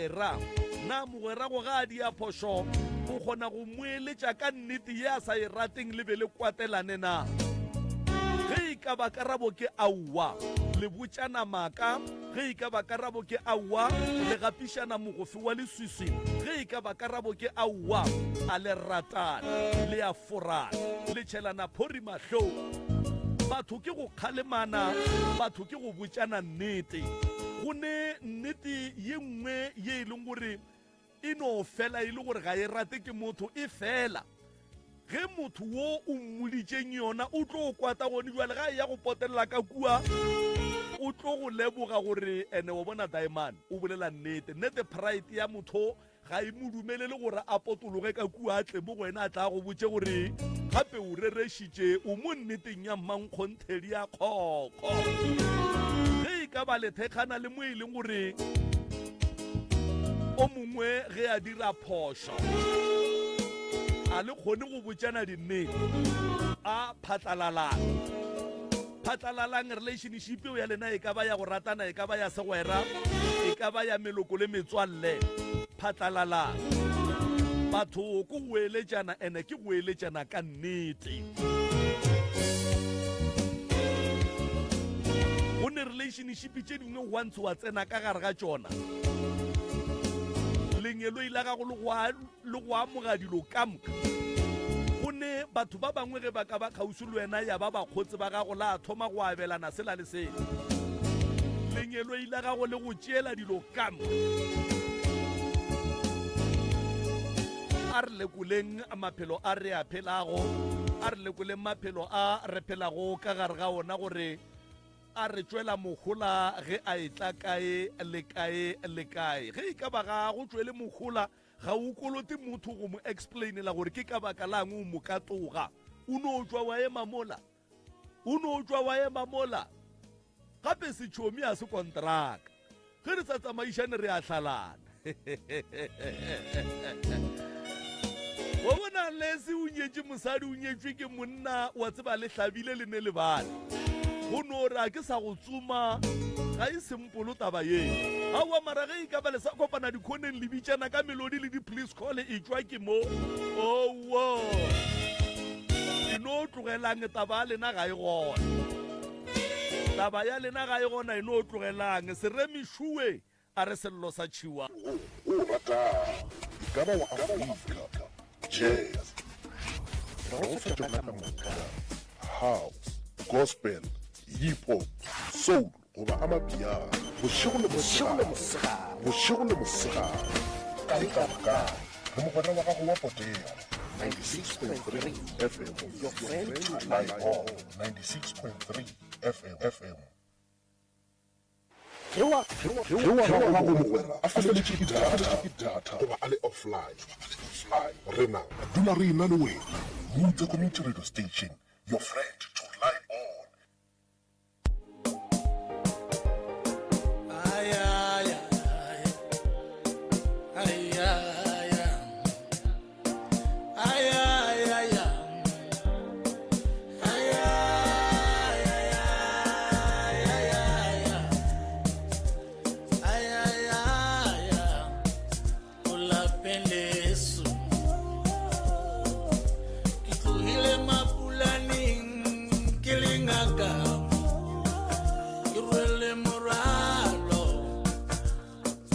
Mogwera. Na mogwera go ga a dia phošo o kgona go moeletša ka nnete ye a sa e rateng le be le kwatelane na? Ge e ka ba karabo ke aowa, le botšana maaka. Ge e ka ba karabo ke aowa, le gapišana mogofe wa leswiswi. Ge e ka ba karabo ke aowa, a le ratane, le a forana, le tšhelana phori mahlong. Batho ke go kgalemana, batho ke go botšana nnete. Go ne nnete ye nngwe ye e leng gore e no fela e le gore ga e rate ke motho, e fela ge motho wo o mmoditšeng yona o tlo kwata gone bjale ga e ya go potelela ka kua o tlo go leboga gore ene wa bona diamond o bolela nnete nnete pride ya motho ga e mo dumelele gore a potologe ka kua a tle mo go wena a tla go botše gore gape o rerešitše o mo nneteng ya mmankgonthedi ya kgokgo ge e ka ba lethekgana le mo e leng gore o mongwe ge a dira phošo a le kgone go botšana dinnete a phatlalalang phatlalalang relationship eo ya lena e ka ba ya go ratana e ka ba ya segwera e ka ba ya meloko le metswalle phatlalalang batho ko go eletšana ene ke go eletšana ka nnete go ne relationship tše dingwe once wa tsena ka gare ga tšona lengeloi la gago le go le go amoga dilo ka moka. Go ne batho ba bangwe ge ba ka ba kgauswi le wena ya ba bakgotse ba gago la thoma go abelana sela le sela. Lengeloi la gago le go tšeela dilo ka moka. A re lekoleng maphelo a re a phelago, a re lekoleng maphelo a re phelago ka gare ga ona gore a re tšwela mohola ge a etla kae le kae le kae. Ge e ka ba ga go tšwele mohola, Ga o kolote motho go mo explainela gore ke ka baka lang o mo katoga. O no tšwa wa ema mola. O no tšwa wa ema mola. Gape setšhomi ga se kontraka. Ge re sa tsamaišane re a hlalana. Wa bona Lesi o nyetše mosadi o nyetšwe ke monna wa tseba le hlabile le ne lebale. Go no re a ke sa go tsoma ga e sempolo taba ye. Aowa mara ge e ka ba le sa kopana dikhoneng le bitšana ka melodi le di-please call e tšwa ke mo. Owo. E no tlogelang taba ya lena ga e gona. Taba ya lena ga e gona e no tlogelang. Seremišuwe A re sello sa tšhiwa. Wo o o ratago, e ka ba wa Afrika, jazz, re go fa tšona ka moka, house, gospel, hip hop, soul goba amapiano, bošego le mosegare, bošego le mosegare, kae kapa kae, re mogwera wa gago wa potego, 96.3 FM, your friend to rely on, 96.3 FM, FM. Ge wa gago mogwera a feletšwe ke data goba a le offline, rena re dula re ena le wena. Mutse Community Radio Station, your friend to rely on.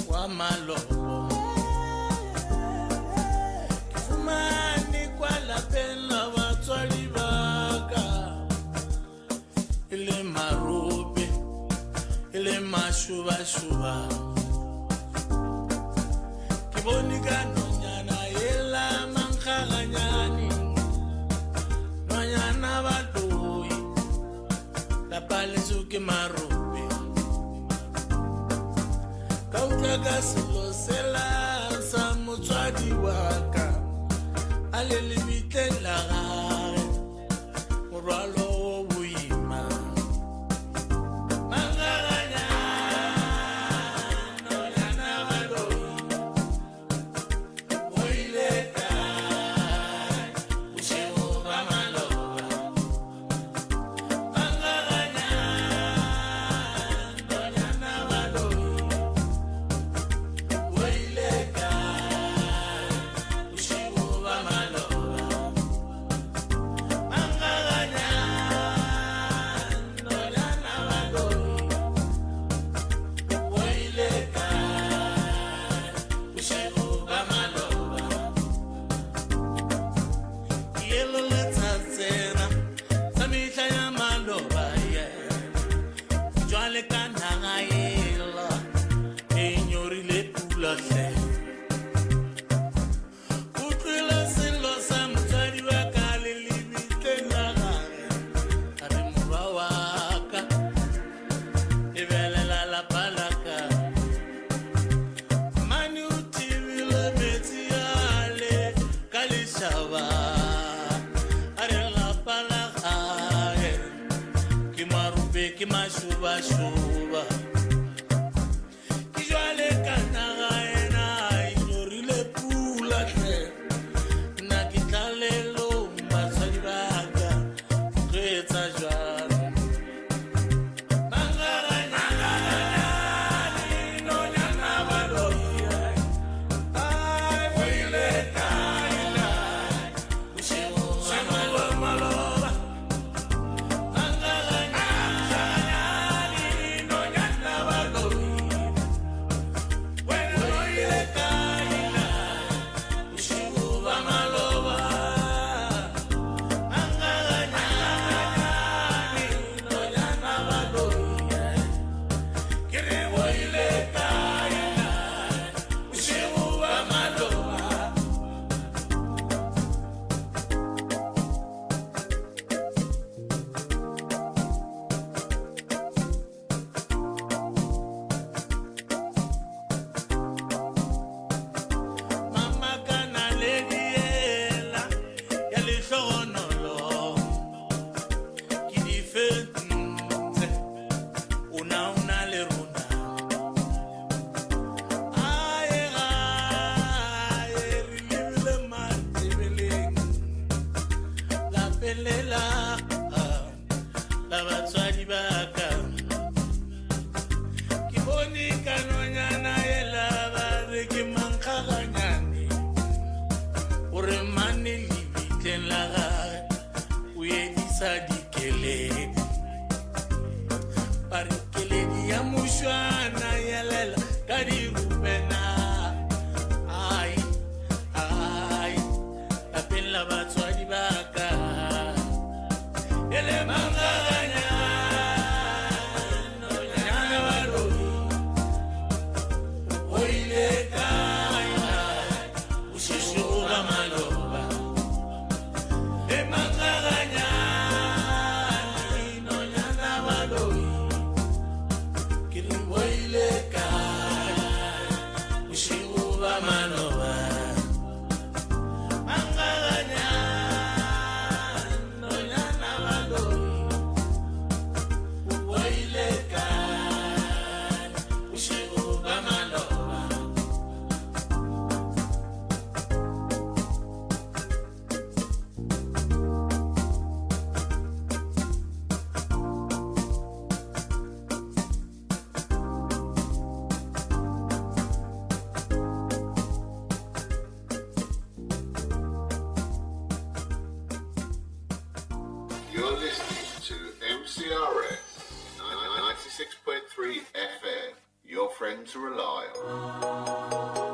Wa malobo ke fumane kwa lapeng la batswadi ba ka e le marope e le mašubašuba ke bone ka nonyana ela mankgaganyane nonyana baloi lapa leso ke marope ka utlwa ka selo sela sa motswadi wa ka a le lebitleng la gage morwalo o boima Mangaganya, nonyana baloi, o ile kae bošego ba maloba? Mangaganya, nonyana baloi, o ile. mašobašoba. Ke jwale ka naga ena e hlorile pula hle. Nna ke tlalelong batswadi ba ka tlo etsa jwang? Mama ka naledi yela ya lehlogonolo ke di fentse o na o na le rona aye gae re lebile matebeleng lapeng lela la batswadi ba ka Ke bone ka nonyana yela ba re ke mankgaganyane gore mane lebitleng la gage o edisa dikeledi ba re keledi ya mošwana yelela ka dirupena ai ai lapeng la batswadi ba ka ele mankgaganyane nonyana baloi o ile kae na bošego ba maloba e mankgaganyane nonyana baloi ke re o ile kae bošego ba maloba You're listening to MCRS 96.3 FM, your friend to rely on.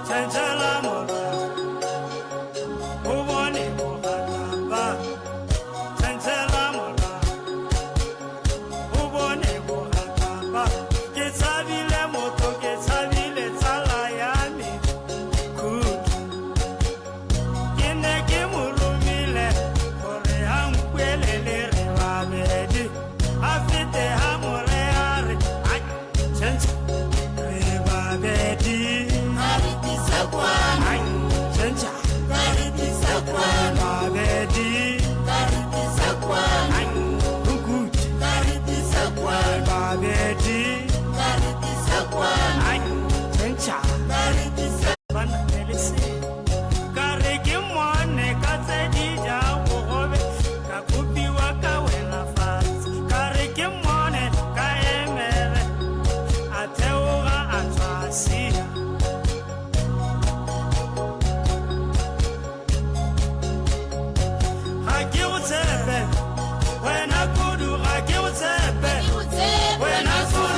Tšhentšhela morwa o bone bogataba Tšhentšhela morwa o bone bogataba Ke tshabile motho ke tshabile tsala ya me Khudu Ke ne ke mo romile gore a nkwelele re babedi A fete a mo re a re ai tšhentšha re babedi Ai tšhentšha re babedi Ai nkute re babedi Ai tšhentšha ba na le se ka re ke mone ka tse di ja bogobe ka kopiwa ka wela fatshe ka re ke mone ka emere a theoga a tswa sia ga ke go tshepe wena kudu ga ke go tshepe wena kudu.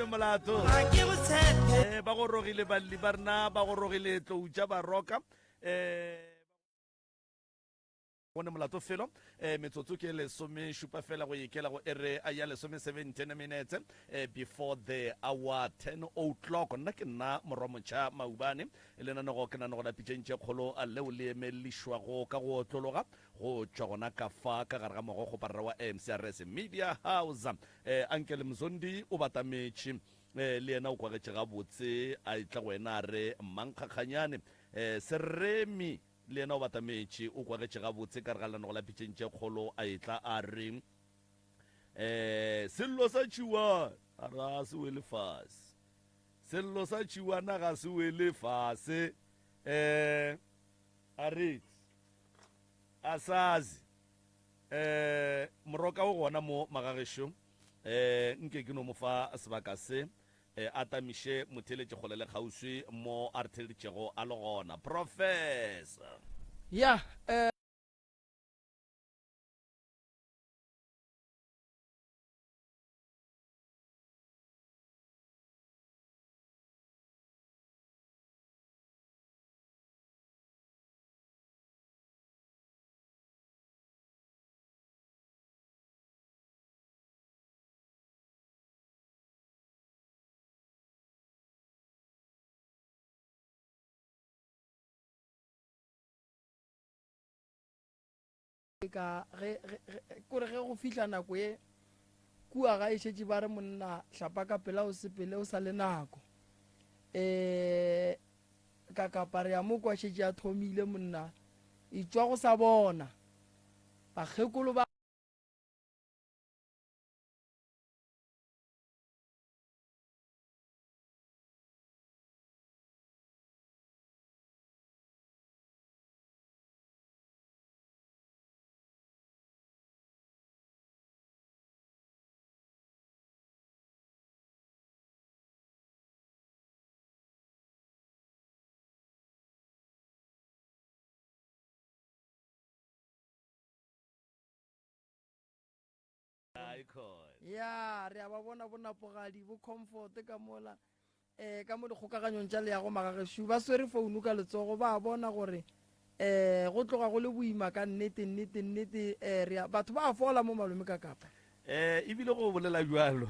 gone molato. Ga ke go tshepe. Eh, ba gorogile balli ba rena, ba gorogile tlou tša baroka. Eh, gone molato felo eh, metsotso ke lesomešupa fela go ikela go ere a ya lesome 17 minutes eh, before the hour 10 o'clock. Nna ke nna morwa motšha Maubane, lenanego ke nanego la pitšeng tše kgolo a leo le emelišwago ka go otlologa go tšwa gona ka fa ka gare ga mogogoparara wa AMCRS Media House. Eh, Uncle Mzondi o batametše eh, le yena o kwagetše gabotse a etla go wena a re Mmankgakganyane. Eh, Seremi le yena o batametše o kwagetše gabotse ka gare ga lenanego la pitšeng tše kgolo a etla a re eh, sello sa tšhiwana a re a se wele fase, sello sa tšhiwana ga se wele fase. Eh, a re Asazi eh moroka o gona mo magagešo eh nke ke no mo fa sebaka se eh a tamiše motheeletši kgole le kgauswi mo a re theeleditšego a le gona. Professor. Ya eh. Ka ge, ge, ge, kore ge go fihla nako ye kua ga e šetše ba re monna hlapa ka pela o sepele o sa le nako. Um ka kapa re ya mo kwa šetše a thomile monna e tšwa go sa bona bakgekolo ba. Ya, re a ba bona bonapogadi bo comfort ka mola um ka mo dikgokaganyong tša leago magagešo ba swere founu ka letsogo ba bona gore um go tloga go le boima ka nnete nnete nnete um re batho ba fola mo malome ka kapa Eh, ebile go bolela bjalo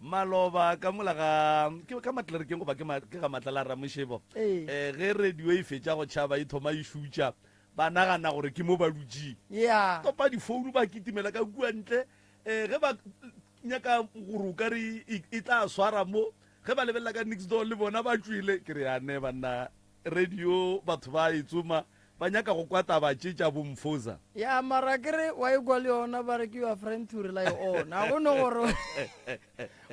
maloba ka mola ga ke ka matlerekeng goba ke ke ga matlala ramošebo eh ge radio e fetša go tšhaba e thoma e šutša ba nagana gore ke mo ba dutšeng yeah topa difounu ba kitimela ka kua ntle um ge ba nyaka gore o ka re e, e tla swara mo ge ba lebelela ka next door le bona ba tšwele ke re yane banna radio batho ba e tsoma Ba nyaka go kwa taba tše tša bo Mfoza. Ya mara ke re wa e kwa le yona ba re ke your friend to rely on. A go no gore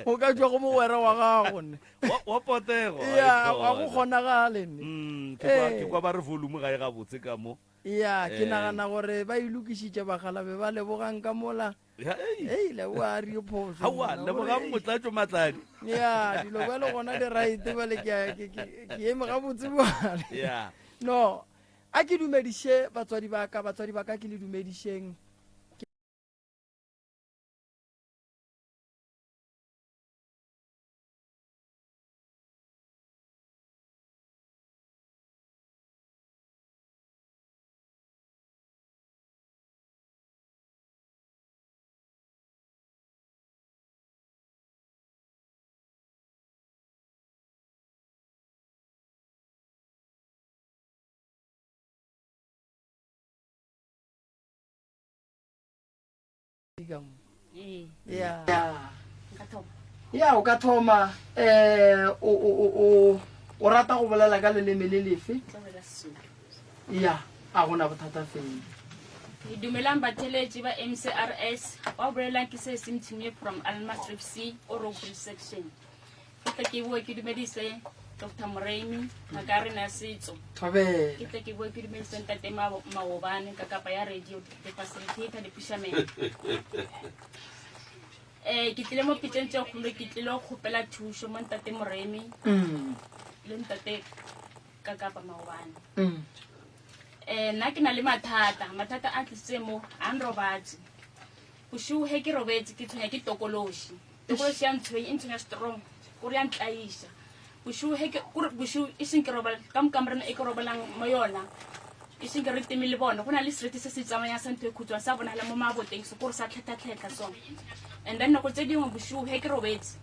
o ka tšwa go mogwera wa gago ne. Wa, wa potego. Ya ga go kgonagale ne. Mm, ke kwa, ke kwa ba re volume ga e gabotse ka mo. Ya ke nagana gore ba e lokišitše bagalabe ba lebogang ka mola. Ya, ei. Ei, leboga a re phoso. Aowa, monna, lebogang gore, Motlatšo Matladi. Ya, dilo bjale gona di right bjale ke a- ke ke ke eme gabotse bjale. Ya. No, a ke dumediše batswadi ba ka, batswadi ba ka ke le dumedišeng. Ya. Ya, o ka thoma eh o o o o rata go bolela ka leleme le lefe? Ya, a gona bothata fela. Dumelang batheletši ba MCRS, wa bolelang ke se Simthimye from Alma Strip C, Orogo section. Ke tle ke boe ke dumedise Dr. Moremi, ngaka ya rena ya setso. Thobela. Ke tle ke boe ke dumedise Ntate Maobane ka kapa ya radio, the facilitator, the fisherman. Eh, ke tlile mo pitšeng tše kgolo, ke tlile go kgopela thušo mo Ntate Moremi le Ntate ka kapa maobane. Eh, nna ke na le mathata, mathata a tlisitse mo, a nrobatse. Bošego he ke robetse ke tshwenya ke tokološi. Tokološi ya ntshwenya, e ntshwenya strong. Kore ya ntlaiša. Bošego he ke, kore bošego e seng ke robala ka mo kamoreng e ke robalang mo yona. E seng ke re teme le bone. Go na le seriti se se tsamayang sa ntho e khutshwane sa bonagala mo maboteng so kore sa tlhetlha-tlhetlha so. And then nako tse dingwe bošego he ke robetse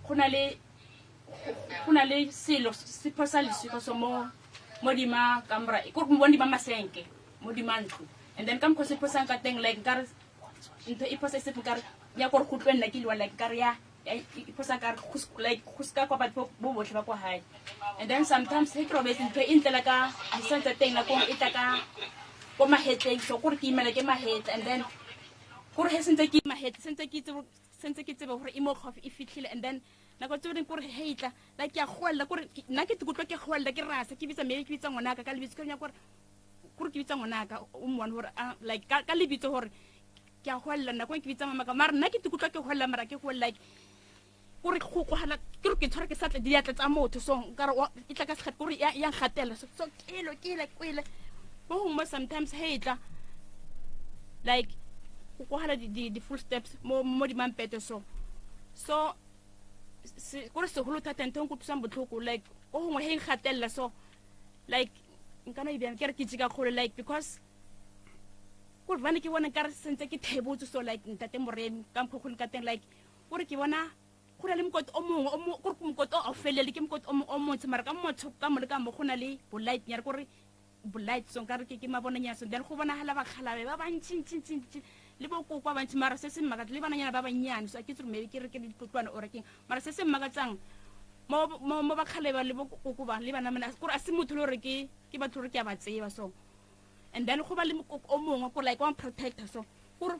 go na le go na le selo se phosa leswika so mo modima kamora kore modima masenke modima ntlo. And then ka mokgwa se phosang ka teng like nkare ntho e phosa e se nkare ya gore go tlo nna ke liwa like nkare ya e phosa nkare like go seka kwa batho bo botlhe ba kwa gae. And then sometimes he ke robetse ntho e ntlela ka disang tsa teng nako e tla ka ko mahetleng so kore ke imela ke mahetla. And then kore he sentse ke mahetla sentse ke itse sentse ke tsebe gore e mo gaufi e fitlhile. And then nako tse dingwe kore he e tla like ke a goelela kore nna ke ikutlwa ke goelela ke rasa ke bitsa maybe ke bitsa ngwanaka ka lebitso ke nyaka gore kore ke bitsa ngwanaka o mmone gore like ka lebitso gore ke a goelela nako e ke bitsa mamaka mara nna ke ikutlwa ke goelela mara ke goelela like kore go kwagala ke re ke tshwara ke satle diatla tsa motho so nkare e tla ka segate kore ya ngatela so so kelo ke ile kwele mo gongwe sometimes he e tla like go kwagala di full steps mo mo di mampete so so kore segolo thata ntho e nkutlwisang botlhoko like ko gongwe he nkgatelela so like nka no e bjang ke re ke jika kgolo like because kore bane ke bona nkare sentse ke thebotse so like ntate Moremi ka mokgwa go leng ka teng like kore ke bona go na le mokoti o mongwe kore mokoti o a o felele ke mokoti o montsho mara ka motsho ka mo le ka mo go na le bolight nyare kore bolight so nkare ke mabonanyana so then go bonagala bakgalabe ba bantšintšintšintši le bokoko ba bantši mara se se mmakatsa le bananyana ba bannyane so a ke tsere maybe ke re ke ditlotlwane or keng mara se se mmakatsang mo mo mo bakgaleba le bokoko ba le bana mana kore a se motho le gore ke ke batho gore ke a ba tseba so. And then go ba le mokoko o mongwe ko like wa protector so kore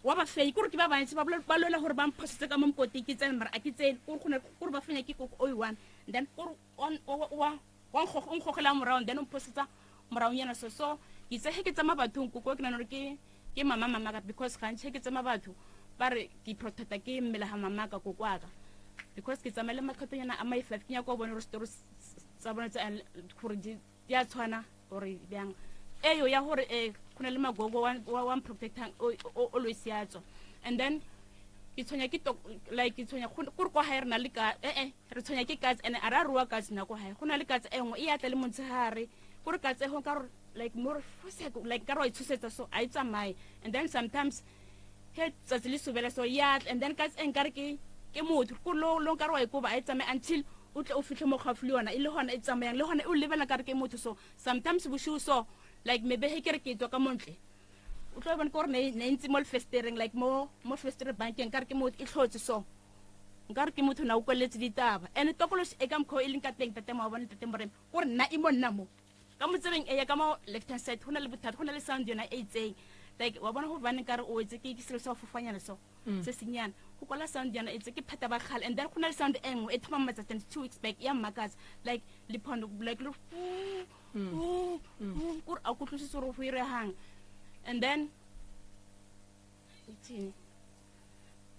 wa ba fenya kore ke ba bantši ba ba lwela gore ba mphosetse ka mo mokoting ke tsene mara a ke tsene kore go kore ba fenya ke koko o i-one. And then kore wa o nkgogela morago then o mphosetsa moraonyana so so ke itse he ke tsamaya bathong koko ke nagana gore ke ke mama mamaka because gantši he ke tsamaya batho ba re ke protecta ke mmele ga mamaka koko aka because ke tsamaya le makgethonyana a my five ke nyaka go bona gore story tsa bona tsa gore di a tshwana gore bjang eyo ya gore go na le magogo wa mprotectang always ya tswa. And then ke tshwenya ke like ke tshwenya kore kwa gae re na le ka re tshwenya ke katse and a re a rua katse nako gae go na le katse e nngwe e atla le motshegare kore katse e ka like more like ka re wa itshosetsa so a e tsamaye. And then sometimes he tsatsi le sobela so ya tla and then katse e nkare ke ke motho kore lo lo nkare wa e koba a e tsamaye until o tle o fitlhe mo gaufi le yona e le gona e tsamayang le gona e o lebela kare ke motho so sometimes bosigo so like maybe he ke re ke tswa ka montle o tlo bona ke gore ne ntse mo lefestereng like mo mo festere bankeng kare ke motho e tlhotse so nkare ke motho na o kweletse ditaba. And tokološi e ka mokgwa o e leng ka teng tate mo bona tate Moremi kore nna e mo nna mo ka mo tsebeng e ya ka mo left hand side go na le bothata go na le sound yona e itseng like wa bona go bane kare o wetse ke selo sa go fofanyana so se senyana go kwala sound yana e tse ke pheta ba kgale. And then go na le sound e nngwe e thoma matsatsing 2 weeks back ya mmakatsa like lephondo like le kore a kutlwisise gore go iregang. And then itseng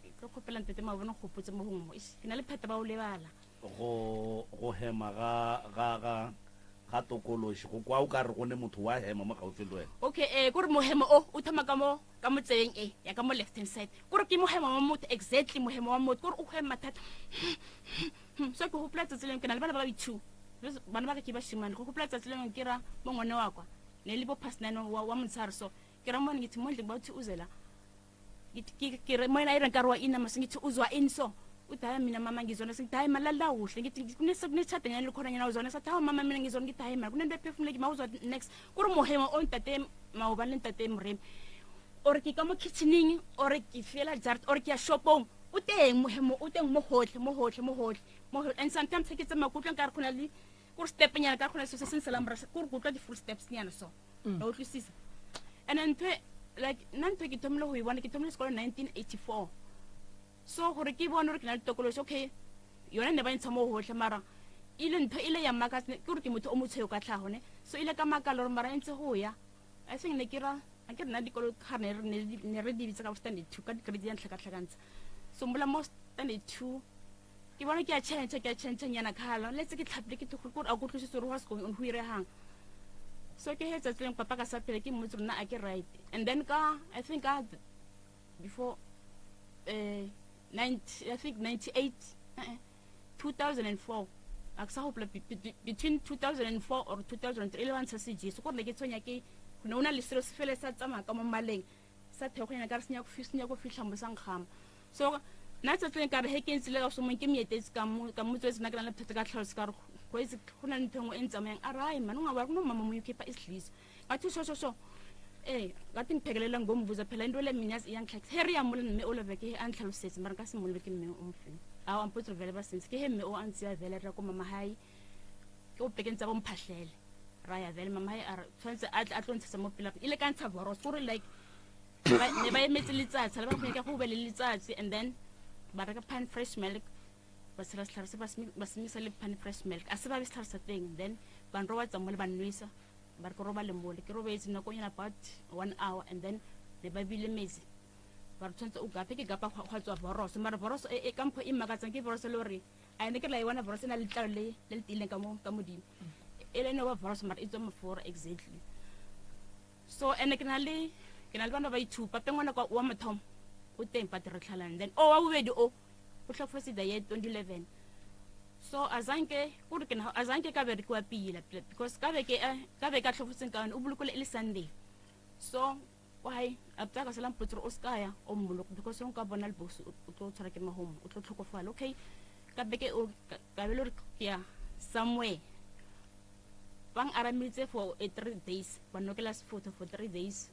ke tlo kgopela ntate Mabone go gopotse mo gongwe ke na le pheta ba o lebala go go hema ga ga ga ga tokološi go kwa o ka re go ne motho wa hema mo gaufi le wena. Okay kore mohemo o o thoma ka mo ka mo tsebeng e ya ka mo left hand side kore ke mohemo wa motho exactly mohemo wa motho kore o hema thata. So ke gopola tsatsi lengwe ke na le bana ba ba two bana ba ka ke bashimane go gopola tsatsi lengwe ke ra mo ngwane wa kwa ne le bo past nine wa wa motshehare so ke ra mone ngithi mondle ba uthi uze la ke re moyena e re nkare wa ina mase ngithi uzwa ini so uthi hayi mina mama ngizona sithi hayi malala kuhle ngithi kunetjhadanyana likhonanyana uzona sathi hawu mama mina ngizona ngithi hayi mara kunento ephefumuleki ma uzwa next kore mohemo o ntate maobane le ntate Moremi or ke ka mo kitchening or ke fela jart or ke ya shopong o teng mohemo o teng mo gotlhe mo gotlhe mo gotlhe mo gotlhe. And sometimes ke tsamaya ke utlwa nkare go na le kore step nyana ka go na le selo se se nselang morago kore ke utlwa di-full steps nyana so wa utlwisisa. And ntho like nna ntho ke thomile go e bona ke thomile sekolo 1984 so gore ke bone gore ke na le tokološi okay yone ne ba ntsha mo gotlhe mara ile ntho ile ya mmakatsa ke gore ke motho o motshweu ka tlhago ne so ile ka makala gore mara e ntse go ya I think ne ke ra a ke rena dikolo ga ne ne re di bitsa ka standard 2 ka di-grade ya ntlhakatlhakantsha so mola mo standard 2 ke bona ke a change ke a change nyana khala letse ke tlhapile ke gore a kutlwisise gore what's going on go iregang so ke he tsatsi leng papa ka sa phele ke mmotse rona a ke right. And then ka I think ka before eh 19 90, I think 98, eh, 2004 a ke sa gopola between 2004 or 2003 e le ba ntsha sejeso kore ne ke tshwenya ke ne o na le selo se fele sa tsamaya ka mo maleng sa theogonyana ka re se nyako fitlha mo sa nkgama. So nna tsatsi leng ka re he ke ntse le ka somong ke moetetse ka mo ka mo tswetse nna ke na le bothata ka tlhaloso ka re go itse go na le ntho e nngwe e ntsamayang a re man unga wa kunomama omunye ukhipha isidliso ngathi sho sho sho eh ngathi ngiphekelela ngombuza phela into le mina iyangitlhakisa he re ya mola mme o lebeke he a ntlhalosetse mara nka se molwe ke mme o mofeng a wa mpotse vele ba sentse ke he mme o a ntse ya vele re ko mama hae ke o pekeng tsa bomphahlele ra ya vele mama hae a re tshwanetse a tlo ntshetsa mo pela ile ka ntsha boros gore like ne ba emetse letsatsi le ba go nyaka go be le letsatsi and then ba reka pan fresh milk ba tshela setlhare se ba semisa le pan fresh milk a se ba be setlhare sa teng. Then ba nrobatsa mole ba nwesa ba re ke robale mole ke robetse nakonyana about one hour and then ne ba bile metsi ba re tshwanetse o gape ke gapa gwa tswa boroso mara boroso e ka mpho e mmakatsang ke boroso le gore a ene ke la e bona boroso e na le letlalo le le tiileng ka mo ka modimo e le no ba boroso mara e tswa mafura exactly. So ene ke na le ke na le bana ba ithupa pe ngwana kwa wa mathomo o teng but re tlhalane. Then o wa bobedi o o tlhokofetse the year 2011. So azanke kore ke na azanke ka berekiwa pila because ka beke ka beke a tlhokofetseng ka yone o bolokole e le Sunday. So why after ka sala mpotse o ska ya o mmoloko because o nka bona lebosi o tlo tshwara ke mahomo o tlo tlhokofala. Okay, ka beke o ka be le gore ke ya somewhere bang aramitse for a 3 days ba nokela sefotho for 3 days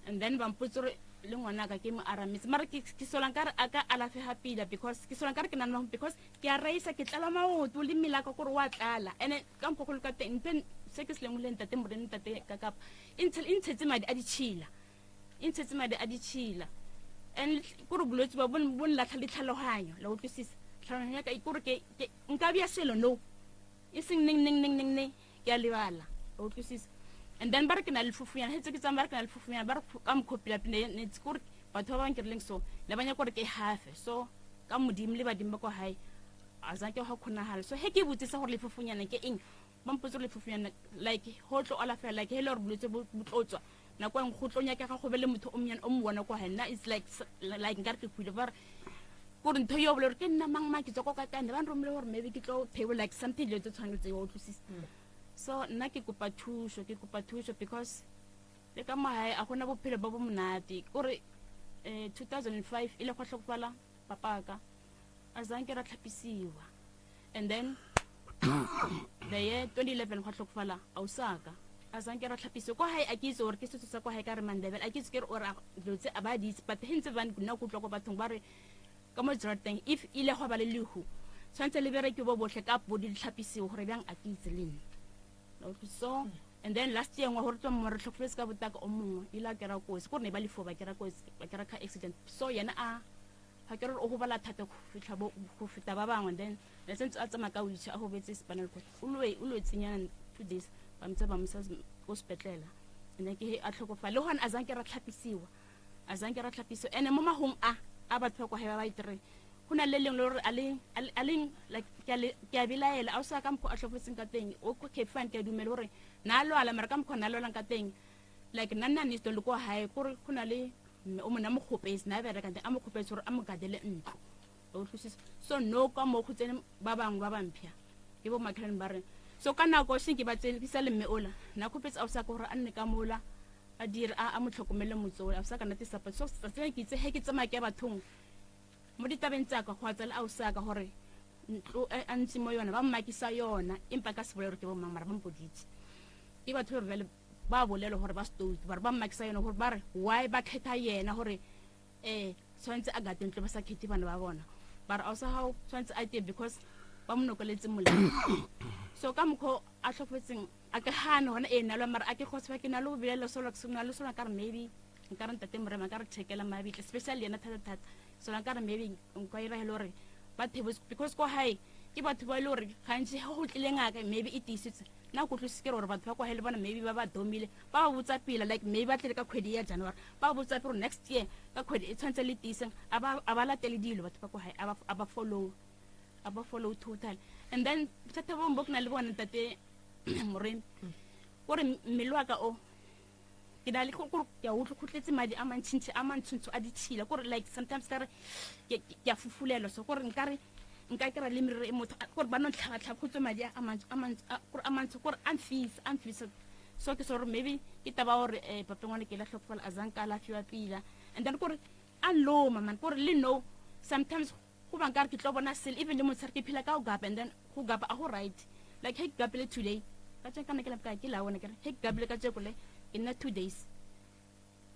and then ba mpotse gore le ngwana ka ke mo arametse mara ke sola nkare a ka alafega pila because ke sola nkare ke nana because ke a raisa ke tlala maoto le mmele ka kore wa tlala. Ene ka mokgwa go le ka teng ntho se ke se lemogileng ntate Morena ntate ka kapa e ntshetse madi a ditšhila e ntshetse madi a ditšhila. And kore bolwetse ba bo nlatlha le tlhaloganyo la utlwisisa tlhaloganyo ya ka kore ke nka bja selo no e seng neng neng neng neng neng ke a lebala o utlwisisa. And then ba re ke na le lefufunyana hetse ke tsamaya ba re ke na le lefufunyana ba re ka mokgwa pila pila ne kore batho ba bangwe ke rileng so ne ba nyaka gore ke hafe. So ka modimo le badimo ba kwa hae a zanke ga kgonagala. So he ke botsisa gore lefufunyana ke eng ba mpotse gore lefufunyana like go tlo alafela like he le gore bolwetse bo tlo tswa nako e nngwe go tlo nyakega go be le motho o monyane o mo bona kwa hae. Nna it's like like nkare ke hwile ba re kore ntho eo bole gore ke nna mang mang ke tswa ko kae kae ne ba nromile gore maybe ke tlo table like something dilo tse tshwaneng tse wa utlwisisa. So nna ke kopa thuso ke kopa thuso because le ka mo hae a gona bophelo bo bo monate. Kore 2005 e le go tlhokofala papaka a zanke ra tlhapisiwa. And then the year 2011 gwa tlhokofala ausaka a zanke ra tlhapisiwa. Kwa hae a ke itse gore ke setso sa kwa hae ka re mandebele a ke itse ke re ore dilo tse a ba di itse but he ntse ba nna ko utlwa ko bathong ba re ka mo jarateng if ile go ba le lehu tshwanetse le bereke bo botlhe ka body di tlhapisiwe gore bjang a ke itse le nna. So and then last year ngwa gore tswa mo re tlhokofetse ka botaka o mongwe ile a kera kotsi kore ne ba lefo ba kera kotsi ba kera car accident. So yena a ga ke re o gobala thata go fitlha bo go feta ba bangwe. Then le sentse a tsamaya ka wheelchair a gobetse spinal cord o lwetsenyana 2 days ba motsa ba mosa ko sepetlela. And then ke he a tlhokofala le gone a zanke ra tlhapisiwa a zanke ra tlhapisiwa. Ene mo magong a a batho ba kwa hae ba ba itere go na le lengwe le gore a leng like ke a belaela a o sa ka mokgwa a tlhokofetseng ka teng. Okay fine ke a dumela gore na a lwala mara ka mokgwa na a lwalang ka teng like nna nna ne le ko hae kore go na le mme o mona mo kgopetse na bereka teng a mo kgopetse gore a mo gadele ntlo o utlwisisa. So no ka mo go tsene ba bangwe ba bampya ke bo makhelwane ba re so ka nako seng ke ba tsene ke sa le mme ola na kgopetse a sa gore a nne ka mola a dire a mo tlhokomele motse ola a sa ka nna tisapa. So tsatsi ke itse he ke tsamaya ke ya bathong mo ditabeng tsa ka go a tsela ausi ka gore ntlo e a ntse mo yona ba mmakisa yona empa ka se bolele gore ke bo mang mara ba mpoditse. Ke batho ba bjale ba bolela gore ba stout ba re ba mmakisa yona gore ba re why ba kgetha yena gore tshwanetse a gate ntlo ba sa kgethe bana ba bona. Ba re ausi hao tshwanetse a teng because ba mo nokoletse molemo. So ka mokgwa a tlhokofetseng a ke gane gona ee nalo mara a ke kgotsofa ke na le go belela solo ke na le solo ka re maybe nka re ntate Morema ka re checkela mabitla especially yena thata thata. So nka re maybe nka ira hele gore ba thebose because ko hae ke batho ba e le gore gantsi ga go tlile ngaka maybe e tiisitse. Nna ko utlwisise ke gore batho ba kwa hae le bona maybe ba ba domile ba ba botsa pila like maybe ba tlile ka kgwedi ya January ba ba botsa pele next year ka kgwedi e tshwanetse le tiiseng a ba latele dilo batho ba kwa hae a ba follow a ba follow total. And then bothata bo bongwe bo ke na le bona ntate Moremi kore mmele wa ka o Ke na le gore ke a utlwa go tletse madi a mantšhintšhi a mantshontsho a ditšhila kore like sometimes ka re ke a fufulelwa so kore nkare nka kry le merero e motho kore ba no ntlhabatlhaba go tswe madi a mantsho a mantsho kore a mantsho kore a mfisa a mfisa so ke sore maybe ke taba gore um pape ngwane ke la tlhokofala a zanka alafiwa pila and then kore a nloma man kore le no sometimes go ba nkare ke tlo bona sele even le motshare ke phela ka go gapa and then go gapa a go right like he ke gapile today ka tse kana ke la ke la bona ke re he ke gapile ka tseko le ke nna 2 days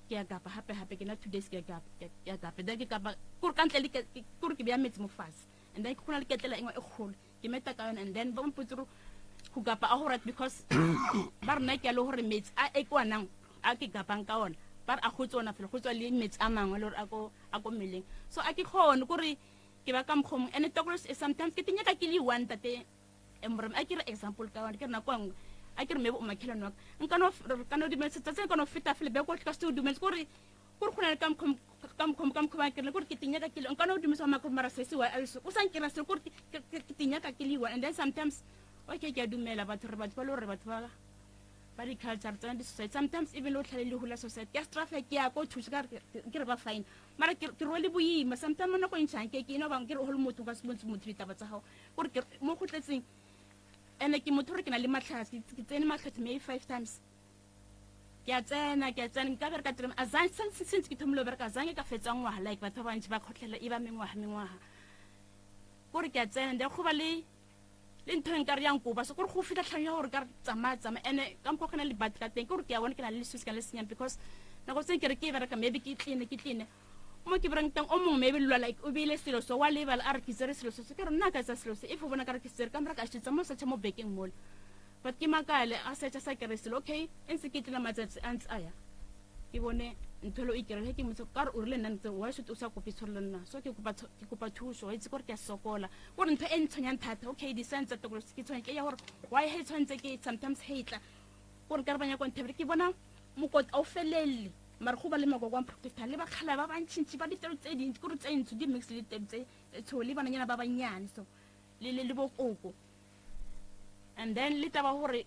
ke ya gapa hape hape ke nna 2 days ke ya gapa ke ya gapa then ke gapa kore ka ntle le kore ke beya metsi mo fatshe and then ke gona le ketlela engwe e kgolo ke meta ka yone and then ba mpotse gore go gapa a go right because ba rena ke ya le gore metsi a e ke wanang a ke gapang ka ona ba re a go tsona fela go tswa le metsi a mangwe le gore a ko a ko mmeleng so a ke kgone kore ke ba ka mokgomong and tokolo sometimes ke tinyaka ke le one tate emorem a ke re example ka one ke re nako nngwe a ke re maybe o makhelwane wa ka nka no ka no dumela tsatsi ka no feta fela be ko ka se o dumetse kore kore go na le ka mokgwa ka mokgwa ka mokgwa ke re kore ke tinyaka ke le nka no dumetse wa makgwa mara se se wa o sa nkira se kore ke tinyaka ke le one and then sometimes okay ke a dumela batho re batho ba le gore batho ba ba di-culture tsona di-society sometimes even le o tlhale lehu la society ke a strafe ke ya ko thusa ka ke re ba fine mara ke rwele boima sometimes mo nako e ntšhang ke ke eno bang ke re go le motho ka se bontshe motho ditaba tsa gago gore ke mo go tletseng ene ke motho gore ke na le matlhatsi ke tsene matlhatsi maybe five times ke a tsena ke a tsena nka bereka three a zang since since ke thomile go bereka zange ka fetsa ngwaga like batho ba bantši ba kgotlhela e ba mengwaga mengwaga kore ke a tsena then go ba le le ntho e nkare ya nkoba so kore go fitlha tlhang ya gore ka re tsamaya tsamaya ene ka mokgwa ke na le batho ka teng ke gore ke a bona ke na le lesusi ka le senyang because nako tse ke re ke e bereka maybe ke tline ke tline mo ke berekang teng o mongwe maybe lwa like o beile selo so wa lebala a re ke tsere selo se se ke re nna ka tsa selo se if o bona ka re ke tsere ka mora ka šetsa mo searcha mo bekeng mola but ke makale a searcha sa kere selo okay e ntse ke tlena matsatsi a ntse a ya ke bone ntho e le o ikerele ke motse ka re o rile nna ntse why should o sa kope tshwarelo nna so ke kopa ke kopa thuso wa itse gore ke a sokola gore ntho e ntshwenyang thata okay di-sign tsa tokolo ke tshwenya ke ya gore why he tshwanetse ke sometimes he tla gore ka re ba nyaka nthebele ke bona mokoti a o felelele mara go ba le makoko a mprotector le bakgala ba bantšhintšhi ba ditelo tse dintsi kore tse ntsho di mix le ditelo tse tsho le bananyana ba bannyane so le le le bokoko and then le taba gore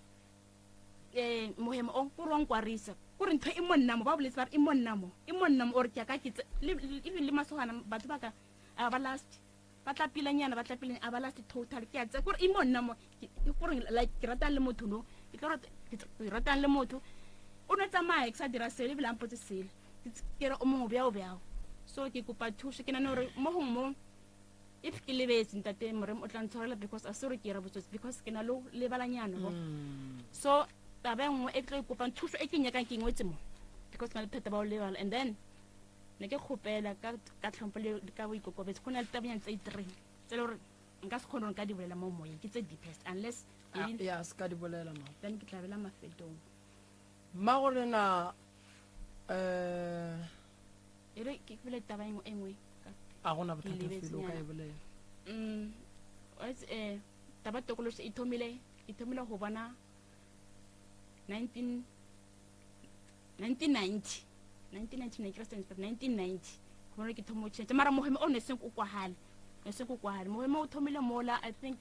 um mohemo o kore wa nkwarisa kore ntho e mo nna mo ba boletse ba re e mo nna mo e mo nna mo ore ke ya ka ke even le masogana batho ba ka a ba last ba tla pilanyana ba tla pilanyana a ba last total ke a tse kore e mo nna mo kore like ke ratang le motho no ke tlo ke ratang le motho o ne tsamaya ke sa dira sele ebile a mpotse sele ke re o mongwe bjao bjao so ke kopa thuso ke nane gore mo gongwe mo if ke lebetse ntate morem o tla ntshwarela because a se gore ke ira botsotsi because ke na le lebalanyana bo mm. so taba e nngwe e ke tlo ikopang thuso e ke nyakang ke ngwetse mo because ke na le bothata ba go lebala and then ne ke kgopela ka ka tlhompho le ka boikokobetso go na le tabanyana tse i-three tse le gore nka se kgone gore nka di bolela mo moyeng ke tse deepest unless ah, ya se ka di bolela ma then ke tla bela mafetong mma go rena um e re ke bole taba e nngwe a gona bothata felo o ka e bolela mm, eh, taba tokoloso e thomile e thomile go bona 19 1990 1999 ke 1990 go bona ke thomo tšhentšha mara moheme o ne seng o kwagale ne seng o kwagale moheme o thomile mola i think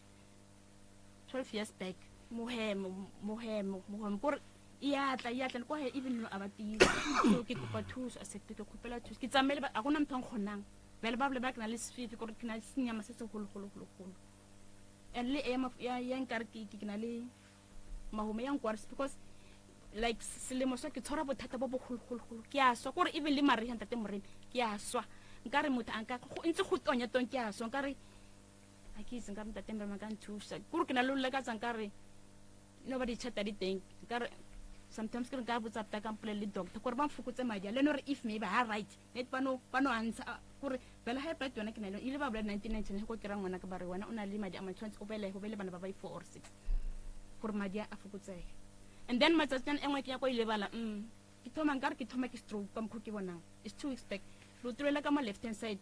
12 years back mohemo mohemo mohemo kore e ya tla e ya tla le kwa even no a ba tiisa so ke kopa thuso a sekete ke kgopela thuso ke tsamaile a gona motho a nkgonang bjale ba bole ba ke na le sefifi kore ke na le senyama se segolo golo golo golo and le e ya ya nkare ke ke na le mahume ya nkwarisa because like selemo sa ke tshwara bothata bo bogologologolo ke a swa kore even le mariga ntate moremi ke a swa nkare motho a nka ntse go tonya tong ke a swa nkare a ke itse nkare ntate moremi a ka nthusa kore ke na le lolekatsa nkare no ba ditšhata di teng nkare sometimes ke re nka botsa pta ka mpolele le doctor kore ba mfokotse madi a le ene gore if maybe ha right net ba no ba no antsha kore bela high blood yona ke na le ile ba bolela 1999 go kry-a ngwana ka ba re wena o na le madi a mantshwantse o belege o bele bana ba ba four or six gore madi a fokotsege and then matsatsinyana e nngwe ke ya ko ile bala mm ke thoma nkare ke thoma ke stroke ka mokgwa ke bonang it's two weeks back leoto la ka mo left hand side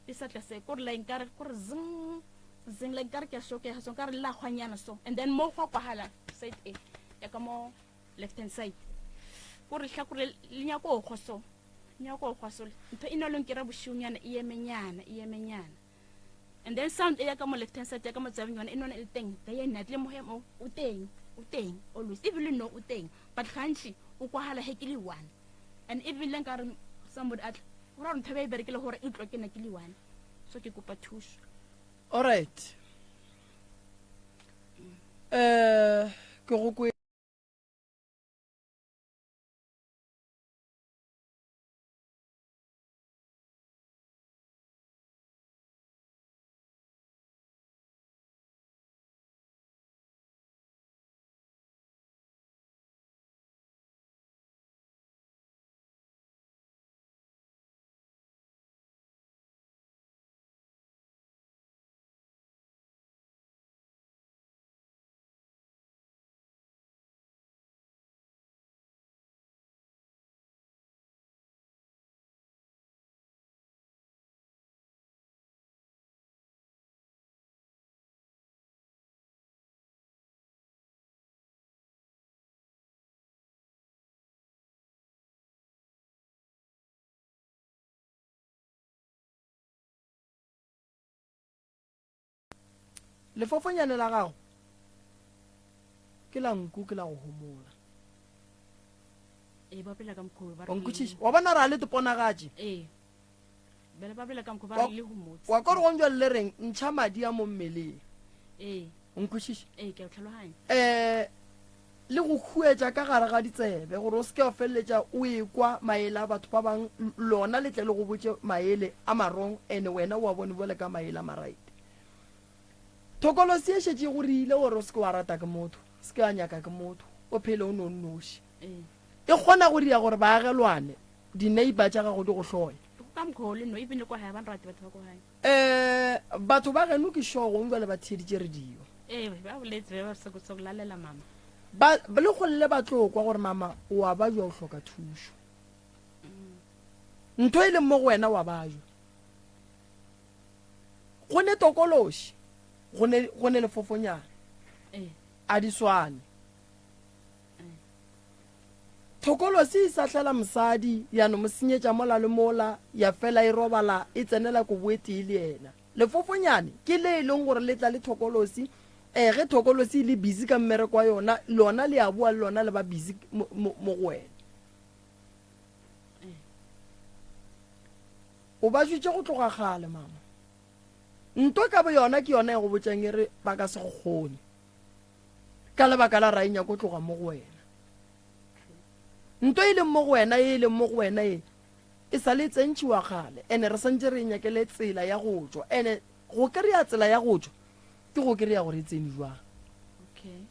le sa tlase kore la nkare kore zing zing like nkare ke a shokega so nkare la hwanyana so and then mo gwa kwagala side e ya ka mo left hand side kore lehlakore le nyako go so nyako go so ntho e na leng ke ra bošiunyana e emenyana e emenyana and then sound e ya ka mo left hand side ya ka mo tsabeng yone e none e le teng day and night le mohemo o teng. O teng always even no o teng but gantši o kwagala he ke le one and even le nkare somebody a tla go ra gore ntho e ba e berekele gore e tlo ke nna ke le one so ke kopa thuso. Alright. Eh ke go kwe Lefofonyane la gago ke la nku ke la go homola. Ee, ba bolela ka mokgwa o ba re Wa nkwešiša? Wa bona ra le teponagatše. Ee. Bjale ba bolela ka mokgwa ba re le homotse. Wa kwa gore gong jwale le reng ntšha madi a mo mmeleng. Ee. O nkwešiša? Ee, ke a o tlhaloganya. Eh le go huetša ka gare ga ditsebe gore o se ke wa feleletša o ekwa maele a batho ba bang lona le tle le go botše maele a marong ene wena o a bone bjale ka maele a maright. Thokolosi e šetše e go rile gore o se ke wa rata ke motho, se ke wa nyaka ke motho, o phele o no nnoši. Ee. E kgona go dira gore baagelwane, di-neighbor tša gago di go hloye. Ka mokgwa o le no, even le kwa gae ba nrate batho ba kwa gae. Um batho ba geno ke sure gongwe bjale ba theeditše radio. Ee, ba boletse be ba re se go lalela mama. Ba le golle ba tlo kwa gore mama o a bajwa o hloka thušo. Ntho e leng mo go wena wa bajwa. Go ne tokološi, go ne go ne lefofonyana. Ee. A di swane. Thokolosi e sahlela mosadi, ya no mo senyetša mola le mola, ya fela e robala e tsenela kobo e tee le yena. Lefofonyane ke le e leng gore le tla le thokolosi, eh, ge thokolosi e le busy ka mmereko wa yona, lona le a boa le lona le ba busy mo, mo, mo go wena. O ba jwetše go tloga kgale, mama. Nto ka boyona ke yona e go botšang e re ba ka se go kgone. Ka lebaka la ra e nyako tloga mo go wena. Nto e leng mo go wena e leng mo go wena e e sa le tsentšhiwa kgale ene re santse re nyakele tsela ya go tšwa ene go kry-a tsela ya go tšwa ke go kry-a gore e tsene jwang. Okay.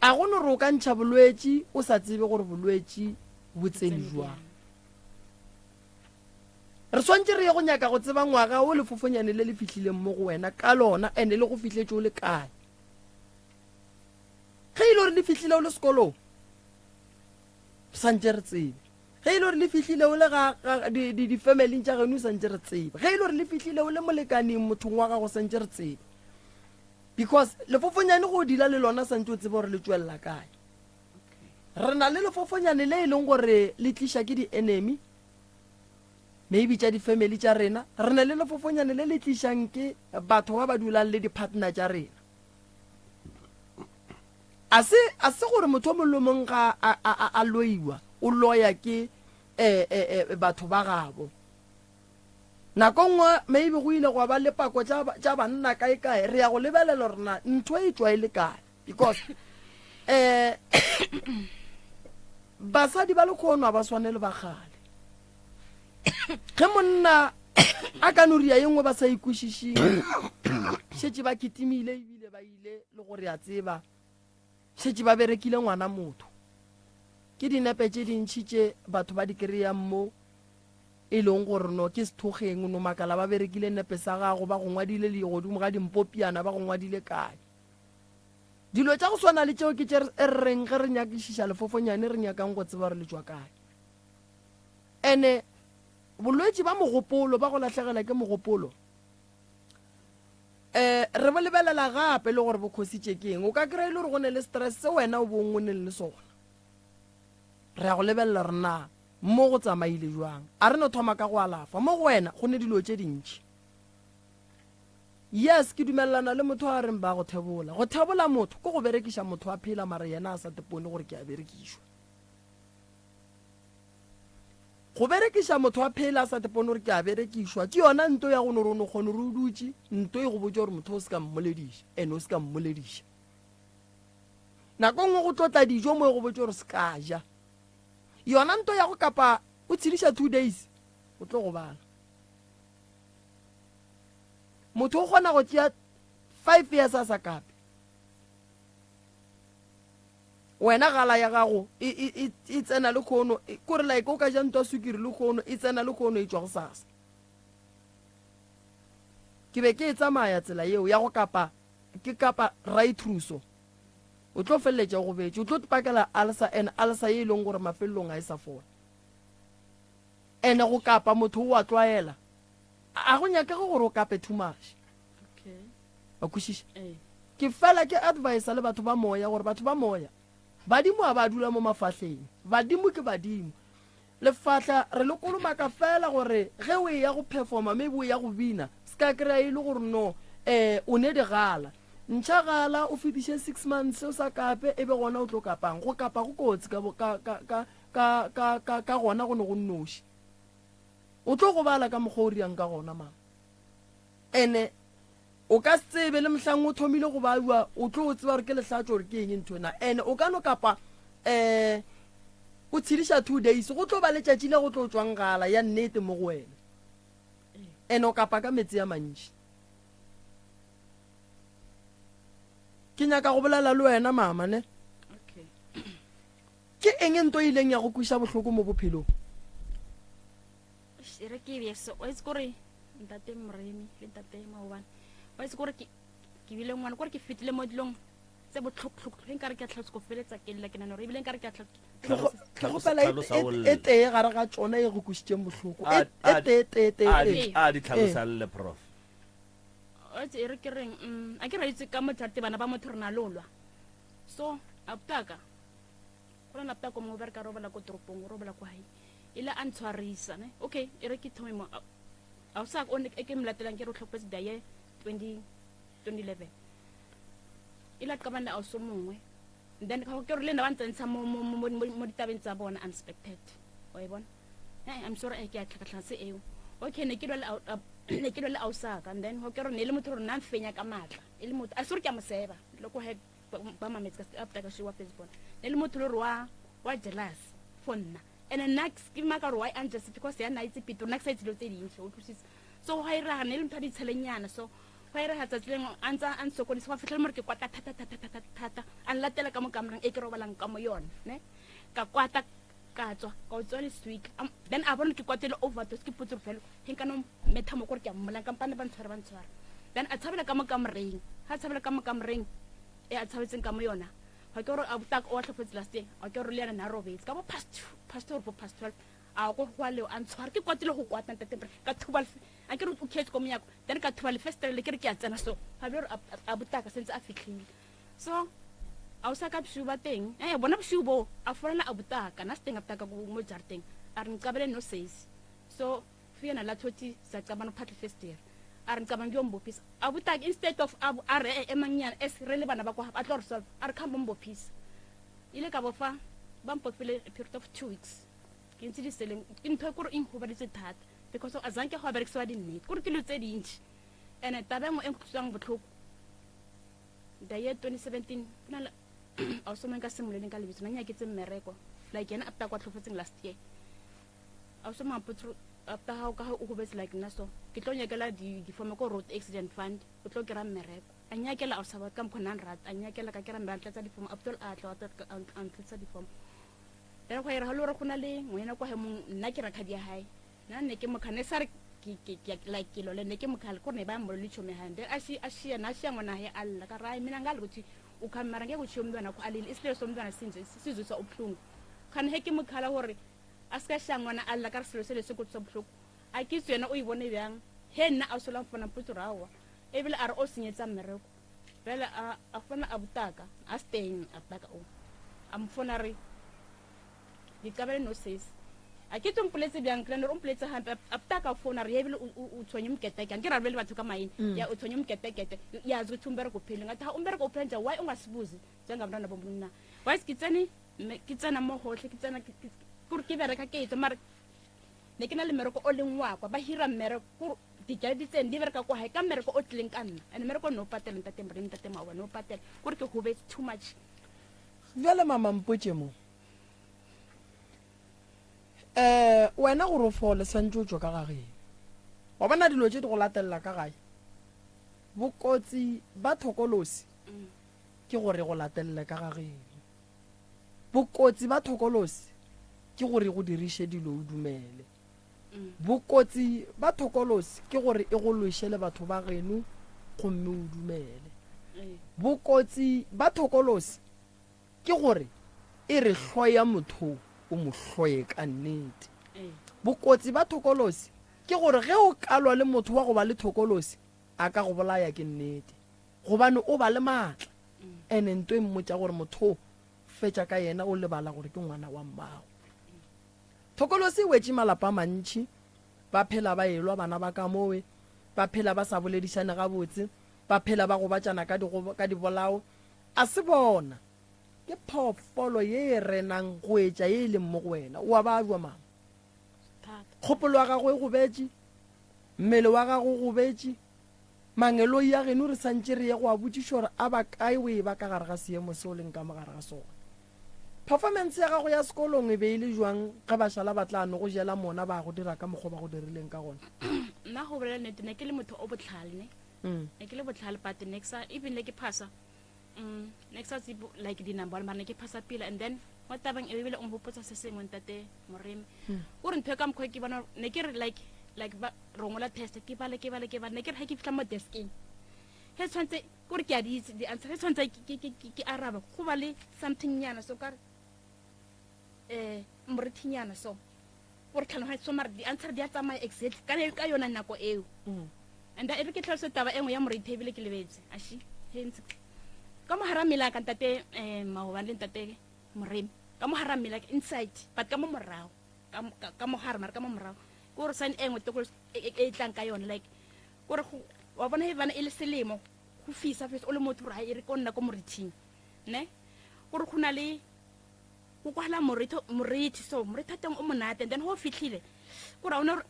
A go no re o ka ntšha bolwetši o sa tsebe gore bolwetši bo tsene jwang. Re swantše re ye go nyaka go tseba ngwaga o lefofonyane le le fihlileng mo go wena ka lona ene le go fihletše o le kae. Ge e le gore le fihlile o le sekolong, santše re tsebe. Ge e le gore le fihlile o le ga di-familing tša geno, santše re tsebe. Ge e le gore le fihlile o le molekaneng mothong wa gago, santše re tsebe. Because lefofonyane go dila le lona santše o tsebe gore le tšwelela kae. Re na le lefofonyane le e leng gore le tliša ke di-enemy, maybe tša di-family tša rena. Re na le lefofonyane le le tlišang ke batho ba ba dulang le di-partner tša rena. A se, a se gore motho o mongwe le o mongwe ga a, a, a, a loiwa, o loya ke eh, eh, eh, batho ba gabo. Nako nngwe maybe go ile gwa ba le pako tša, tša banna kae kae, re ya go lebelela gore na ntho e tšwa e le kae. Because eh, basadi ba lekgono ga ba swane le ba kgale. Ge monna a ka no ria ye nngwe ba sa ikwešišing, šetše ba kitimile ebile ba ile le go re a tseba, šetše ba berekile ngwana motho. Ke dinepe tše dintši tše batho ba di kry-ang mo e leng gore no ke sethokgeng, no makala ba berekile nepe sa gago, ba go ngwadile le godimo ga dimpopiana, ba go ngwadile kae. Dilo tša go swana le tšeo ke tše re reng ge re nyakišiša lefofonyane re nyakang go tseba gore le tšwa kae. Ene bolwetši ba mogopolo, ba go lahlegela ke mogopolo, um re bo lebelela gape le gore bo khositše ke eng. O ka kry-a e le gore go ne le stress se wena o bong o neng le sona. Re ya go lebelela gore na mo go tsamaile jwang. A re no thoma ka go alafa. Mo go wena go ne dilo tše dintši. Yes, ke dumelelana le motho a reng ba go thebola. Go thebola motho ke go berekiša motho a phela mara yena a sa tepone gore ke a berekišwa. Go berekiša motho a phela a sa tepone gore ke a berekišwa ke yona nto ya go no re o no kgone gore o dutše nto e go botša gore motho o se ka mmolediša and o se ka mmolediša. Nako nngwe go tlotla dijo mo e go botša gore se ka ja. Yona nto ya go kapa o tshediša 2 days o tlo gobala. Motho o kgona go tšea 5 years a sa kape. Wena gala ya gago e, e, e, e tsena le kgono, kore like o ka ja ntwa sukiri le kgono, e tsena le kgono e tšwa go sasa. Ke be ke e tsamaya tsela yeo ya go kapa, ke kapa right through so. O tlo feleletša o gobetše, o tlo pakela ulcer and ulcer ye e leng gore mafelelong ga e sa fola. Ene go kapa motho o a tlwaela. A go nyakege gore o kape too much. Okay. Wa kwešiša? Ee. Ke fela ke advisa le batho ba moya gore batho ba moya, badimo ga ba dula mo mafahleng. Badimo ke badimo. Lefahla re le kolomaka fela gore ge o eya go performa maybe o ya go bina, se ka kry-a e le gore no um o ne digala. Ntšha gala o fetiše 6 months o sa kape e be gona o tlo kapang. Go kapa go kotsi ka, ka, ka, ka, ka, ka, ka, ka gona go ne go nnoši. O tlo gobala ka mokgwa o riang ka gona, mama. Ene o ka se tsebe le mohlang o thomile go bajwa, o tlo tseba gore ke lehlatšo gore ke eng ntho ena. Ene o ka no kapa um o tshediša 2 days, go tlo ba letšatši le go tlo tšwang gala ya nnete mo go wena. Ene o kapa ka metsi a mantši. Ke nyaka go bolela le wena mama ne. Okay. Ke eng nto e ileng ya go kweša bohloko mo bophelong? E re ke be so, wa itse kore ntate Moremi le ntate Maobane, wa itse kore ke ke bile ngwana kore ke fetile mo dilong tse botlhoko-tlhoko, ge nkare ke a tlhalosa ko feletsa ke lla ke nana gore ebile nkare ke a tlhalosa. Ke kgopela e tee gare ga tšona e go kwešitšeng bohloko. E tee, tee, tee, tee. A di tlhalosa lle prof. Wa itse e re ke reng, a ke ra itse ka motho bana ba motho re na lolwa. So, abutaka Go na laptop mongwe o bereka a robala ko toropong, o robala ko hae. Ile a ntshwarisa ne. Okay, e re ke thome mo. A o sa o ne ke mo latelang ke re o tlhokofetse the year 20 2011. Ile a qabana le ausi o mongwe. Then ka ke re le nna ba ntsentsha mo mo mo mo ditabeng tsa bona unexpected. Wa e bona? Eh, I'm sorry, eh, ke a tlhakatlhakana se eo. Okay, ne ke lwa le ne ke lwa le ausi ka and then ho ke re ne le motho re nna mfenya ka matla. E le motho a se re ke a mo seba. Le ko he ba mametse ka after ka shiwa first born ne le motho le gore wa wa jealous for nna and nna ke maka gore why I'm just because ya nna itse pito nna ke sa itse dilo tse dintsi o utlwisisa so ga iraga ne le motho a ditshelenyana so ga iraga tsatsi lengwe a ntse a nsokodisa go fitlhela more ke kwata thata thata thata thata a nlatela ka mo kamoreng e ke robalang ka mo yone ne ka kwata ka tswa ka o tswa leswika then a bona ke kwatele overdose ke potse fela he nka no metha mo kore ke a mmolang kampane ba ntshware ba ntshware then a tshabela ka mo kamoreng ga tshabela ka mo kamoreng e a tshabetseng ka mo yona ga ke gore a botaka o a tlhofetse last year ga ke gore le yana ne a robetse ka bo past past or bo past 12 a go go leo a ntshware ke kwatile go kwata ntate ka thuba a ke re o khetse ko monyako then ka thuba lefestere le ke re ke a tsena so ga be gore a botaka sentse a fitlhile So a o sa ka bosigo ba teng eh bona bosigo bo a folela a botaka na se teng a botaka ko mo jarateng a re nqabele no sesi so fika la thothi sacabana uphahle festere a re ngicabanga kuyombopisa a botaka instead of a re eh, emangnyana es re le bana ba kwa a tlo re solve a re khamba mbophisa ile ka bofa ba mpofile a period of 2 weeks ke ntse diseleng ke ntho e kore e nkgobaditse thata because of azanke go berekisiwa dinnete kore ke dilo tse dintši ene taba e nngwe e nkutlwisang botlhoko The year 2017 go na le ausi o mongwe ka simololeng ka lebitso na nyaketse mmereko like yena after kwa tlhofetseng last year ausi o mongwe a after ga ka o gobetse like nna so ke tlo nyakela di-form ko road accident fund o tlo kry-a mmereko a nyakela ausi ba ka mokgwa nna nrata a nyakela ka kry-a mmereko a ntlatsa di-form after a tla a ntlatsa di-form then go ira ga le gore go na le ngwanyana kwa he mong nna ke rakgadi ya hae Nna ne ke mokha ne sa re ke ke ke like ke lole ne ke mokha ko ne ba mo le chomi ha then a shi a shiya na shiya ngwana he alla ka ra mina ngali ukuthi ukhamba mara ngeke ushiye umntwana wakho alile isililo somntwana sinje sizwisa ubuhlungu khani he ke mokhala gore a se ka shiya ngwana alla ka re selo sele se kutlwisa bohloko a ke itse yena o e bone bjang he nna a sola mfona mpotse gore aowa ebile a re o senyetsa mmereko bjale a a fona a butaka a steng a butaka o a mfona re dicabele no sesi. A ke tse mpoletse bjang ke o mpoletse hampe after ka phone re ebile o tshwenye mketekete ke ra bolele batho ka maina mm. ya o tshwenye mketekete yazi ukuthi umbereko uphele ngathi ha umbereko uphele nje why ungasibuzi njengabantwana bomntu na why ke tsene ke tsena mo gotlhe ke tsena kore ke bereka ke etsa mara ne ke na le mmereko o leng wa kwa ba hira mmereko kore dijalo di tsene di bereka kwa gae ka mmereko o tlileng ka nna and mmereko ne o patela ntate moreng ntate maoba ne o patela kore ke gobetse too much. Bjale mama mpotše mo um wena gore o fole swantse o tšwe ka gageng wa bona dilo tše di go latelela ka gae bokotsi ba thokolosi ke gore go latelele ka gageng bokotsi ba thokolosi ke gore go diriše dilo o dumele bokotsi ba thokolosi ke gore e go lweše le batho ba geno gomme o dumele bokotsi ba thokolosi Ke gore e re hloya motho o mo hloye ka nnete. Bokotsi ba thokolosi ke gore ge o ka lwa le motho wa go ba le thokolosi a ka go bolaya ke nnete gobane o ba le maatla ene nto e mmotša gore motho o fetša ka yena o lebala gore ke ngwana wa mmago. Thokolosi e wetše malapa a mantši, ba phela ba elwa bana ba ka mowe, ba phela ba sa boledišane gabotse, ba phela ba gobatšana ka dibolao. A se bona. Ke phoofolo ye e renang go etša ye e leng mo go wena. O a babja, mama. Kgopolo ya gago e gobetše. Mmele wa gago o gobetše. Mangeloi a geno re santše re ye go a botšiša gore a ba kae o e ba ka gare ga seemo se o leng ka mo gare ga sona. Performance ya gago ya sekolong e be e le jwang ge ba šala ba tla no go jela mona ba go dira ka mokgwa ba go dirileng ka gona? Nna go bolela nnete ne ke le motho o botlhale ne. Mm. Ne ke le botlhale but ne ke sa even ne ke phasa mm, ne ke sa tsebe like di-number mara ne ke phasa pila and then mo tabeng e ebile o nghopotsa se sengwe ntate moremi mm. o re ntho e ka mokgwa ke bona ne ke re like like ba re ngola test ke bale ke bale ke bale ne ke re ga ke fitlha mo deskeng he tshwanetse kore ke a di itse di-answer he tshwanetse ke araba go ba le something nyana so kare um morethinyana so gore tlhaloganye so mara di-answer di a tsamaya exactly ka, ka yona nako eo mm. and e re ke tlhalose taba e nngwe ya morethe ebile ke lebetse ashi ka mogara mmele ka ntate um maobane le ntate moremi ka mogara mmele inside but ka mo morago ka mogare mara ka mo morago ke gore sign e nngwe tokolo e, e, e tlang ka yone like kore wa bona e bana e le selemo go fisa fesa o le motho gore ga e re ko nna ko morithing ne gore go na le go kwala morithi morithi so morithi teng o monate and then go fitlhile kore ona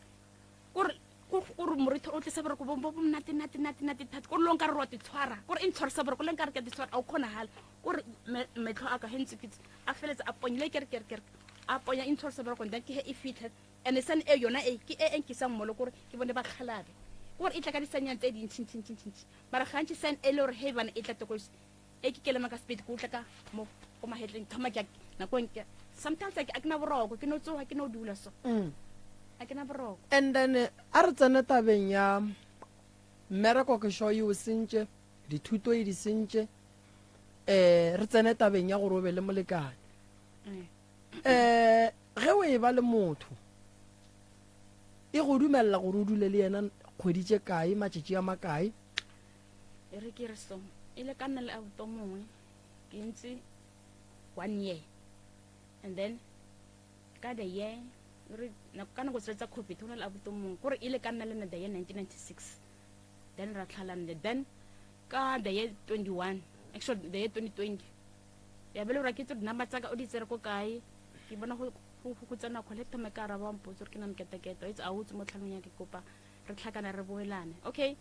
kore kore morithi o tlisa boroko bo bo monate nate nate nate thata kore lo nkare wa te tshwara kore e ntshwarisa boroko le nkare ke te tshwara a o kgonagale kore metlho a ka he ntse ke a feletse a ponyile kere kere kere a ponya e ntshwarisa boroko then ke he e fitlhe and san e yona e ke e e nkisang molo kore ke bone ba kgalabe kore e tla ka disanyang tse dintšhintšhintšhintšhi mara gantši san e le gore he bana e tla tokosi e ke kelema ka sepedi ke utlwa ka mo go magetleng thoma ke nako ke sometimes a ke na boroko ke no tsoga ke no dula so mm. a ke na boroko and then eh, a re tsene tabeng ya mmereko ke sho e o sentše dithuto e di sentše um re tsene tabeng ya gore o be le molekane um ge o e ba le motho e go dumelela gore o dule le yena kgwedi tše kae matšatši a makae E re ke re so, e le ka nna le abuti o mongwe ke ntse one year and then ka the year re ka nako tsele tsa covid go na le abuti o mongwe kore e le ka nna le nna the year 1996 then ra tlhalane then ka the year 21 actually the year 2020 ya be le gore ke tse di-number tsaka o di tsere ko kae ke bona go tsena kgole thome ka araba mpotse gore ke na mketekete itse a o tse mo tlhalong ya ke kopa re tlhakana re boelane okay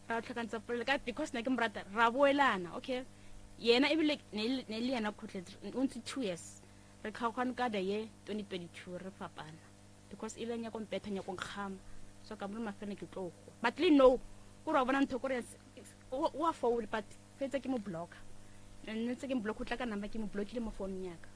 ra tlhakantsa polelo ka because ne ke mo rata ra boelana okay yena ebile ne e le yena kgotletse o ntse two years re kgaogane ka the year 2022 re fapana because e le nyako mpetha nyako nkgama so ka bolo mafene ke tlo go but le no kore wa bona ntho kore o a phone but fetsa ke mo blocka nne ntse ke mo block o tla ka number ke mo blockile mo phone yaka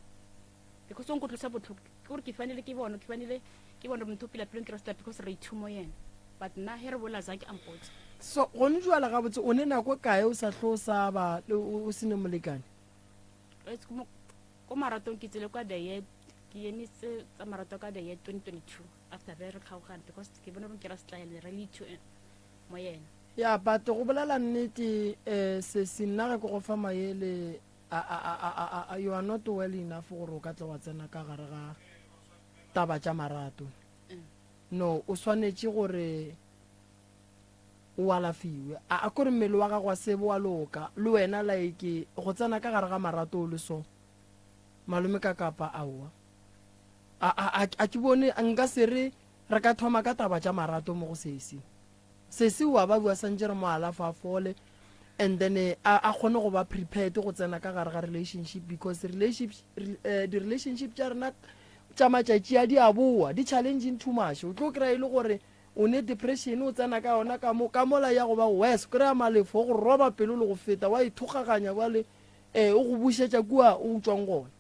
because o nkutlwisa botlhoko ke gore ke fanele ke bone ke fanele ke bone motho pila pelong ke resta because re ithumo yena but nna he re bola zake a mpotse so gone jwale gabotse o ne nako kae o sa hlo o sa ba o se ne molekane ko maratong ke tsile kwa the year ke emise tsa marato ka the year 2022 after be re kgaogane because ke bone gore ke ra setlaele re le ithu eh, mo yena ya but go bolela nnete um sesi nna ge ke go fa maele a, a, a, a, a, you are not well enough gore o ka tla wa tsena ka gare ga. taba tša marato. No, o swanetše gore o alafiwe. A a kore mmele wa gago wa sebe wa loka, le wena like go tsena ka gare ga marato o le so. Malome ka kapa aowa. A a a a ke bone nka se re re ka thoma ka taba tša marato mo go sesi. Sesi o a ba bua santše re mo alafa a fole and then a a kgone go ba prepared go tsena ka gare ga relationship because relationship di relationship tša rena tša matšatši a di a boa di challenging too much. O tlo kry-a e le gore o ne depression o tsena ka yona ka mo ka mola ya go ba worse kry-a malefo o go roba pelo le go feta wa ithokgaganya bjale um o go bušetša kua o tšwang gona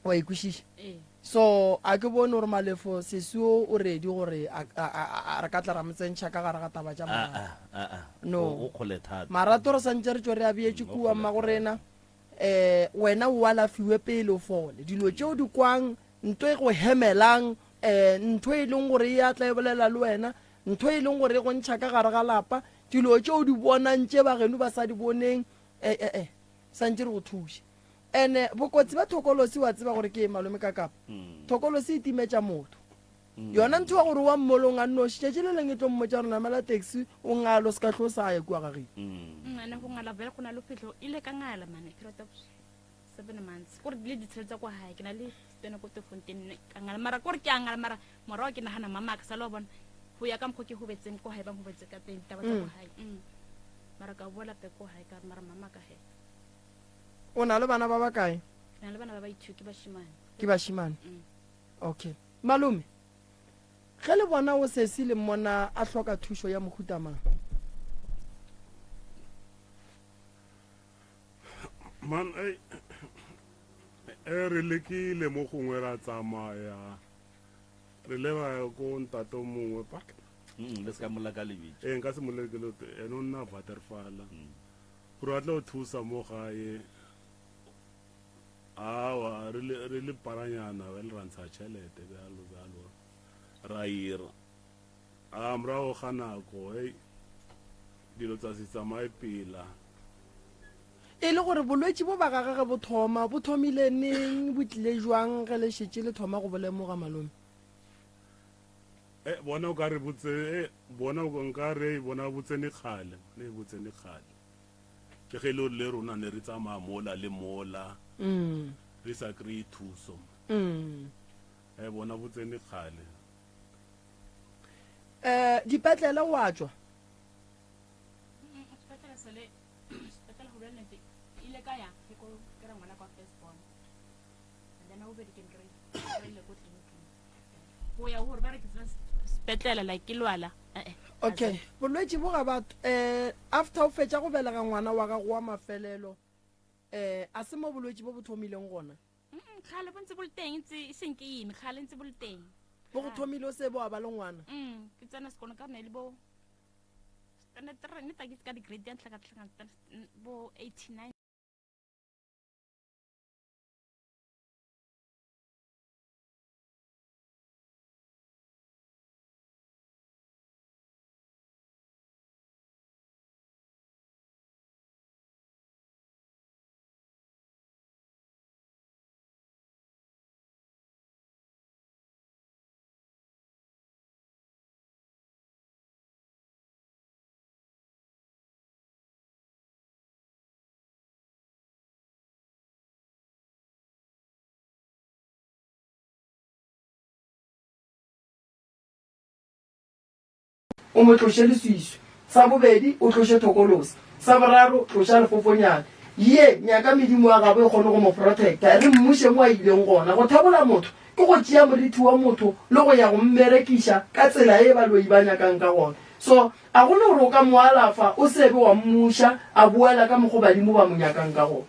wa e kwešiša Ee. so a ke bone gore malefo sesi o o ready gore a- a- a- a- re ka tla ra mo tsentšha ka gare ga taba tša marato Ah, ah, ah. No. O- o kgole thata marato re santše re tšwe re a beetše Mm, o kua kgole mmago rena um wena o alafiwe pele o fole dilo tšeo di kwang Ntho e go hemelang, eh, ntho e leng gore e a tla e bolela le wena, ntho e leng gore e go ntšha ka gare ga lapa, dilo tše o di bonang tše ba geno ba sa di boneng, eh, eh, eh, santše re go thuše. Ene bokotsi ba thokolosi wa tseba gore ke eng malome ka kapa? Thokolosi e timetša motho. Yona ntho ya gore wa mmolong a nnoši, tšatši le leng e tlo mmotša gore namela taxi o ngalo se ka hlo sa ya kua ga geno. Ene go ngala vele go na le phitlho ile ka ngala mane period of 7 months kore le ditshele tsa kwa gae ke na le tsene ko tefontein ka ngala mara kore ke a ngala mara morago ke nagana mama ka sale wa bona go ya ka mokgwa ke gobetseng ko gae ba gobetse ka teng taba tsa ko gae mm. mara ka boela pe ko gae ka mara mama ka he o na le bana ba ba kae ke na le bana ba ba ithuo ke bashimane ke bashimane mm. okay malome ge le bona o sesi le mmona a hloka thušo ya mohuta mang Man, ei, e re lekile mo gongwe ra tsamaya re le ra ya ko ntate o mongwe pak Mm, le se ka molla ka lebitso ee nka se molele ke lote ene o nna vaterfala gore a tla o thusa mo gae awa re le re le paranyana ba le ra ntsha tšhelete bjalo bjalo ra ira A morago ga nako, hei, dilo tsa se tsamaye pela. E le gore bolwetši bo ba gage ge bo thoma, bo thomile neng, bo tlile jwang ge le šetše le thoma go bo lemoga, malome? E, bona o ka re bo tse, e, bona o nka re bona bo tsene kgale, ne bo tsene kgale. Ke ge e le gore le rona ne re tsamaya mola le mola, re sa kry-e thuso. E, bona bo tsene kgale. Eh, dipetlele o a tšwa? Sepetlele sele, sepetlele go bja nnete, ile ka ya ke ko ke re ngwana kwa first born. And then o bedi ke nkry kry-ile ko tleliniking. Go ya gore ba re ke tsena sepetlele like ke lwala. Eh eh. Okay, bolwetši bo ga ba eh after o fetša go belega ngwana wa gago wa mafelelo eh a se mo bolwetši bo bo thomileng gona? Kgale bo ntse bo le teng ntse e seng ke ime, kgale ntse bo le teng. Bo go thomile o se bo a ba le ngwana? Ke tsena sekolo ka ne le bo standard 3 ne ta ke ka di grade ya ntlha ka tlhanga bo 89. O mo tloše leswiswi. Sa bobedi, o tloše thokolosi. Sa boraro, tloša lefofonyane. Ye, nyaka medimo ya gabo e kgone go mo protecta, re mmuše mo a ileng gona. Go thebola motho ke go tšea morithi wa motho le go ya go mmerekiša ka tsela ye baloi ba nyakang ka gona. So, a go no gore o ka mo alafa o se be wa mmuša a boela ka mokgo badimo ba mo nyakang ka gona.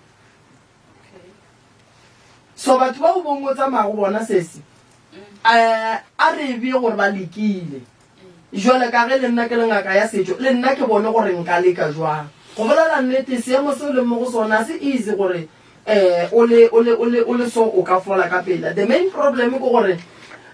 So batho bao bong o tsamaya go bona sesi, um a re bee gore ba lekile. Jwale ka ge le nna ke le ngaka ya setšo, le nna ke bone gore nka leka jwang. Go bolela nnete, seemo se o leng mo go sona ga se easy gore um o le, o le, o le, o le so o ka fola ka pela. The main problem ke gore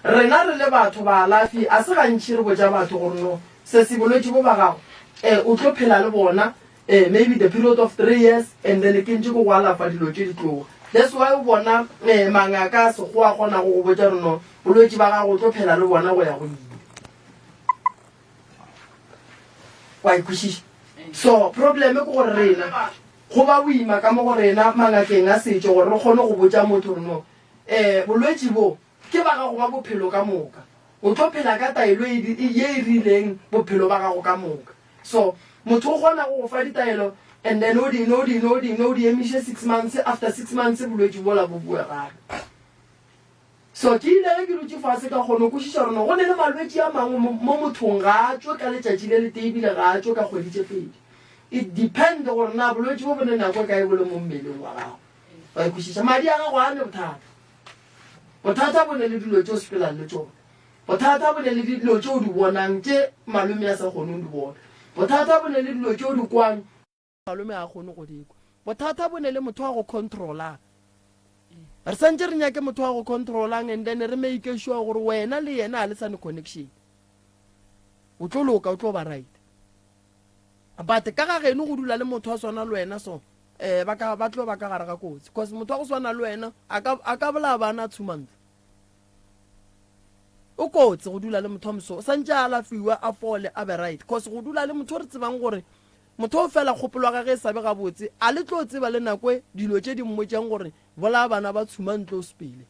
rena re le batho, baalafi, a se gantši re botša batho gore no, sesi bolwetši bo ba gago, um o tlo phela le bona um maybe the period of 3 years and then ke ntše ke go alafa dilo tše di tloga. That's why o bona eh, mangaka a sekgowa a kgonago go botša gore no bolwetši ba gago o tlo phela le bona go ya go ile. Wa e kwešiša? So problem ke gore rena go ba boima ka mo go rena mangakeng a setšo gore re kgone go botša motho gore no eh bolwetši bo ke ba gago ba bophelo ka moka. O tlo phela ka taelo e, e, ye e rileng bophelo ba gago ka moka. So motho o kgona go go fa ditaelo and then o di nwe, o di nwe, o di nwe, o di emiše six months, after six months bolwetši bola bo boe gape. So ke ile ge ke dutše fase ka kgona go kwešiša gore no go ne le malwetši a mangwe mo, mo mothong ga a tšwe ka letšatši le letee ebile ga a tšwe ka kgwedi tše pedi. It depend gore na bolwetši bo bo ne nako e kae bo le mo mmeleng wa gago. Wa e kwešiša? Madi a gago a ne bothata. Bothata bo ne le dilo tše o sepelang le tšona. Bothata bo ne le dilo tše o di bonang tše malome a sa kgoneng di bona. Bothata bo ne le dilo tše o di kwang. Malome ga a kgone go di kwa. Bothata bo ne le motho wa go controlang. Re santše re nyake motho wa go controlang and then re make sure gore wena le yena ga le sa ne connection. O tlo loka, o tlo ba right. But ka ga geno go dula le motho wa swana le wena so, eh, ba ka, ba tlo ba ka gare ga kotsi. Cause motho wa go swana le wena a ka, a ka bolaya bana a tshuma ntlo. O kotsi go dula le motho wa moso. O santše a alafiwa, a fole, a be right. Cause go dula le motho o re tsebang gore Motho o fela kgopolo ya gage e sa be gabotse, a le tlo tseba le nako e dilo tše di mmotšang gore bolaya bana ba tshuma ntlo o sepele.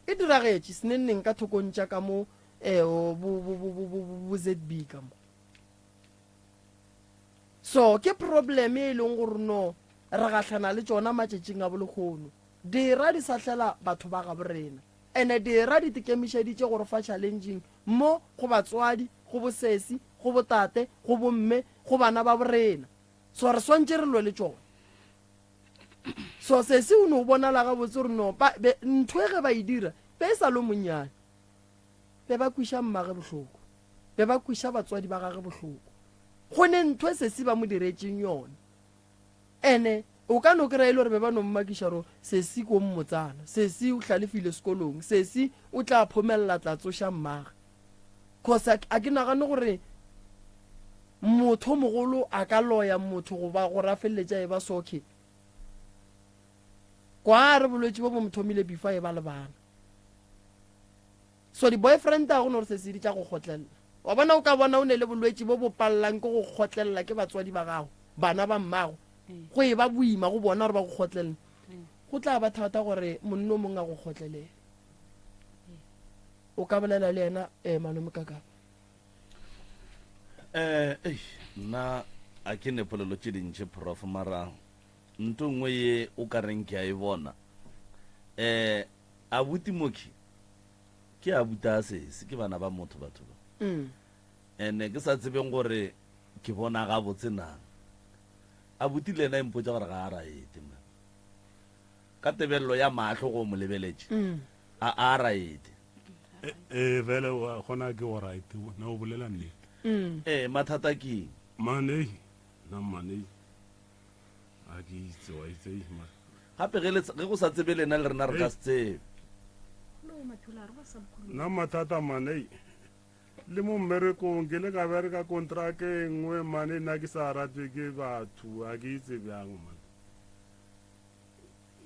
E diragetše senenneng ka thokong tša ka mo eh, bo, bo, bo, bo, bo, bo, bo ZB ka mo. So ke problem e leng gore no re gahlana le tšona matšatšing a bolekgono. Dira di sahlela batho ba gabo rena. Ene dira di tekemišeditše go re fa challenging mo go batswadi, go bosesi, go botate, go bomme, go bana ba borena. So re swantše re lwe le tšona. So sesi o no bonala gabotse gore no ba, be, ntho e ge ba e dira be e sa lo monnyane. Be ba kwiša mmage bohloko. Be ba kwiša batswadi ba gage bohloko. Go ne ntho e sesi ba mo diretšeng yona. Ene o ka no kry-a e le gore be ba no mmakiša ro sesi ko mmotsana, sesi o hlalefile sekolong, sesi o tla phomelela tla tsoša mmage. Cause a ke nagane gore motho mogolo a ka loya motho goba gore a feleletša e ba soke. Kwa re bolwetši bo bo mo thomile before e ba le bana. So di boyfriend a go no re sesi di tla go kgotlelela. Wa bona o ka bona o ne le bolwetši bo bo pallang ke go kgotlelela ke batswadi ba gago, bana ba mmago. Go e ba boima go bona gore ba go kgotlelele. Go tla ba thata gore monno mongwe a go kgotlelele. O ka bolela le yena eh malome Kakapa. Eh, ei, nna a ke ne polelo tše dintši prof mara nto nngwe ye o ka reng ke a e bona eh abuti mokhi ke abuti a sesi ke bana ba motho batho ba mm. ene ke sa tsebeng gore ke bona gabotse na abuti le ena e mpotsa gore ga a raete man ka tebelelo ya mahlo go mo lebeletše mm. a a raete ee fela gona ke go right na o bolela nnete mm. ee mathata ke eng mane na mane a ke itse wa itse gape ge go sa tsebe lena le rena re ka se tsebe nna mathata mane le mo mmerekong ke le ka bereka kontraka e nngwe mane nna ke sa ratwe ke batho a ke itse bjang mane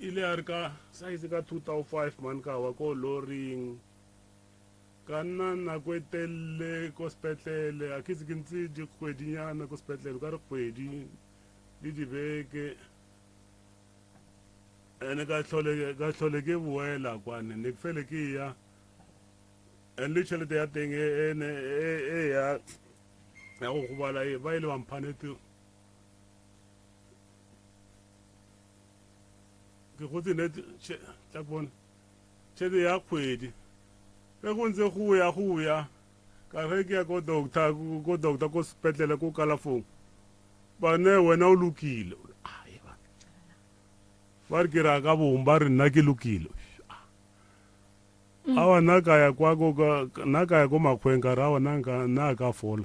ile ya re ka sa itse ka 2005 man ka wa ko loring ka nna nako e telele ko sepetlele a ke itse ke ntse dikgwedinyana ko sepetlele ka re kgwedi le dibeke ene ka tlhole ka tlhole ke boela kwane ne ke fele ke ya and le tšhelete ya teng e e ne e e ya ya go gobala e ba ile ba mphanete ke gotse ne tla ke bone tšhelete ya kgwedi ge go ntse go ya go ya ka ge ke ya ko doctor ko doctor ko sepetlele ko kalafong Ba ne wena o lokile. Ba re ke ra ka bong ba re nna ke lokile. Mm. Awa nna ka ya kwa ko nna ka ya ko makgweng ka re awa nna nka nna ka fola.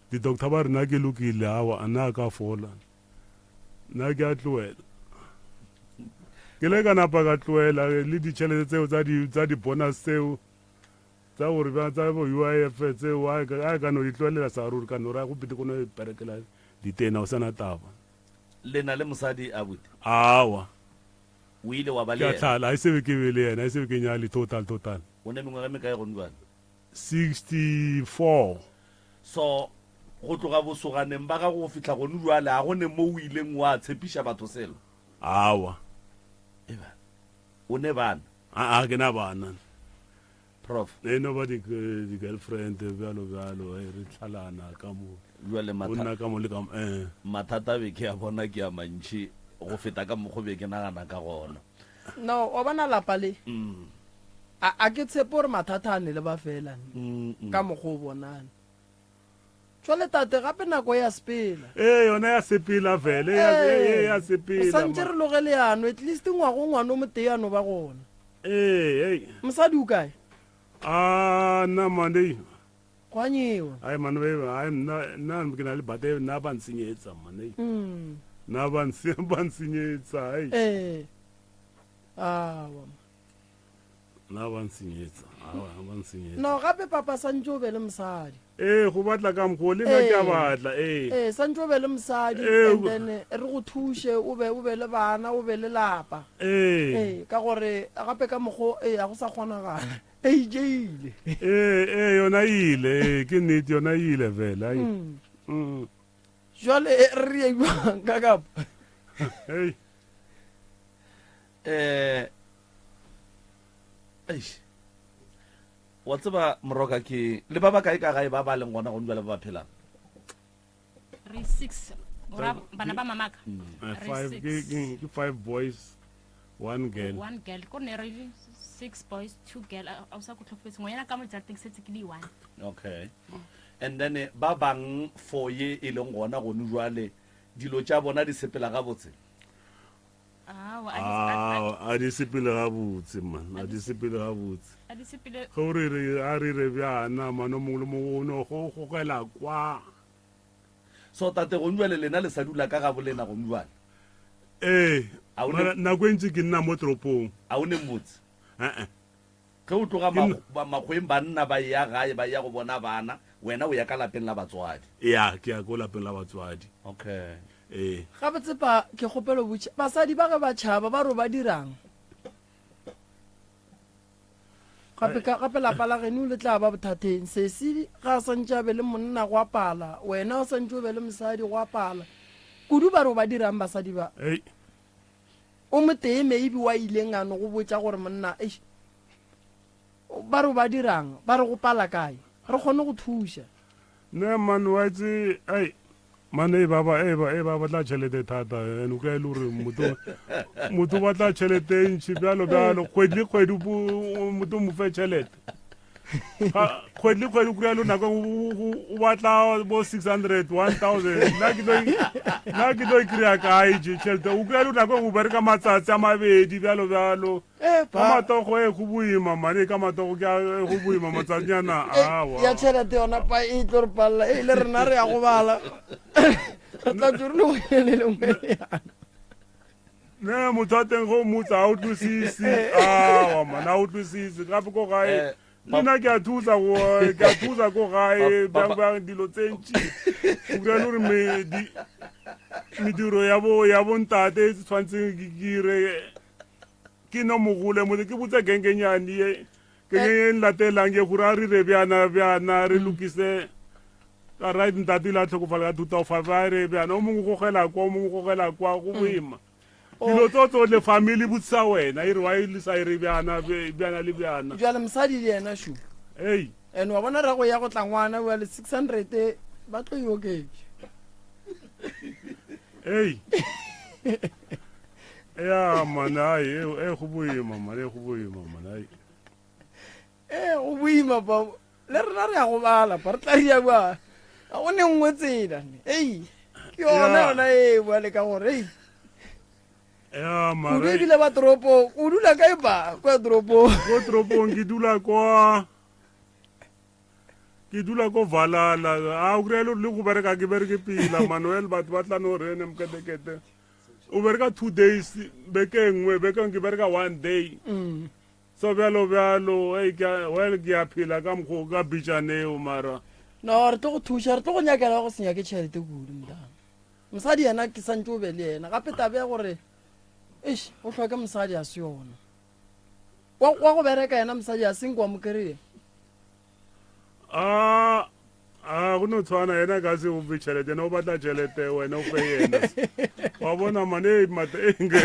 Di doctor ba re nna ke lokile awa nna ka fola. Nna ke a tloela. Ke le ka napa ka tloela le ditšhelete tseo tsa di tsa di bonus tseo. Tsa gore bjang tsa bo UIF tseo a a ka no di tloelela sa ruri ka no ra go pete go no iperekela ditena o sana taba. Le na le mosadi abuti? Awa. O ile wa ba Ke le a yena? tlhala, a e se be ke be le yena, a e se be ke nyale total total. O ne mengwaga e mekae gone bjale? 64. So, go tloga bosoganeng ba gago go fihla gone bjale, a go ne mo o ileng wa tshepiša batho selo? Awa. Eba, o ne bana? Aa, ke na bana. Prof. E no ba di-girlfriend bjalo bjalo, eh, re tlhalana ka mo. Bjale O nna ka mo le ka mo, eh. Mathata be ke a bona ke a mantši go feta ka mokgo be ke nagana ka gona. No, wa bona lapa le? A, a ke tshepe gore mathata a ne le ba fela ne, ka mokgo o bonane. Jwale tate, gape nako ya sepela. Ee, yona ya sepela fela, e ya, e, e ya O sepela. santše re loge leano, at least ngwago ngwana o motee a no ba gona. Ee, ei. Mosadi o kae? A, nna man, ei. Gwa nyewa. Ai man, ei, ai nna, nna ke na le bata, nna ba nsenyetsa man, ei. Nna ba nse, ba nsenyetsa, ei. Ee. Awa. Nna ba nsenyetsa, awa, ba nsenyetsa. No, gape papa santše o be le mosadi. Ee, go batla ka mokgwa o, le nna ke a batla, ee. Ee, santše o be le mosadi, Ee, and then re go thuše, o be, o be le bana, o be le lapa. Ee. Ee, ka gore gape ka mokgwa o, ee, ga go sa kgonagala. E itšeile. Ee, ee, yona e ile, ee, ke nnete, yona e ile fela, ai. Jwale re re ye jwang ka kapa? Hei. Eh, eish. Wa tseba moroka ke le ba ba kae ka gae ba ba leng gona gone jwale ba ba phelang? Re six. Ora bana ba mamaka. Re Five, six. ke, ke, ke five boys, one girl. One girl. Ko ne re six boys, two girl. A o sa ko tlhokofetse. Ngwanyana ka mo jarateng setse ke le one. Okay. And then eh, ba bang for ye e leng gona gone jwale dilo tša bona di sepela gabotse. Aowa, a di sepele gabotse man, a di sepele gabotse. Ge o re re a re re bjana man, o mongwe le mongwe o no go gogela kwa. So tate gong jwale lena le sa dula ka gabo lena gong jwale? Ee, mara nako e ntši ke nna mo toropong. A o ne motse? Eh-eh. Ge o tloga makgweng banna ba eya gae ba eya go bona bana, wena o ya ka lapeng la batswadi? Ya, ke ya ko lapeng la batswadi. Okay. Ee. Gabotse pa ke kgopelo botša, basadi ba ge ba tšhaba ba re o ba dirang? Gape ka gape lapa la geno le tla ba bothateng. Sesi ga a santše a be le monna go a pala, wena o santše o be le mosadi go a pala. Kudu ba re o ba dirang basadi ba? Ei. O motee maybe wa ileng a no go botša gore monna eish ba re o ba dirang, ba re go pala kae, re kgone go thuša. Ne man wa itse ai man e ba ba e ba e ba batla tšhelete thata and o kry-a e le gore motho motho o batla tšhelete e ntšhi bjalo bjalo kgwedi le kgwedi motho o mo fe tšhelete kgwedi le kgwedi o kry-a le nako o batla bo 600 1000 nna ke tlo nna ke tlo e kry-a kae je tšhelete o kry-a le nako o bereka matsatsi a mabedi bjalo bjalo eh, ka matogo e go boima mane ka matogo ke e go boima matsatsinyana eh, awa ya tšhelete yona pa e tlo re palela e le rena re ya go bala re tla tsore le go le lengwe yana Ne motho wa teng ge o mmotsa ga utlwisise awa man a utlwisise gape ko gae Eh, le nna ke a thusa go ke a thusa ko gae Pa- bjang bjang dilo tse ntši o kry-a le gore me- di- mediro ya bo ya bontate e tshwanetseng ke dire ke no mogole motho ke botse gengenyane ye genge ye nlatelang ye gore a re re bjana bjana re lokise ka right ntate ile a tlhokofala ka 2005 a re bjana o mongwe gogela kwa o mongwe gogela kwa go boima dilo tso tsotlhe family botsisa wena e re wa e lesa e re bjana bjana le bjana Bjale mosadi le yena shu ei and wa bona ra go ya go tla ngwana bjale 600 ba tlo e oketša. Ei ya man ai e go boima man e go boima man ai Ee, go boima pa le rena re ya go bala pa re tla ria bua ga go ne nngwe tsela ne ei ke yona yona e bua le ka gore ei ya kudu mara ebile ba toropong o dula kae ba kwa toropong ko toropong ke dula kwa ke dula ko valala a o kry-a le gore le go bereka ke bereke pila manuel batho ba tla no rene moketekete o bereka two days beke e nngwe beke nngwe ke bereka one day mm. So bjalo bjalo, ei, ke a, well, ke a phela ka mokgo ka bitšaneo mara. No, re tlo go thuša, re tlo go nyakela go se nyake tšhelete kudu mntana. Mosadi yena ke santše o be le yena. Gape taba ya gore Eish, o hloke mosadi a se yona. Wa, wa go bereka yena mosadi a senke wa mo kry-a. A a go no tshwana yena ka se o fe tšhelete yena o batla tšhelete wena o fe yena wa bona mane e mata e nke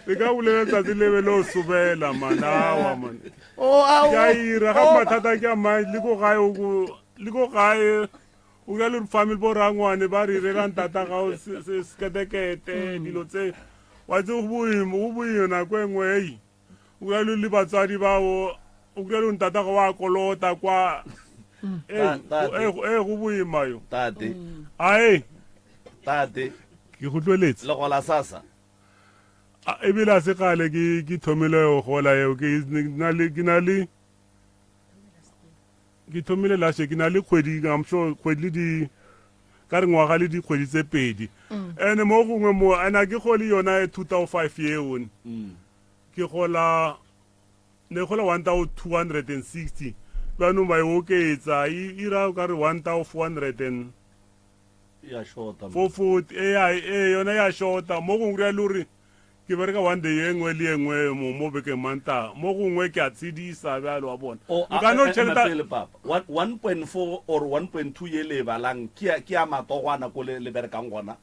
e ka bolela tsatsi lebe le o sobela man awa man Oh, a, ke a ira ga oh, mathata ke a mang le ko gae o ko le ko gae o ka le family bo rangwane ba re irela ntata gago seketekete dilo tse wa tse go boima go boima nako e nngwe ei o ka le le batswadi bao o ka le ntata go wa kolota kwa ee ee go boima yo tate ae tate ke go tlweletse le gola sasa ebile a se kgale ke ke thomile go gola eo ke na le ke na le ke thomile last year ke na le kgwedi I'm sure kgwedi le di ka re ngwaga le dikgwedi tse pedi ene mo gongwe mo ene a ke gole yona e 2005 eo ke gola ne gola 1260 jaanong ba e oketsa e ira o ka re 1400 and ya shota 440 e e yona ya shota mo gongwe re le gore ke bereka one day e nngwe le e nngwe mo mo bekeng manta mo gongwe ke a tshedisa bjalo wa bona O, o ka no a- a- tšhelete pele papa 1.4 or 1.2 ye le e balang ke ya ke ya matogwana ko le le berekang gona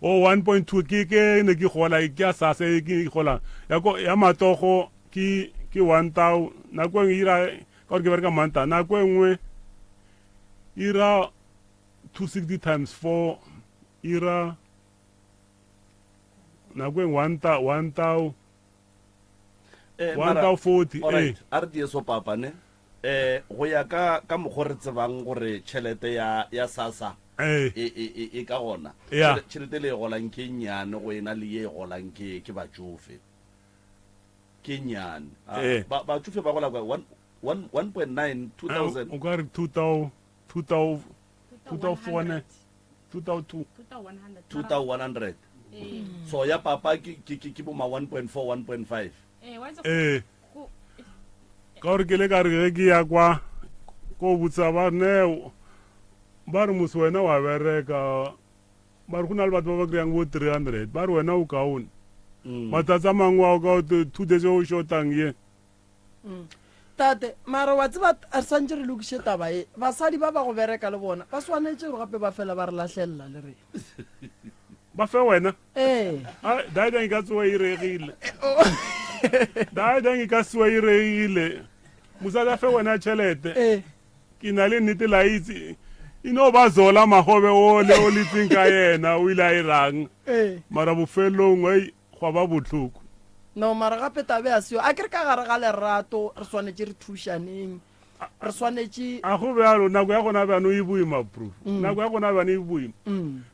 o 1.2 ke ke ne ke gola ke ya sase e ke gola ya ko ya matogo ke ke 1000 nako e nngwe ira ka gore ke bereka manta nako e nngwe ira 260 times 4 ira nako e nngwe one thou Eh, one mara- thou 40 Alright, ee a re die so papa ne eh go ya ka ka mokgwa re tsebang gore tšhelete ya ya sasa ee e e e, e ka gona Yeah. Tšhele- tšhelete le e golang ke e nnyane go ena le ye e golang ke ke batsofe ke nnyane Ah, Eh. ba batsofe ba gola kwa 1.9 2000 o ka re 2 thou 2 thou 2400 2002 2100 so ya papa ke ke ke bo ma 1.4 1.5 ee ka gore ke le ka re ge ke ya kwa ko botsa ba ne ba re mose wena wa bereka ba re go na le batho ba ba kry-ang bo 300 ba re wena o kaone matsatsi a mangwe a o ka two days o shotang ye Tate, mara wa tseba re swantše re lokiše taba ye. Basadi ba ba go bereka le bona ba swanetše gore gape ba fela ba re lahlelela le rena. Ba fe wena? Ee. A daedang e ka tsoa e regile. Daedang e ka tsoa e regile. Mosadi a fe wena tšhelete. Ee. Ke na le nnete la itse. E no ba zola magobe o le o letseng ka yena o ile a irang. Ee. Mara bofelong ei gwa ba bohloko. No, mara gape tabe a seo. A ke re ka gare ga lerato re swanetše re thušaneng. Re swanetše. A go bjalo, nako ya gona bjano e boima proof. Nako ya gona bjano e boima.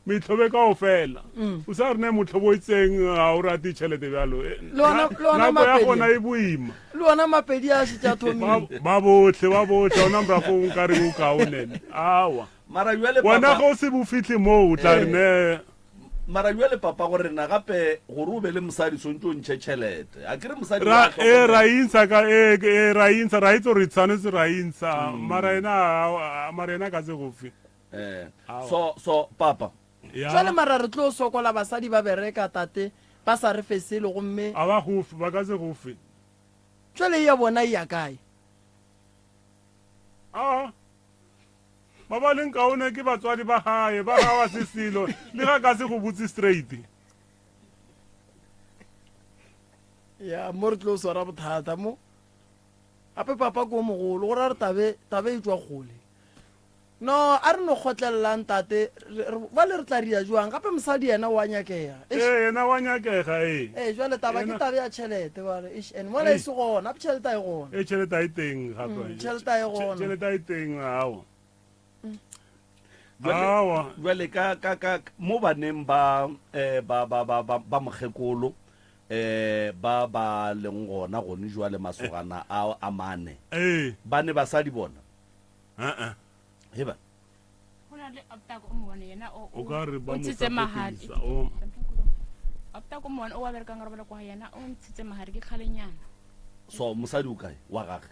Metlhobo e kaofela. O sa re ne motlhobo o itseng ga o rate tšhelete bjalo. Le ona- le ona Nako ya Mapedi. gona e boima. Le ona Mapedi a šetše a Ba thomile. ba bohle, ba bohle, ga ona morafo o nkareng o kaone. Aowa. Mara bjale Wena papa ge o se bo fihle moo o tla re ne Mara bjale papa go rena gape gore o be le mosadi swantse o ntšhe tšhelete. A ke re mosadi Ra wa e hlokomela. ra intsha ka e e ra intsha ra itse gore tshwanetse ra intsha mara ena a mara ena ka se go fe. Eh so so papa. Ya. Jwale mara re tlo sokola basadi ba bereka tate ba sa re fe selo gomme. A ba go fe ba ka se go fe. Jwale e ya bona e ya kae? A Ba ba leng kaone ke batswadi ba gae, ba ga wa se selo, le ga ka se go botse straight. Ya, mo re tlo swara bothata mo. Gape papa ko mogolo, go ra re tabe, tabe e tšwa kgole. No, a re no kgotlelelang tate, bale re tla ria jwang? Gape mosadi yena wa nyakega. Eish. Ee, yena wa nyakega, ee. Ee, jwale taba ke Yena- tabe ya tšhelete bale, eish, and mola e se gona, gape tšhelete a e gona. Ee, tšhelete a e teng gape. Tšhelete a e gona. Tšhelete a e teng, aowa. Jwale- Aowa. Jwale ka ka ka mo baneng ba eh ba ba ba ba ba mokgekolo eh ba ba leng gona gone jwale masogana a a mane. Ee. Ba ne basadi bona. Uh-uh. He ba. Go na le optako o mongwe yena o O ka re ba o mo ntshitse mahadi. sapotisa, o. Optako mongwe o wa berekang a robala kwa ga yena o ntshitse mahadi ke kgalenyana. So mosadi o kae wa gage?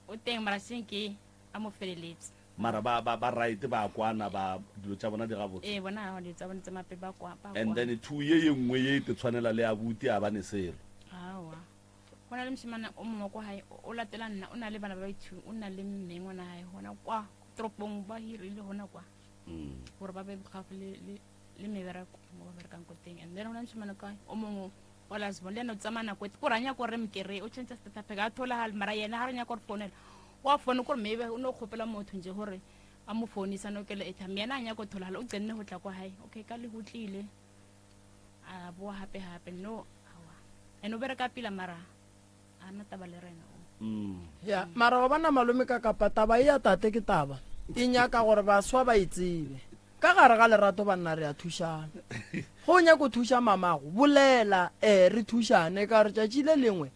O teng mara seng ke a mo feleletse. Mara ba ba ba right ba kwana ba dilo tša bona di gabotse. Ee bona awa dilo tsa bona tsa mape ba kwa ba And then two ye ye nngwe ye e te tshwanela le abuti a ba ne selo. Awa. Go na le moshemane o mongwe kwa gae o latela nna o na le bana ba ba o na le mme ngwana gae gona kwa toropong ba hirile gona kwa. Gore ba be gaufi le le le mebereko mo ba berekang ko teng. And then go na le moshemane kwa o mongwe wa last born le ena o tsamaya nako e kore a nyaka gore re mokere o change starter pack a tholagale mara yena ga re nyaka gore founela wa fone kore maybe o no kgopela motho nje gore a mo founisa no kele airtime yena a nyaka go tholagala o tsenne go tla kwa gae okay ka le go tlile a boa gape gape no awa and o bereka pila mara a na taba le rena o Ya, mara wa bona malome ka kapa taba e ya tate ke taba e nyaka gore baswa ba e tsebe. Ka gare ga lerato banna re a thušana. Ge o nyaka go thuša mamago, bolela, ee, re thušane ka gore tšatši le lengwe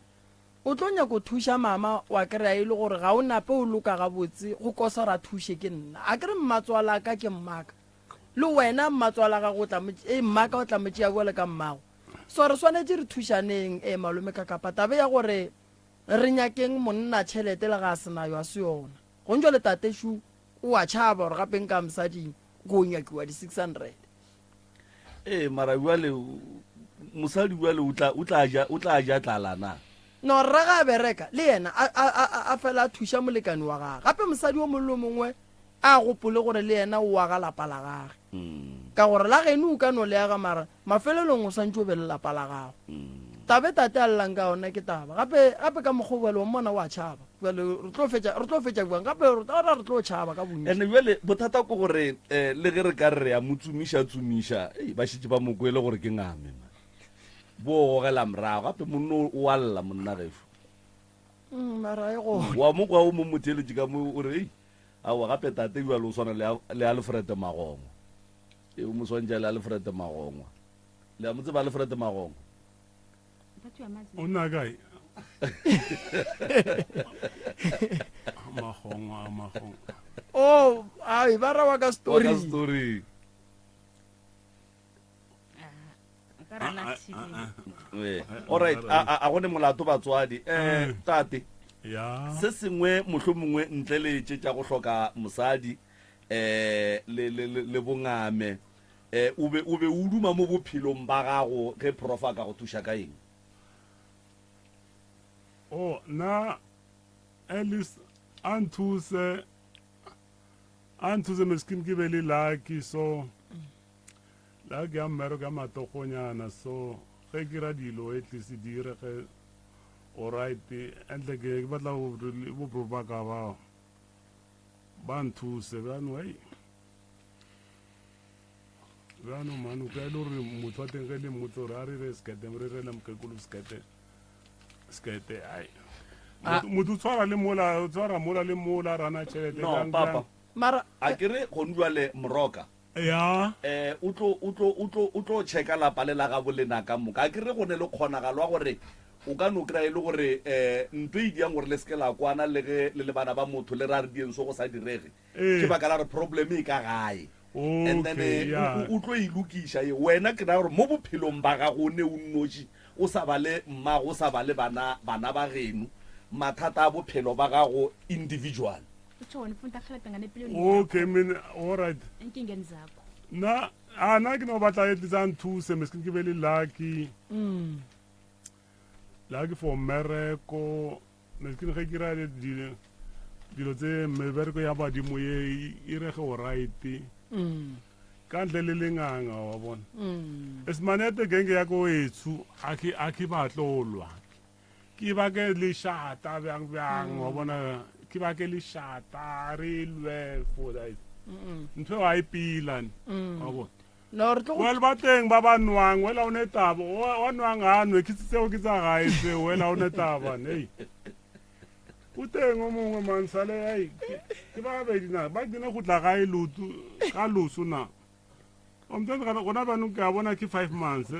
o tlo nyaka go thuša mama wa kry-a e le gore ga o nape o loka gabotse go kosa ra thuše ke nna. A ke re mmatswalaka ke mmaka le wena mmatswala gago o tla mo e mmaka o tla mo tšea bjalo ka mmago. So re swanetše re thušaneng ee malome ka kapa taba ya gore re nyakeng monna tšhelete le ga a se nayo a se yona. Gong jwale tate šu o a tšhaba gore gape nka mosading ko o nyakiwa di 600. Ee, mara bjale mosadi bjale o tla o tla ja o tla ja tlala na? No, rra ga a bereka le yena a a a a fela a thuša molekane wa gage. Gape mosadi o mongwe le o mongwe a gopole gore le yena o aga lapa la gage. Ka gore la geno o ka no le aga mara mafelelong o swantše o be le lapa la gago. Taba e tate a llang ka yona ke taba. Gape gape ka mokgwa o bjalo o mmona o a tšhaba. Bjale re tlo fetša re tlo fetša bjang? Gape re ra re tlo tšhaba ka bontši. And bjale bothata ke gore eh, le ge re ka re re a mo tsomiša tsomiša, ei, ba šetše ba mo kwele gore ke ngame man. Bo gogela morago gape monna o o a lla monna gešo. Mm, mara e gona. Wa mo kwa o mo motheeletše ka mo o re ei, aowa gape tate bjale o swana le le Alfred Magongwa. Ee, o mo swantšha le Alfred Magongwa. Le a mo tseba Alfred Magongwa? O nna kae? Magongwa, Magongwa. Oh, ai ba ra wa ka Wa story. ka story. Ee. Alright, a a a go ne molato batswadi. Eh, tate. Ya. Se sengwe mohlomongwe ntle le tše tša go hloka mosadi eh le le le le bongame Eh, o be, o be o duma mo bophelong ba gago ge prof a ka go thuša ka eng? Oh, nna at least a nthuse, a nthuse meskin ke be le lucky so lucky ya mmereko ya matogonyana so ge ke ra dilo at least di irege alright entle ke ke batla bo bro ba ka ba ba nthuse bjano hey bjano mane o ka e le gore motho wa teng ge le mmotse gore a re re sekete re rele mokekolo sekete sekete ai motho o tshwara le mola o tshwara mola le mola rana tšhelete no papa mara a ke re gone jwale moroka ya eh o tlo o tlo o tlo o tlo checka lapa le la gabo lena ka moka a ke re go ne le kgonagalo ya gore o ka no kry-a e le gore um nto e diang gore le seke la kwana le ge le le bana ba motho le ra re dieng so go sa direge Ke baka la gore problem e ka gae. And then Okay, yeah. o tlo e lokiša ye. Wena ke ra gore mo bophelong ba gago o ne o nnoši, o sa ba le mmago, o sa ba le bana, bana ba geno, mathata a bophelo ba gago individual. Okay, mina, all right. Nna, a nna ke no batla at least a nthuse, meskin ke be le lucky. Lucky for mmereko. Meskin ge ke ra dilo tse mebereko ya badimo ye e rege o right mm. ka ntle le lenganga wa bona mm. esimanete genge ya ko etshu a ke batlolwa ke bake lešata bjang bjang wa mm. bona ke bake lešata re lwe for that ntho eo a e pilane wa bona No, re tlo go Well, ba teng ba ba nwang, wela o ne taba. Wa nwang ga nwe, ke tseo ke tsa gae tseo, wela o ne taba, nei. O teng o mongwe man sale ai ke ba babedi na, ba dina go tla gae lotu ka loso na. O mtsantse gona gona bano ke a bona ke 5 months.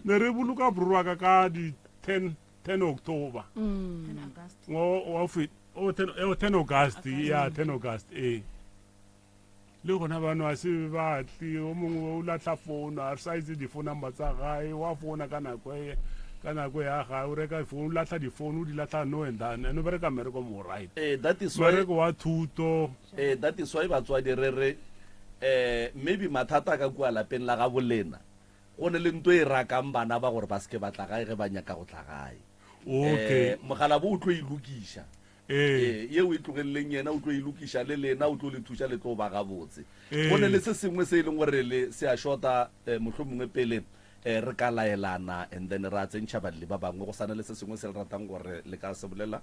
Ne re boloka bro wa ka ka di 10 10 October. Ngo wa fit o 10 10 August, ya 10 August eh. Le gona ba nwa se batle, o mongwe o latlha fono, a re sa itse di-phone number tsa gae, wa founa ka nako e. Ka nako ya gae o reka phone, o lahla di phone, o di lahla no and then, and o bereka mmereko mo right. Eh, that is why Mmereko wa thuto. Eh, that is why batswadi re re eh maybe mathata ka kua lapeng la gabo lena go ne le nto e rakang bana ba gore ba se ke ba tla gae ge ba nyaka go tla gae. Okay. Eh, mogala bo o tlo e lokiša. Ee. Ee, ye o e tlogeleleng yena o tlo e lokiša le lena o tlo le thuša le tlo ba gabotse. Ee. Go ne le se sengwe se e leng gore le se a shota eh, mohlomongwe pele eh, re ka laelana and then ra tsentšha balli ba bangwe. Go sa na le se sengwe se le ratang gore le ka se bolela?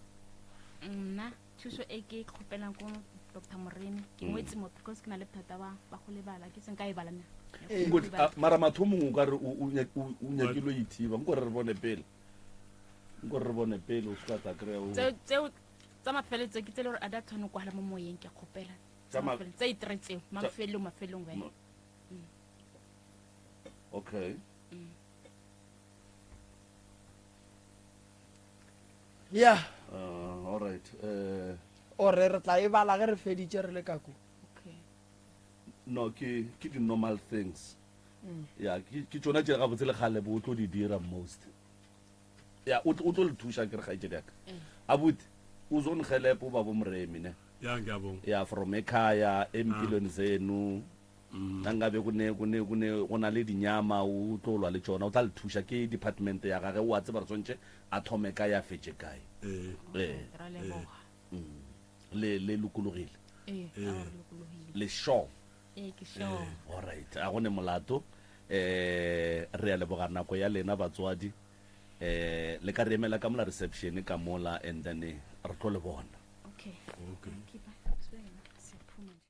Nna thuso e ke e kgopelang ko Doctor Moremi ke ngwetse mo because ke na le bothata ba ba go lebala ke seng ka e bala na. Nko- ah, mara mathomong o ka re o- o nyak- o- o nyakile o ithiba nko re re bone pele. Nko re bone pele o se ka tla kry-a o Tseo tseo tsa mafelelo ke tse le gore a di a tshwane kwala mo moyeng ke a kgopela. Tsa Tsa ma- mafelelo tse itere tseo mafelelong mafelelong wena. Okay. Ya. All right. Ore re tla e bala ge re feditše re le ka ko. Okay. No ke ke di normal things. Ya ke ke tšona tše gabotse le kgale bo o tlo di dira most. Ya o tlo le thuša ke re kgaetšedi ya ka. Abuti uzongihelebha ubaba uMremi ne. Ya ngiyabonga. Ya from ekhaya empilweni zenu. Nangabe kune kune kune go na le dinyama o tlo lwa le tšona o tla le thuša ke department ya gage o a tseba re swantše a thome kae a fetše kae. Ee. Ee. Ra leboga. Le le lokologile. Ee, a re lokologile. Le sure. Ee, ke sure. All right, a go ne molato. Eh re a leboga nako ya lena batswadi. Eh le ka re emela ka mola reception ka mola and then re tlo le bona. Okay. Okay. Keep Siyaphuma nje.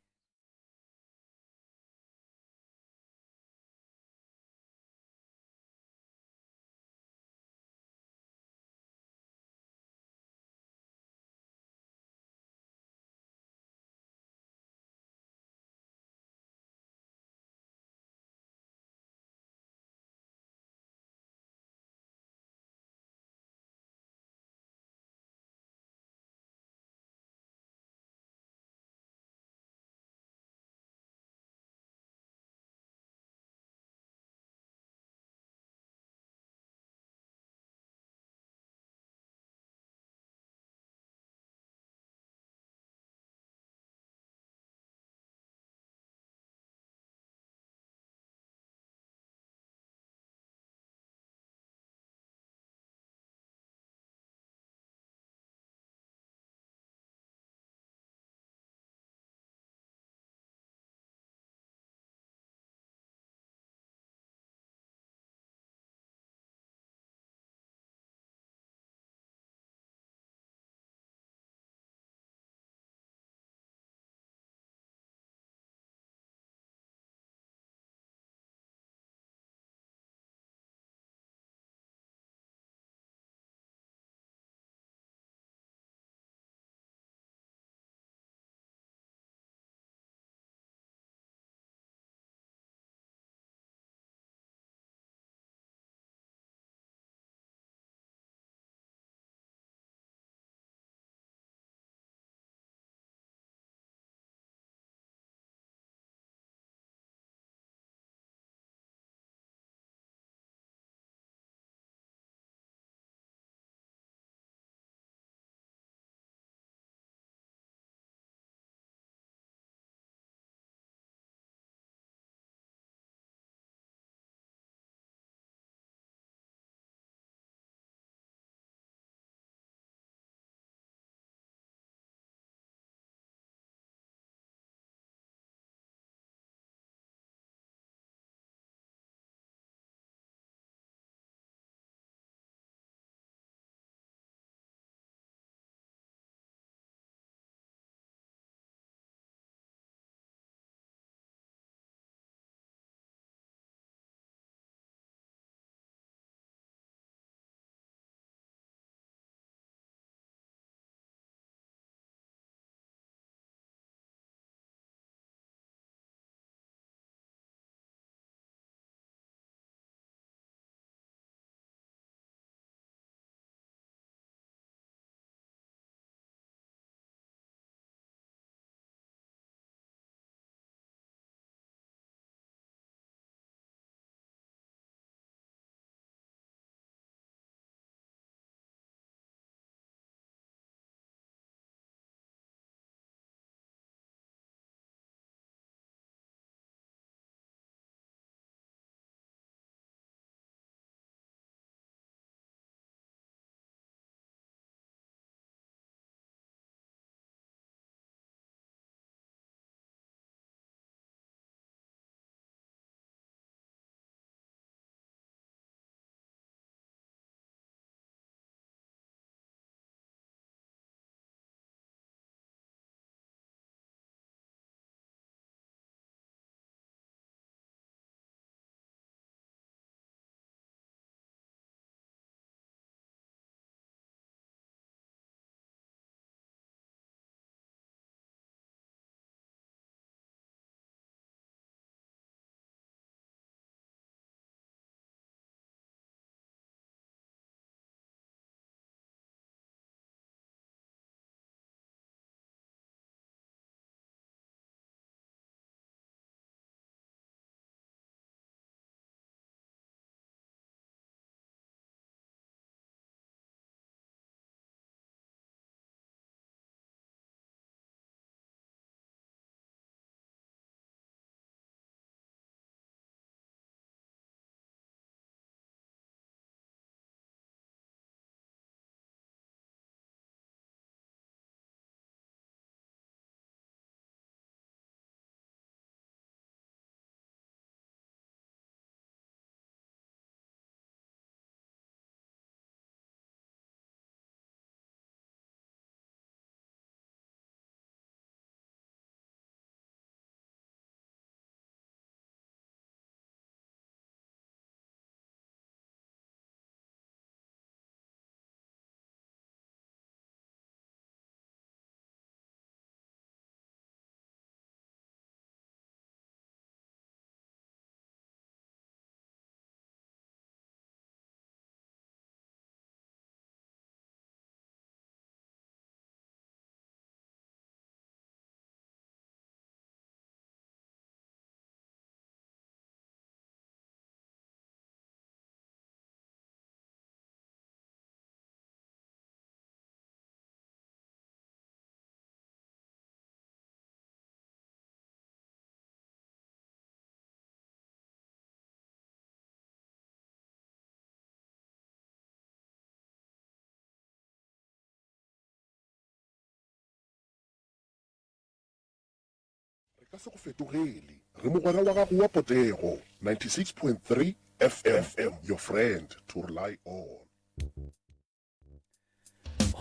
Re ka se go fetogele. Re mogwera wa gago wa potego. 96.3 FM, your friend to rely on.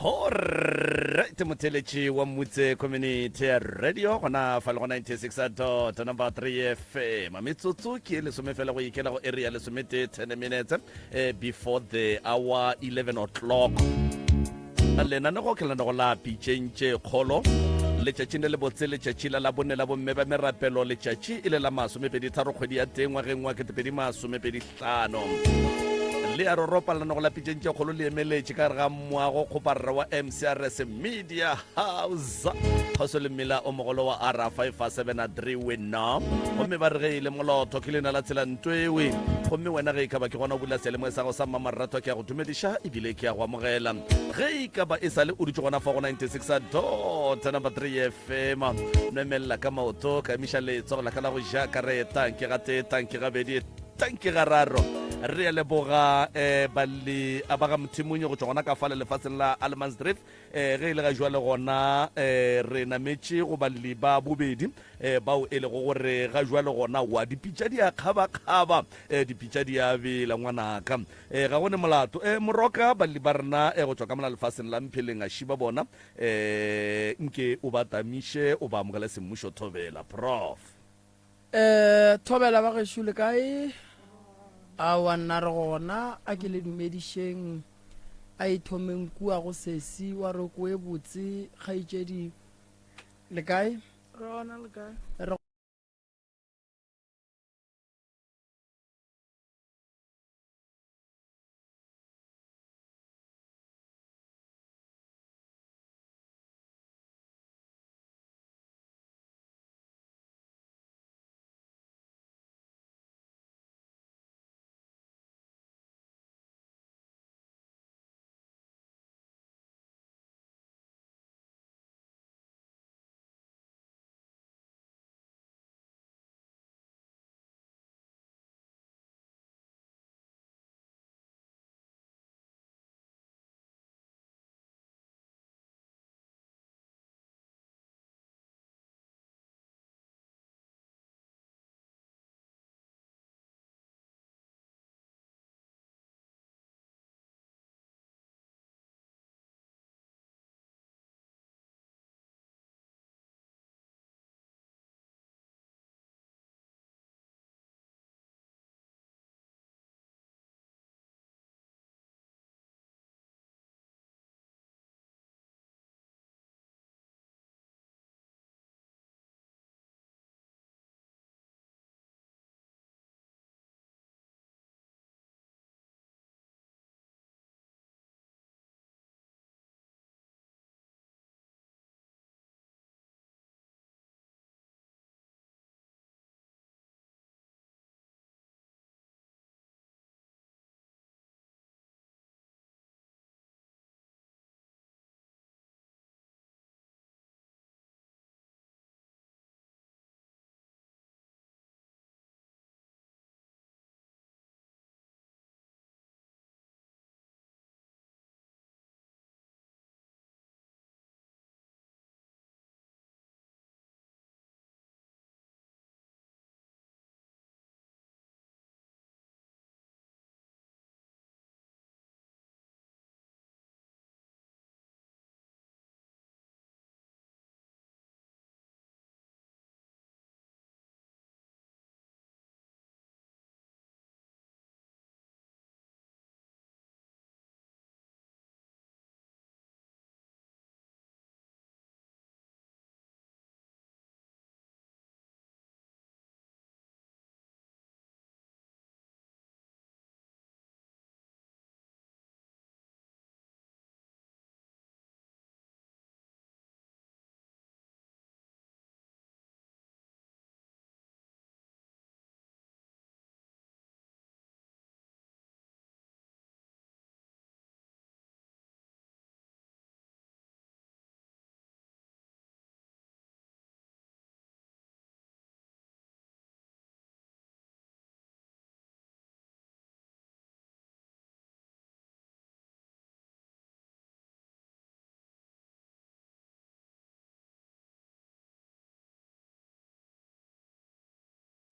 Alright, motheletši wa Mmutse Community Radio gona fa le go 96 dot number 3 FM. Metsotso ke e lesome fela go ikela go area lesometee 10 minutes eh, before the hour 11 o'clock. Lenanego ke lenanego la pitšeng tše kgolo letšatšing le lebotse letšatši la labone la bomme ba merapelo letšatši e le la masomepedi tharo kgwedi ya teng ngwageng wa ketepedi masomepedi hlano le a roropa lenanego la pitšeng tše kgolo le emeletše ka gare ga moago kgoparara wa mcrs media house kgoso le mmila o mogolo wa r 573 wena gomme ba re ge e le molotho ke lena la tsela ntwewe gomme wena ge e ka ba ke gona o bula seyalemoya sa gago sa mmamoratwa ke a go dumediša ebile ke a go amogela ge e ka ba e sa le o dutše gona fa go 96 dot number 3 fm nwemelela ka maoto ka emiša letsogo la ka la go ja ka re tanke ga tee tanke gabedi tanke gararo re a leboga um balli ba ga mothimonyo go tšwa gona ka fale lefatsheng la Allemansdrift um ge e le ga jwale gona um re nametše go balli ba bobedi um bao e lego gore ga jwale gona wa dipitša di a kgabakgaba um dipitša di a bela ngwanaka um ga go ne molato um moroka balli ba rena um go tšwa ka mola lefaseng la mpheleng a šiba bona um nke o ba tamiše o ba amogele semmušo thobela prof. Eh, thobela ba gešo le kae? Aowa nna re gona, a ke le dumedišeng. A e thomeng kua go sesi wa roko e botse, kgaetšedi. Le kae? Re gona le kae? Re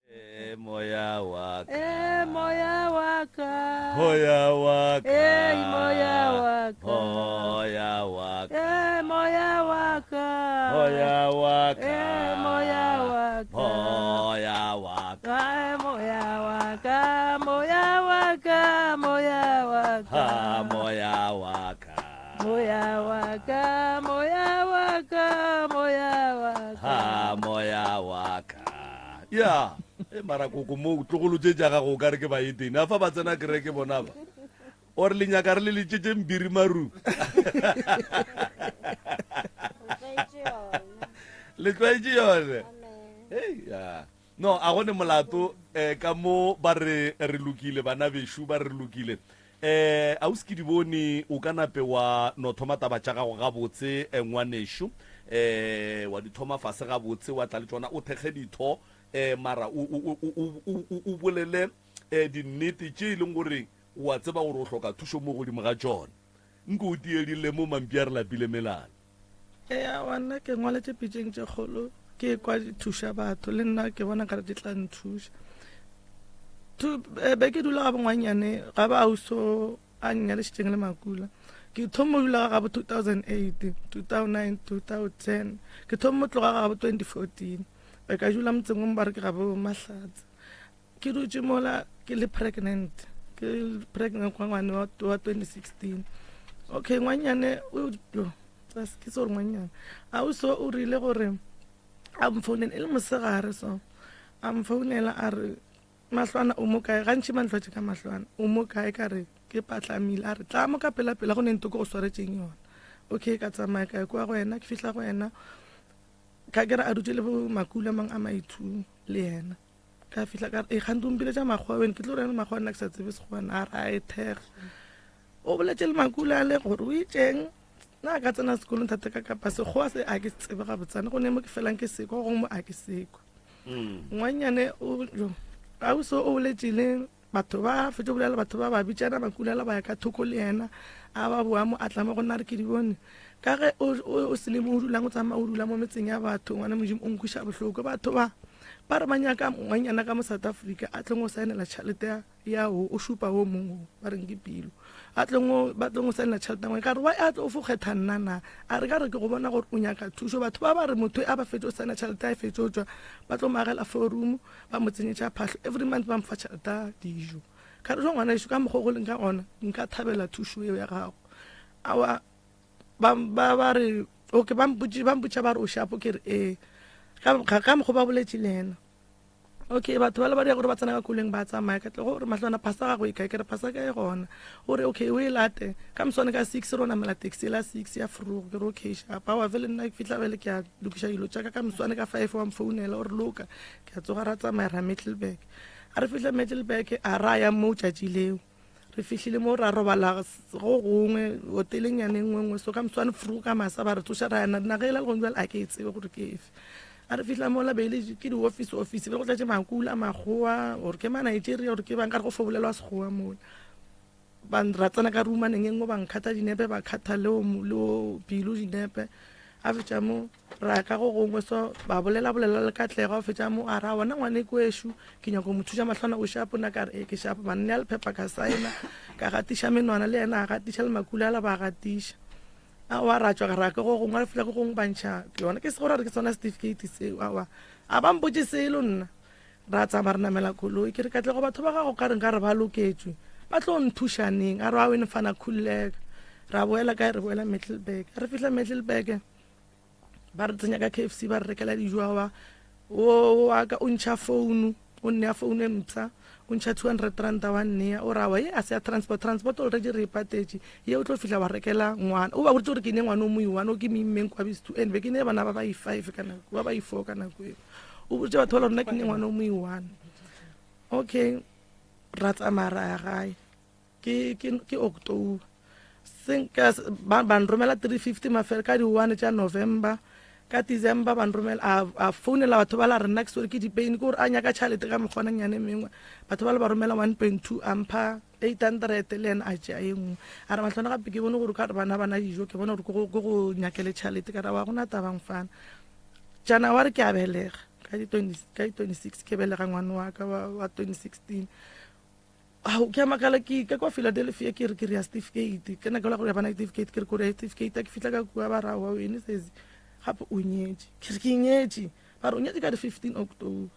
E moya wa ka. E moya wa ka. Moya wa ka. E moya wa ka. Moya wa ka. E moya wa ka. Moya wa ka. E moya wa ka. Moya wa ka. E moya wa ka. Moya wa ka. Moya wa ka. Ha moya wa ka. Moya wa ka. Moya wa ka. Moya wa ka. Ha moya wa ka. Ya, e mara koko mo tlogolo tše tša gago o ka re ke baetene. A fa ba tsena kereke bona ba. Or le nyaka re le letšetše mbiri maru. Le tlwaetše yone. Hey, ya. No, a gone molato eh, ka mo ba re re lokile bana bešo ba re lokile. Eh, ausi ke di bone o ka nape wa no thoma taba tša gago gabotse eh, ngwanešo eh, wa di thoma fase gabotse wa tla le tšona o thekge ditho eh, mara o, o, o, o, o, o, o bolele eh, dinnete tše e leng gore wa tseba gore o hloka thušo mo godimo ga tšona. Nko o tiedile mo mampi a re lapile melala. Eya, wa nna ke ngwaletše pitšeng tše kgolo ke kwa di thuša batho le nna ke bona kare di tla nthuša. Eh, be ke dula ga bongwanyane ga ba auso a nnyalešitšeng le makula ke thomo dula ga gabo 2008 2009 2010 ke thomo tloga ga gabo 2014 be ka dula motseng o mo ba re ke gabo mahlatse Ke dutše mola ke le pregnant ke pregnant kwa ngwane wa 2016 okay ngwanyane o yo ke se gore ngwanyane a o so o rile gore a mfounela e le mosegare so a mfounela a re mahlwana o mo kae gantši mantlwatše ka mahlwana o mo kae ka re ke patlamile a re tla mo ka pela pela go ne nto ke go swaretseng yona okay ka tsamaya ka ya kwa go yena ke fihla go yena ka kere a dutše le bo makula mang a maithu le yena Ka fihla ka re, e kgante o mpiletša makgowa wene, ke tlo reng le makgowa nna ke sa tsebe sekgowa na? A re a e thekga. O boletše le makula ale gore o itšeng, na ka tsena sekolong thata ka kapa sekgowa se a ke se tsebe gabotsana, go ne mo ke felang ke sekwa, go gongwe mo a ke sekwa. Ngwannyane o jo, ausi o boletše le Batho ba fetša go bolela, batho ba ba bitšana makulala ba ya ka thoko le yena, a ba boa mo a tla mo go nna re ke di bone. Ka ge o, o, o se le mo o dulang o tsamaya o dula mo metseng ya batho, ngwana Modimo o nkweša bohloko. Batho ba ba re ba nyaka ngwanyana ka mo South Africa a tleng go saenela tšhelete ya, ya wo, o šupa wo mongwe wo ba reng ke pilo. A tleng go, ba tleng go saenela tšhelete ya ngwana. Ka re why a tlo fo kgetha nna na? A re ka re ke go bona gore o nyaka thušo. Batho ba ba re motho a ba fetše go saena tšhelete a e fetše go tšwa, ba tlo mo agela four room. Ba mo tsenyetša phahlo every month ba mo fa tšhelete ya dijo. Ka re jo ngwana ešo ka mokgwa o go leng ka gona nka thabela thušo eo ya gago. Aowa ba ba ba re okay ba mpotše ba mpotša ba re o shapo ke re ee. Ka ka mokgwa ba boletše le yena. Okay batho ba le ba dira gore ba tsena ka koloing ba tsamaya ka tle gore mahlwana phasa gago e kae ke re phasa ka e gona. O re okay o e late ka moswane ka 6 re o namela taxi la 6 ya vroeg ke re okay shapa. Aowa vele nna ke fihla bele ke a lokiša dilo tša ka ka moswane ka 5 wa mfounela o re loka. Ke a tsoga ra tsamaya ra Middelburg. A re fihla Middelburg a ra ya moo tšatši leo. Re fihlile moo ra robala go gongwe hoteleng yane nngwe nngwe so ka moswane fru ka masa ba re tsoša ra yana naga ela le gong jwale a ke e tsebe gore ke efe. A re fihla mola be e le ke di-office office be go tletše makula makgowa or ke ma Nigeria or ke bang ka re go fo bolelwa sekgowa mola. Ba ra tsena ka roomaneng e nngwe ba nkhatha dinepe ba khatha le o le o Pilo dinepe. A fetša mo ra ya ka go gongwe so ba bolela bolela le Katlego a fetša mo a ra bona ngwane ko ešo ke nyako mo thuša mahlwana o shapo nna ka re e ke shapo ba nnea lephepha ka saena ka gatiša menwana le yena a gatiša le makula ala ba gatiša aowa ra tšwa ra ka go gongwe a fihla go gongwe ba ntšha ke yona ke se gore re ke sona certificate seo aowa a ba mpotše selo nna Ra tsamaya re namela koloi. Ke re, Katlego, batho ba gago ka re nka re ba loketšwe, ba tlo nthuša neng? A re, Aowa, mfana, khululeka. Ra boela kae? Re boela Middelburg. Re fihla Middelburg, ba re tsenya ka KFC, ba re rekela dijo. Aowa, wo wa ka o ntšha founu, o nnea founu e mpsha, o ntšha 200 ranta wa nnea. O re, Aowa, ye a se ya transport, transport already re e patetše. Ye o tlo fihla wa rekela ngwana. O ba boditše gore ke ne ngwana o mo i-one, o ke mo immeng kwa Bistoo. And be ke ne bana ba ba i-five ka nako, ba ba i-four ka nako eo. O botše batho ba le rona ke ne ngwana o mo i-one. Okay, ra tsamaya ra ya gae. Ke, ke, ke October. Seng ka, ba, ba nromela 350 mafelo ka di-one tša November. Ka December ba nromela, a, a founela batho ba la re nna ke swere ke di-pain, ke gore a nyaka tšhelete ka mokgwana nyane e mengwe. Batho ba le ba romela 1.2, a mpha 800 le yena a tšea ye nngwe. A re mahlwana gape ke bone gore ka re bana ba na dijo, ke bone gore ke go, ke go nyakele tšhelete. Ka re wa gona taba mfana. January ke a belega. Ka di 20 ka di 26 ke belega ngwana wa ka wa, wa 2016. Ao, ke a makala ke ka kwa Philadelphia ke re ke re ya certificate. Ke nako la gore ya bana certificate ke re ko re ya certificate ke fihla ka kua ba ra wa wene sesi gape o nyetše. Ke re ke nyetše. Ba re o nyetše ka di 15 October.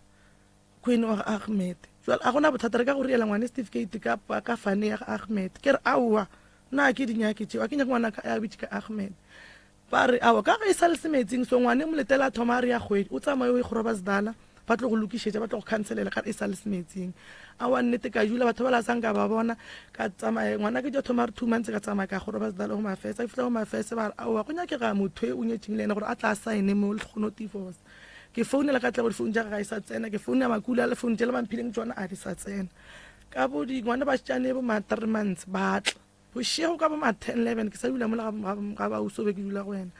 Queen wa ga Ahmed. Jwale a gona bothata re ka go riela ngwane certificate ka ka fane ya ga Ahmed. Ke re aowa nna ke di nyake tšeo a ke nyake ngwana ka a bitše ka Ahmed. Ba re aowa ka ge e sa le semetsing so ngwane moletela a thoma a re ya kgwedi o tsamaye o ye Groblersdal ba tlo go lokišetša ba tlo go khanselela ka re e sa le semetsing. Aowa nnete ka dula batho ba la sa nka ba bona ka tsamaya ngwana ke tšo thoma re 2 months ka tsamaya ka Groblersdal home affairs a ke fihla home affairs ba re aowa go nyakega motho e o nyetšeng le yena gore a tla sign mo le kgone go divorce. Ke founela Katlego difounu tša gagwe ga e sa tsena, ke founela Makula le founu tšela ba mphileng tšona a di sa tsena. Ka bo di ngwana bašetšane bo ma 3 months ba tla. Bošego ka bo ma 10 11 ke sa dula mola ga ga ga ausi o be ke dula go yena.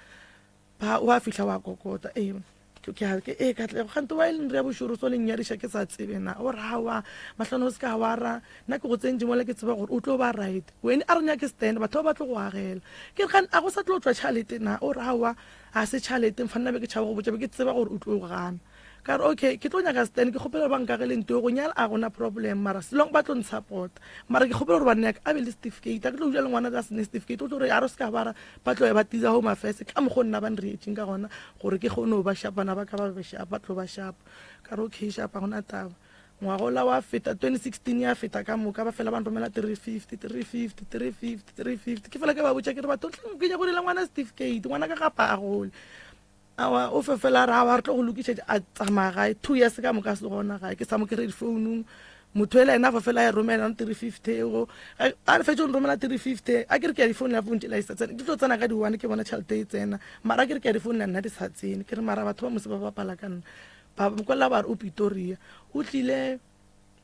Ba wa fihla wa kokota ee ke ke ke ee Katlego kgante wa e leng re ya bošoro so le nnyadiša ke sa tsebe na o ra wa mahlano o se ka wa ra nna ke go tsentše mola ke tseba gore o tlo ba right wene a re nyake stand batho ba ba tlo go agela ke re gane a go sa tlo tšwa tšhalete na o ra wa A se tšhalete mfa nna be ke tšhaba go botša be ke tseba gore o tlo gana. Ka re okay ke tlo nyaka stand ke kgopela gore ba nkagele ntlo go nyala a gona problem mara selong ba tlo nsupporta. Mara ke kgopela gore banna ya ka a be le certificate a ke tlo dula le ngwana a se ne certificate o tlo re a re se ka bara ba tlo ya ba tiza home affairs ka mokgo nna ba nreetšeng ka gona gore ke kgone go ba shapa bana ba ka ba be shapa ba tlo ba shapa. Ka re okay shapa gona taba. Ngwagola wa feta, 2016 ya feta ka moka, ba fela ba nromela 350, 350, 350, 350. Ke fela ke ba botša ke re batho hleng ke nyako dira ngwana certificate, ngwana ka gapa a gole. Awa o fe fela re awa re tlo go lokišetša a tsamaya gae 2 years ka moka se gona gae ke sa mo kry difounung. Motho ela ena fa fela ya romela 350 ego a re fetše go nromela 350 a ke re ke ya difounela founu tšela di sa tsena di tlo tsena ka di one ke bona tšhelete e tsena mara a ke re ke ya difounela nna di sa tsene ke re mara batho ba mose ba bapala ka nna Ba mo kwela ba re o Pitoria. O tlile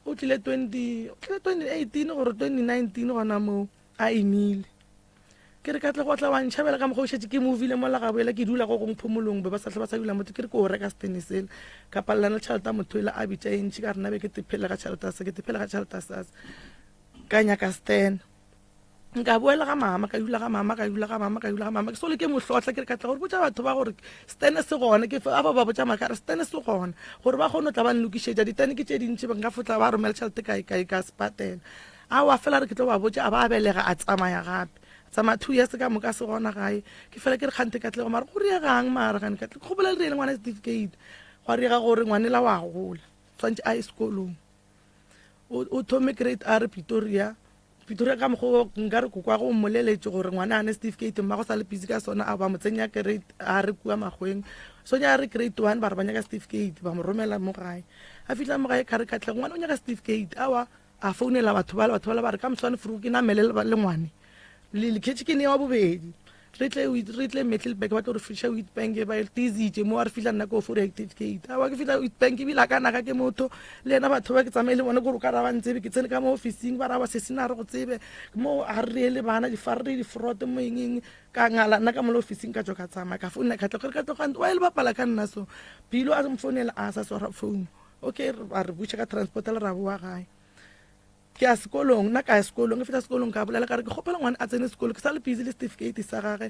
o tlile 20 o tlile 2018 gore 2019 gona moo a imile. Ke re ka tle go tla wa ntšhabela ka mokgwa o šetše ke movile mola ga boela ke dula go gong phomolong be ba sa tle ba sa dula motho ke re ke o reka setene sela ka palelana le tšhelete ya motho ela a bitša e ntši ka re nna be ke tephele ga tšhelete ya se ke tephele ga tšhelete ya sase ka nyaka setene Nka boela ga mama, ka dula ga mama, ka dula ga mama, ka dula ga mama. Ke sole ke mo hlotla, ke re ka tla gore botša batho ba gore stene se gona. Ke a ba ba botša maka re stene se gona gore ba kgone go tla ba nlokišetša. Ditene ke tše dintši, nka fotla ba romela tšhelete kae kae ka sepatela. Aowa fela re ke tlo ba botša, a ba a belega a tsamaya gape. A tsamaya 2 years ka moka a se gona gae. Ke fela ke re kganthe Katlego mara go riegang mara gane Katlego? Ke gopola le re le ngwana certificate. Gwa riega gore ngwanela wa gola, tshwantše a ye sekolong. O o thome grade R Pretoria. Pretoria ka mokgwa o nka re kokwa go mmoleletše gore ngwana a ne certificate mmago sa le busy ka sona a ba mo tsenya grade a re kua makgweng sonya a re grade 1 ba re ba nyaka certificate ba mo romela mo gae a fihla mo gae ka re katlego ngwana o nyaka certificate awa a founela batho bale batho bale ba re ka moswane furu ke namele le ngwane le le ke ne wa bobedi Re tle re tle Middelburg ba tlo re fiša Witbank ba tizitše mo a re fihla nna ko fo reactive gate awa ke fihla Witbank ebile a ka naga ke motho le yena batho ba ke tsamaye le bone gore o ka ra ba ntsebe ke tsene ka mo ofising ba ra ba sesina re go tsebe mo a re le bana difare re di-fraud mo eng eng ka ngala nna ka mo le ofising ka tswa ka tsamaya ka founela ka tla gore ka tloga wa e le bapala ka nna so pilo a mfounela a sa swara phone okay a re buša ka transport le ra boa gae Ke ya sekolong, nna ka ya sekolong, ke fihla sekolong ka bolela ka re ke kgopela ngwana a tsene sekolo, ke sa le busy le certificate sa gage,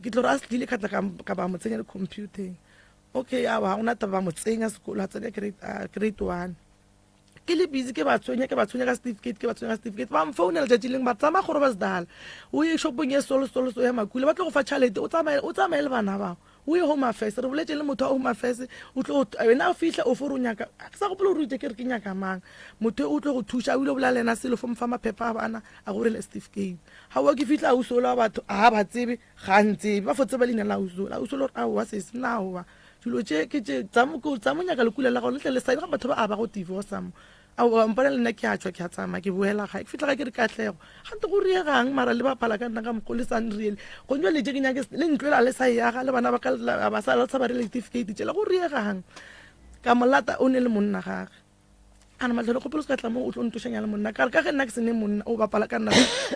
ke tlo re a se tlile ka tla ka ba mo tsenya le computeng. Okay, awa ga gona taba ba mo tsenya sekolo, a tsene grade, grade 1. Ke le busy ke ba tshwenya, ke ba tshwenya ka certificate, ke ba tshwenya ka certificate, ba mfounela letšatši lengwe ba re tsamaya Groblersdal, o ye shopong ye so le so le so ya Makula, ba tlo go fa tšhalete, o tsamaye, o tsamaye le bana bao. O ye Home Affairs, re boletše le motho wa Home Affairs, o tlo wena o fihla o fo re o nyaka, ga ke sa gopola gore o itše ke re ke nyaka mang. Motho o tlo go thuša, o ile bolela le yena selo, fo mo fa maphepha a bana, a go rela certificate. Ga oa ke fihla ausi ola wa batho, a ba tsebe, ga a ntsebe, ba fo tseba leina la ausi ola. Ausi ola o re aowa sesi, nna aowa, dilo tše ke tše, tsa mo nyaka lekula la gago le tle le sign, ga batho ba a ba go divorce mo. Aowa, mpona le nna ke a tšwa, ke a tsamaya, ke boela gae. Ke fihla gae ke re, Katlego, gante go riegang mara le bapala ka nna ka mokgo le sa nriele? Gong jwale tše ke nyake le ntlo ela le sa e aga, le bana ba ka ba sa le sa ba rela ditifikeiti tšela, go riegang? Ka mo lata, o ne le monna gage. A re, Mahlodi, kgopela o se ka tla mo o tlo ntošanya le monna. Ka re, ka ge nna ke se ne monna, o bapala ka nna.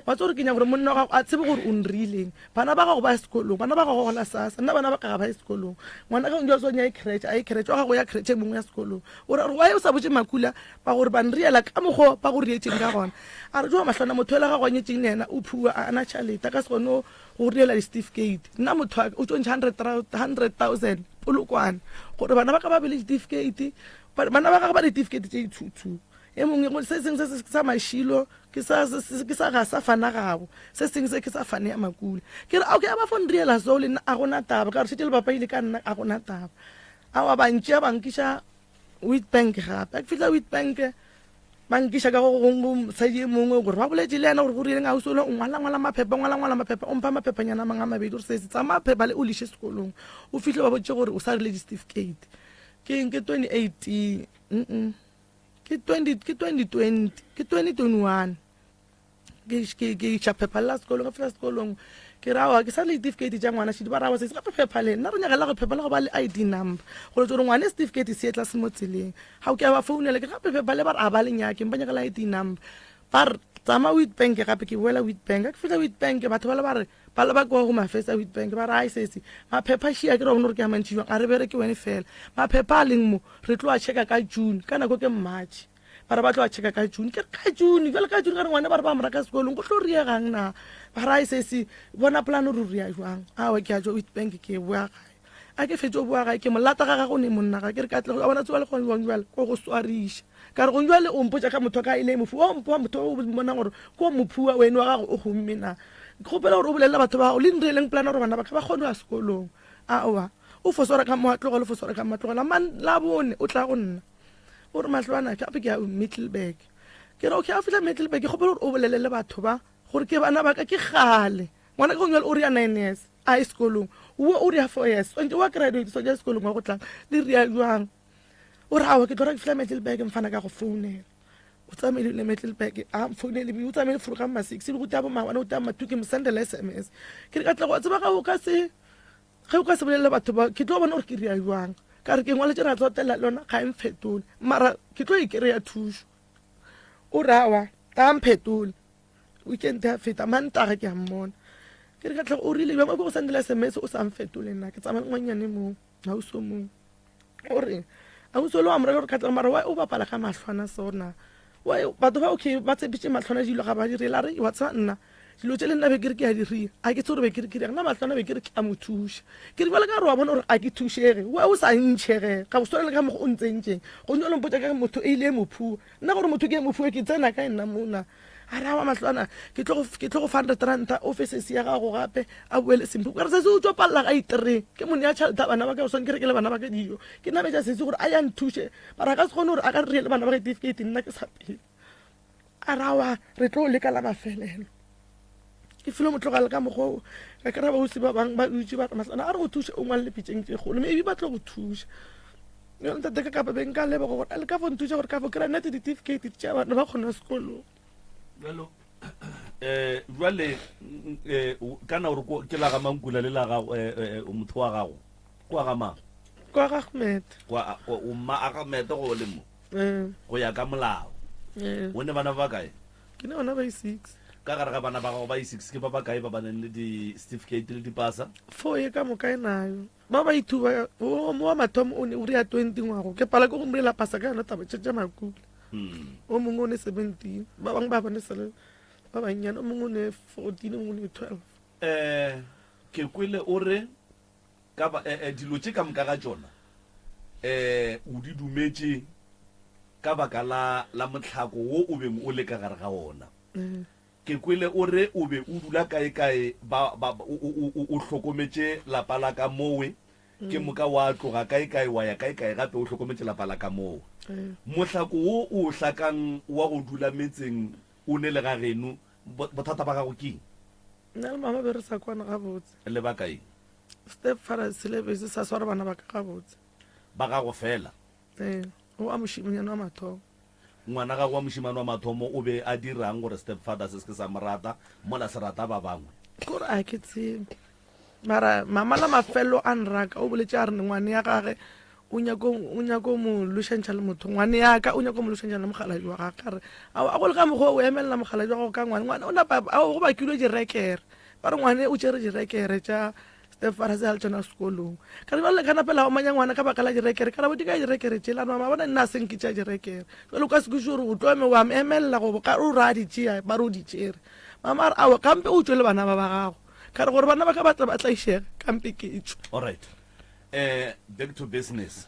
Wa tseba gore ke nyaka gore monna wa gago a tsebe gore o nriileng. Bana ba gago ba ya sekolong, bana ba gago gola sasa, nna bana ba ka ga ba ye sekolong. Ngwana ka o ya creche, a ye creche, wa gago ya creche e mongwe ya sekolong. O ra gore why o sa botše Makula ba gore ba nriela ka mokgo ba go rietšeng ka gona. A re jo mahlwana motho yola gago a nyetšeng le yena o phua a na tšhalete a ka se kgone go riela di-certificate. Nna motho wa ka o tšo ntšha 100,000. Polokwane gore bana ba ka ba be le ditifikheiti. Bana ba gagwe ba ditifikheiti tše ithuthu. E mongwe se sengwe se se sa mašilo ke sa ke sa ga sa fana gabo se sengwe se ke sa fane ya makula. Ke re okay a ba fo nriela so le nna a gona taba ka gore šetše le bapaile ka nna a gona taba. Aowa ba ntšea ba nkiša Witbank gape. A ke fihla Witbank ba nkiša ka go gongwe go mosadi e mongwe gore ba boletše le yena gore go rileng ausi ole o ngwala ngwala maphepha ngwala ngwala maphepha o mpha maphephanyana a mangwe a mabedi gore sese tsamaya phepha le o liše sekolong o fihle ba botše gore o sa rile di-certificate ke eng ke 2018 mm ke 20 ke 2020 ke 2021 ke ke ke iša phepha la sekolong ka fihla sekolong ke ra wa ke sa le certificate tša ngwana šedi ba ra wa se gape phepha le nna re nyaka la go phepha la go ba le ID number gore gore ngwana certificate se etla se mo tseleng ga o ke ba founela ke gape phepha le ba re a ba le nyake ba nyaka la ID number ba re tsama Witbank gape ke boela Witbank ke fihla Witbank batho ba le ba re ba le ba kwa go mafesa Witbank ba re ai sesi maphepha šia ke re bona gore ke a mantši jwang a re bereke wene fela maphepha a leng mo re tlo a checka ka June ka nako ke March Ba re ba tlo a checka ka June. Ke re ka June, bjale ka June ka re ngwana ba re ba mo raka sekolong, go tlo riegang na? Ba re ai sesi, bona plan gore o ria jwang. Aowa ke a tšwa Witbank ke boa gae. A ke fetše go boa gae ke mo lata ga gago ne monna ga ke re Katlego a bona tsoa le gone jwang jwale ko go swariša. Ka re gong jwale o mpotša ka motho wa ka e le mofu, o mpoa motho o mmonang gore ko mophua wene wa gago o gomme na. Ke kgopela gore o bolelele batho ba gago le nreeleng plan gore bana ba ka ba kgone go ya sekolong. Aowa o fo swara ka mo a tlogela o fo swara ka mo a tlogela. Man Labone o tla go nna. O re mahlwana gape ke ya Middelburg. Ke re okay, a fihla Middelburg ke kgopela gore o bolele le batho ba gore ke bana ba ka ke kgale. Ngwana ke gongwe o re ya 9 years a ye sekolong. O o re ya 4 years. Swantse wa graduate swantse ya sekolong wa go tlang. Le ria jwang? O re awa ke tlo ra ke fihla Middelburg mfana ka go founela. O tsamaile le Middelburg a mfounele o tsamaile fro ka ma 6 le go tia bo ma 1 o tia ma 2 ke mo sendela SMS. Ke re ka tla go tseba ga o ka se Ge o ka se bolelele batho ba, ke tlo bona gore ke ria jwang. Ka re ke ngwaletše ra tsotella le yona ga e mfetole. Mara ke tlo e kry-a thušo. O re awa, ga mphetole. Weekend ya feta, Mantaga ke a mmona. Ke re ka tlhogo o rile bjang o ke go sendela SMS o sa mfetole nna. Ke tsamaya le ngwannyane mong, ausi o mongwe. O re ausi o le wa mo reka gore Katlego mara why o bapala ka mahlwana sona? Why batho ba okay ba tshepiše mahlwana dilo ga ba dire la re wa tseba nna dilo tše le nna be ke re ke a di ria a ke tsebe gore be ke re ke dirang nna mahlwana be ke re ke a mo thuša ke re bjale ka gore wa bona gore a ke thušege why o sa ntšhege ga go swane le ka mokgwa o ntsentšeng go nyalo mpotša ka motho e ile e mo phua nna gore motho ke e mo phua ke tsena kae nna mona A re, Aowa Mahlwana, ke tlo go, ke tlo go fa hundred ranta, o fe sesi ya gago gape, a boele Sempho. Ka re, Sesi o tšo palela ga itree, ke mo nea tšhelete ya bana ba ka, swanetše ke rekele bana ba ka dijo. Ke nametša sesi gore a ye a nthuše, mara a ka se kgone gore a ka re le bana ba ka ditifikeiti nna ke sa phela. A re, Aowa, re tlo leka la mafelelo. Ke filo mo tlogela ka mokgwa oo, ka kry-a baausi ba bangwe ba dutše ba re, Mahlwana, a re go thuše o ngwalele pitšeng tše kgolo, maybe ba tlo go thuša. Bjale ntate ka kapa be nka leboga gore a le ka fo nthuša gore ka fo kry-a nete ditifikeiti tša bana ba kgona sekolong. Bjalo eh jwale eh kana gore ke la ga Mankula le la ga eh, eh, eh, motho wa gago kwa ga mang? Kwa ga Ahmed. Kwa o mma Ahmed go le mo. Go ya ka molao. O ne bana ba kae? Ke ne bana ba i6. Ka gare ga bana ba gago ba i6 ke ba ba kae ba ba nang le di certificate le dipasa? Fo ye ka moka e nayo. Ba ba ithuba o mo wa mathomo o ne o ria 20 ngwago ke pala ke go mrela pasa ka yona taba tše tša makula. O mongwe o ne 17 ba bangwe ba bone sele ba bannyane o mongwe o ne 14 o mongwe o ne 12. Eh ke kwele o re ka ba eh, eh, dilo tše ka moka ga tšona eh o di dumetše ka baka la la mohlako wo o beng o le ka gare ga ona. Ke kwele o re o be o dula kaekae ba, ba, o, o, o, o hlokometše lapa la ka mowe, ke moka wa tloga kaekae wa ya kaekae gape o hlokometše lapa la ka mowe. Mohlako wo o o hlakang wa go dula metseng o ne le ga geno, bo, bothata ba gago ke eng? Nna le mama be re sa kwane gabotse. Lebaka eng? Stepfather sele be se sa sware bana ba ka gabotse. Ba gago fela? Ee, o wa mošimanyana wa mathomo. Ngwana gagwe wa mošemane wa mathomo o be a dira'ng gore stepfather se se ke sa mo rata mola se rata ba bangwe? Ke gore a ke tsebe. Mara mama la mafelelo a nraka o boletše a re ngwane ya gage o nyako o nyako mo lošantšha le motho ngwane ya ka o nyako mo lošantšha le mokgalabje wa gage ka re a a go le ka mokgwa o emelela mokgalabje wa gago ka ngwane ngwane o napa a go bakilwe direkere ba re ngwane o tšere direkere tša Stefana se a le tšona sekolong. Ka re bjale ka napela omanya ngwana ka baka la direkere. Ka re di kae direkere tšela? Mama bona nna a se nke tša direkere. Jwale o ka se kwešiše gore o tlo eme wa mo emelela goba ka o re a di tšea ba re o di tšere. Mama a re aowa kampe o tšwe le bana ba ba gago. Ka re gore bana ba ka ba tle ba tlaišege kampe ke tšwe. Alright. Eh, back to business.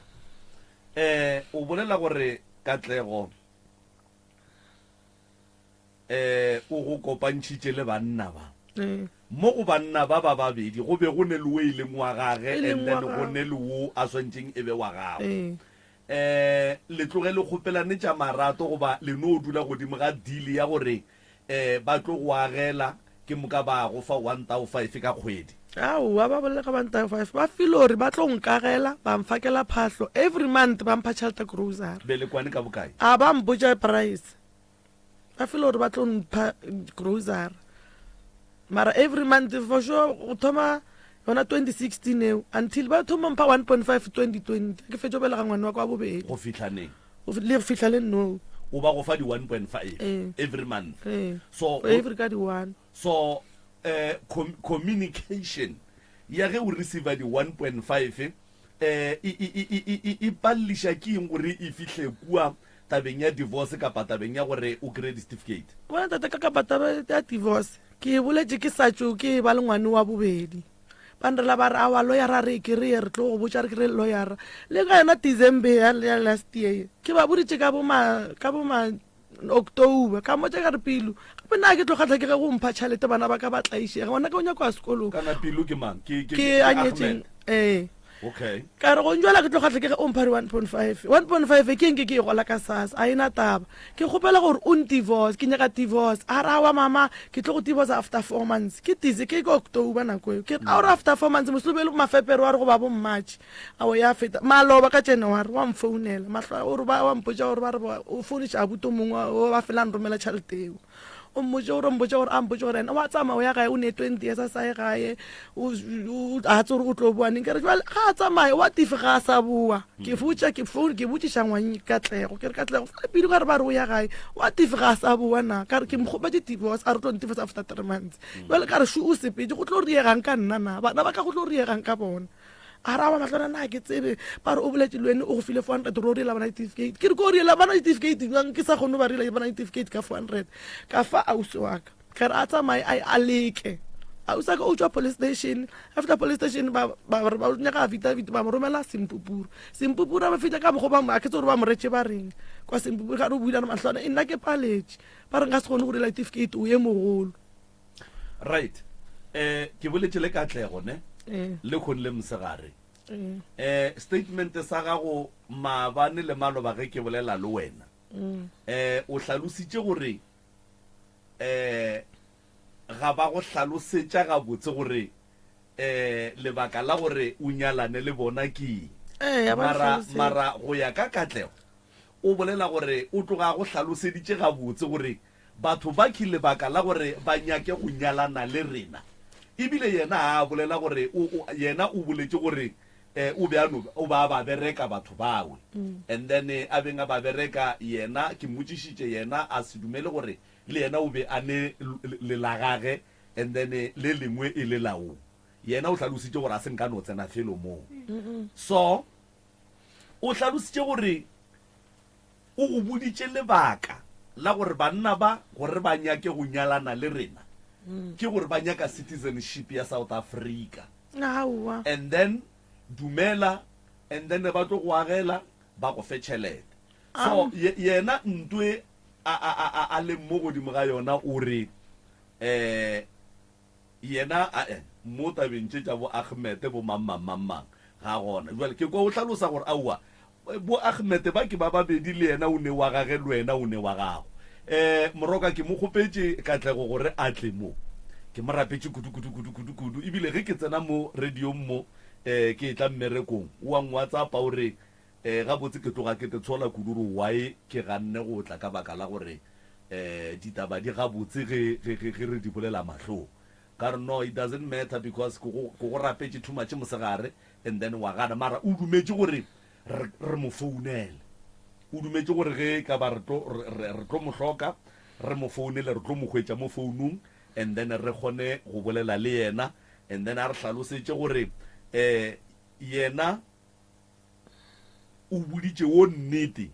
Eh, o bolela gore Katlego eh o go kopantšhitše le banna ba. Ee. Mo go banna ba ba babedi go be go ne le wo e leng wa gage E leng and then wa go gagwe. ne le wo a swantšeng e be wa gago. Ee. Eh, le tloge le kgopelane tša marato goba le no dula godimo ga deal ya gore eh ba tlo go agela ke moka ba go fa 1005 ka kgwedi? Aowa, ba bolela ka 1005. Ba feel gore ba tlo nkagela, ba mfakela phahlo. Every month ba mpha tšhelete grocery. Be le kwane ka bokae? A ba mpotša price. Ba feel gore ba tlo mpha grocery. Mara every month for sure go thoma yona 2016 eo until ba thoma mpha 1.5 2020 ke fetša go belega ngwana wa ka wa bobedi. Go fihla neng? Le go fihla le nou. O ba go fa di 1.5 Ee. every month. Ee. So Every ka di 1. So eh com communication ya ge o receiver di 1.5 eh e e e e e e palliša ke eng gore e fihle kua tabeng ya divorce kapa tabeng ya gore o kry-e di-certificate? Bona tate ka kapa taba ya divorce ke e boletše ke sa tšo ke ba le ngwane wa bobedi. Ba nrela ba re aowa loyara re e kry-e re tlo go botša re kry-e loyara. Le ka yona December ya ya last year ye ke ba boditše ka bo ma ka bo ma October ka mmotša ka re Pilu gape nna ke tlo kgatlha ke ge go mpha tšhalete bana ba ka ba tlaišega ngwana ka o nyaka go ya sekolong. Kana Pilu ke mang? Ke ke Ke ke a nyetšeng Ahmed. ee. Okay. Ka re go njwala ke tlo kgatlha ke ge o mpha di 1.5. 1.5 ke eng ke ke e gola ka SASSA a e na taba. Ke kgopela gore o ntivorce ke nyaka divorce. A re aowa mama ke tlo go divorce after four months. Ke dise ke ke October nako eo. Ke re aore after four months mos le be le mafeperuari goba bo March. Aowa ya feta. Maloba ka January wa mfounela mahlo o re ba wa mpotša gore ba re o founiša abuti o mongwe o ba fela a nromela tšhelete eo. O mmotše gore o mpotše gore a mpotše gore ena wa tsamaya o ya gae o ne 20 years a sa ye gae o a tse gore o tlo boa neng. Ke re jwale ga a tsamaye what if ga a sa boa? Ke botša ke phone ke botšiša ngwang Katlego ke re Katlego fela pele ka re ba re o ya gae what if ga a sa boa na? Ka re ke mo kgopetše divorce a re tlo ntifosa after 3 months. Jwale ka re shu o sepetše go tlo riegang ka nna na? Bana ba ka go tlo riegang ka bona? A ra wa mahlwana na ke tsebe ba re o boletše le wene o go file 400 gore o riela bana ditifikate. Ke re ko riela bana ditifikate jwang ke sa kgone go ba riela bana ditifikate ka 400. Ka fa ausi wa ka ka re a tsamaye a a leke. Ausi wa ka o tšwa police station, a fihla police station ba ba re ba nyaka affidavit ba mo romela Sempupuru. Sempupuru a ba fihla ka mokgo ba mo a ke tsebe gore ba mo retše ba reng kwa Sempupuru ga re o buile a re mahlwana e nna ke paletše ba re nka se kgone go riela ditifikate o ye mogolo. Right. Eh, ke boletše le Katlego, ne? Ee. Le kgong le mosegare. Ee. Eh, statement sa gago maabane le maloba ge ke bolela le wena. Mm. Eh, o hlalositše gore eh ga ba go hlalosetša gabotse gore eh lebaka la gore o nyalane le bona ke eng. Ee, ya ba Mara hlalosetša. mara go ya ka Katlego o bolela gore o tloga a go hlaloseditše gabotse gore Batho ba ke lebaka la gore ba nyake go nyalana le rena. E bile yena a a bolela gore o, o, yena o boletše gore eh, o be a no, o ba a ba bereka batho bawe. And then a beng a ba bereka, yena, ke mmotšišitše, yena a se dumele gore le yena o be a ne le la gage and then le lengwe e le la wo. Yena o hlalositše gore a se nka no tsena felo moo. So, o hlalositše gore O go boditše lebaka la gore banna ba gore ba nyake go nyalana le rena ke gore ba nyaka citizenship ya South Africa. Aowa. And then dumela and then ba tlo go agela ba go fe tšhelete. So yena ntwe a a a a leng mo godimo ga yona o re eh Yena, ae, mo tabeng tše tša bo Ahmed, bo mang, mang, mang, mang, ga gona. Bjale, ke kwa o hlalosa gore, aowa, bo Ahmed ba ke ba babedi, le yena o ne wa gage, le wena o ne wa gago. Eh, Moroka, ke mo kgopetše Katlego gore a tle mo. Ke mo rapetše kudu, kudu, kudu, kudu, kudu. Ebile ge ke tsena mo radiong mo, eh, ke etla mmerekong, o a ngwatsapa o re, Eh, gabotse ke tloga ke te tshola kudu gore why ke ganne go tla ka baka la gore eh ditaba di gabotse ge ge ge ge re di bolela mahlong. Ka re no it doesn't matter because ke go ke go rapetše too much mosegare and then wa gana mara o dumetše gore re re mo founele. O dumetše gore ge e ka ba re tlo re re re tlo mo hloka re mo founele re tlo mo hwetša mo founung and then re kgone go bolela le yena and then a re hlalosetše gore eh yena O boditše wo nnete,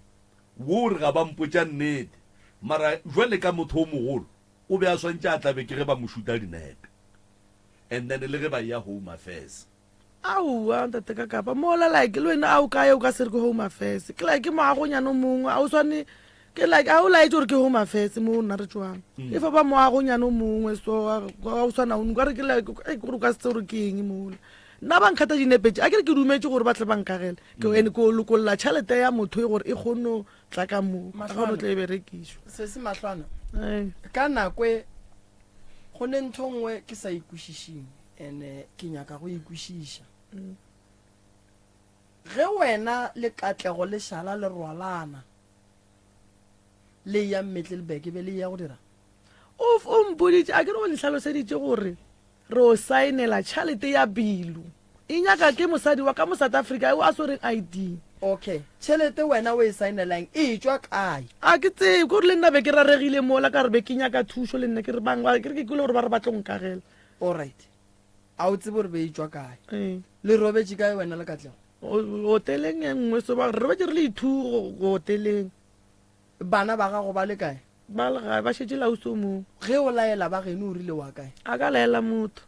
wo o re ga ba mpotša nnete. Mara jwale ka motho o mogolo, o be a swantše a tlabe ke ge ba mo šuta dinepe. And then le ge ba eya Home Affairs. Aowa ntate ka kapa mola like le wena a o kae o ka se re ke home affairs ke like ke moagonyana o mongwe a o swane ke like a o laetse gore ke home affairs mo nna re tswang mm. e fa ba moagonyana o mongwe so ga o swana o nkare ke like e gore o ka se tse gore ke eng mola nna ba nkgata dinepetse a ke re ke dumetse gore ba tle ba nkagele ke mm. ene ko lokolola tšhelete ya motho e gore e kgone go tla ka moo a kgone tla e berekišwa se se mahlwana ka nako e go ne ntho nngwe ke sa ikwešišeng Ene ke nyaka go e kwešiša. Ge wena le Katlego le šala le rwalana le eya Middleburg be le eya go dira? O, o mpoditše, a ke re o nhlaloseditše gore re o saenela tšhalete ya bilu. E nyaka ke mosadi wa ka mo South Africa eo a swereng ID. Okay, tšhelete wena o e saenelang e tšwa kae? A ke tsebe, ke gore le nna be ke raregile mola ka re be ke nyaka thušo le nna ke re bang, ke re ke kwele gore ba re ba tlo nkagela. Alright. A o tsebe gore be e tšwa kae? Ee. Le robetše kae wena le Katlego? Hoteleng e nngwe so ba re robetše re le ithu hoteleng. Bana ba gago ba le kae? Ba le gae, ba šetše lausi o mongwe. Ge o laela ba geno o rile wa kae? A ka laela motho.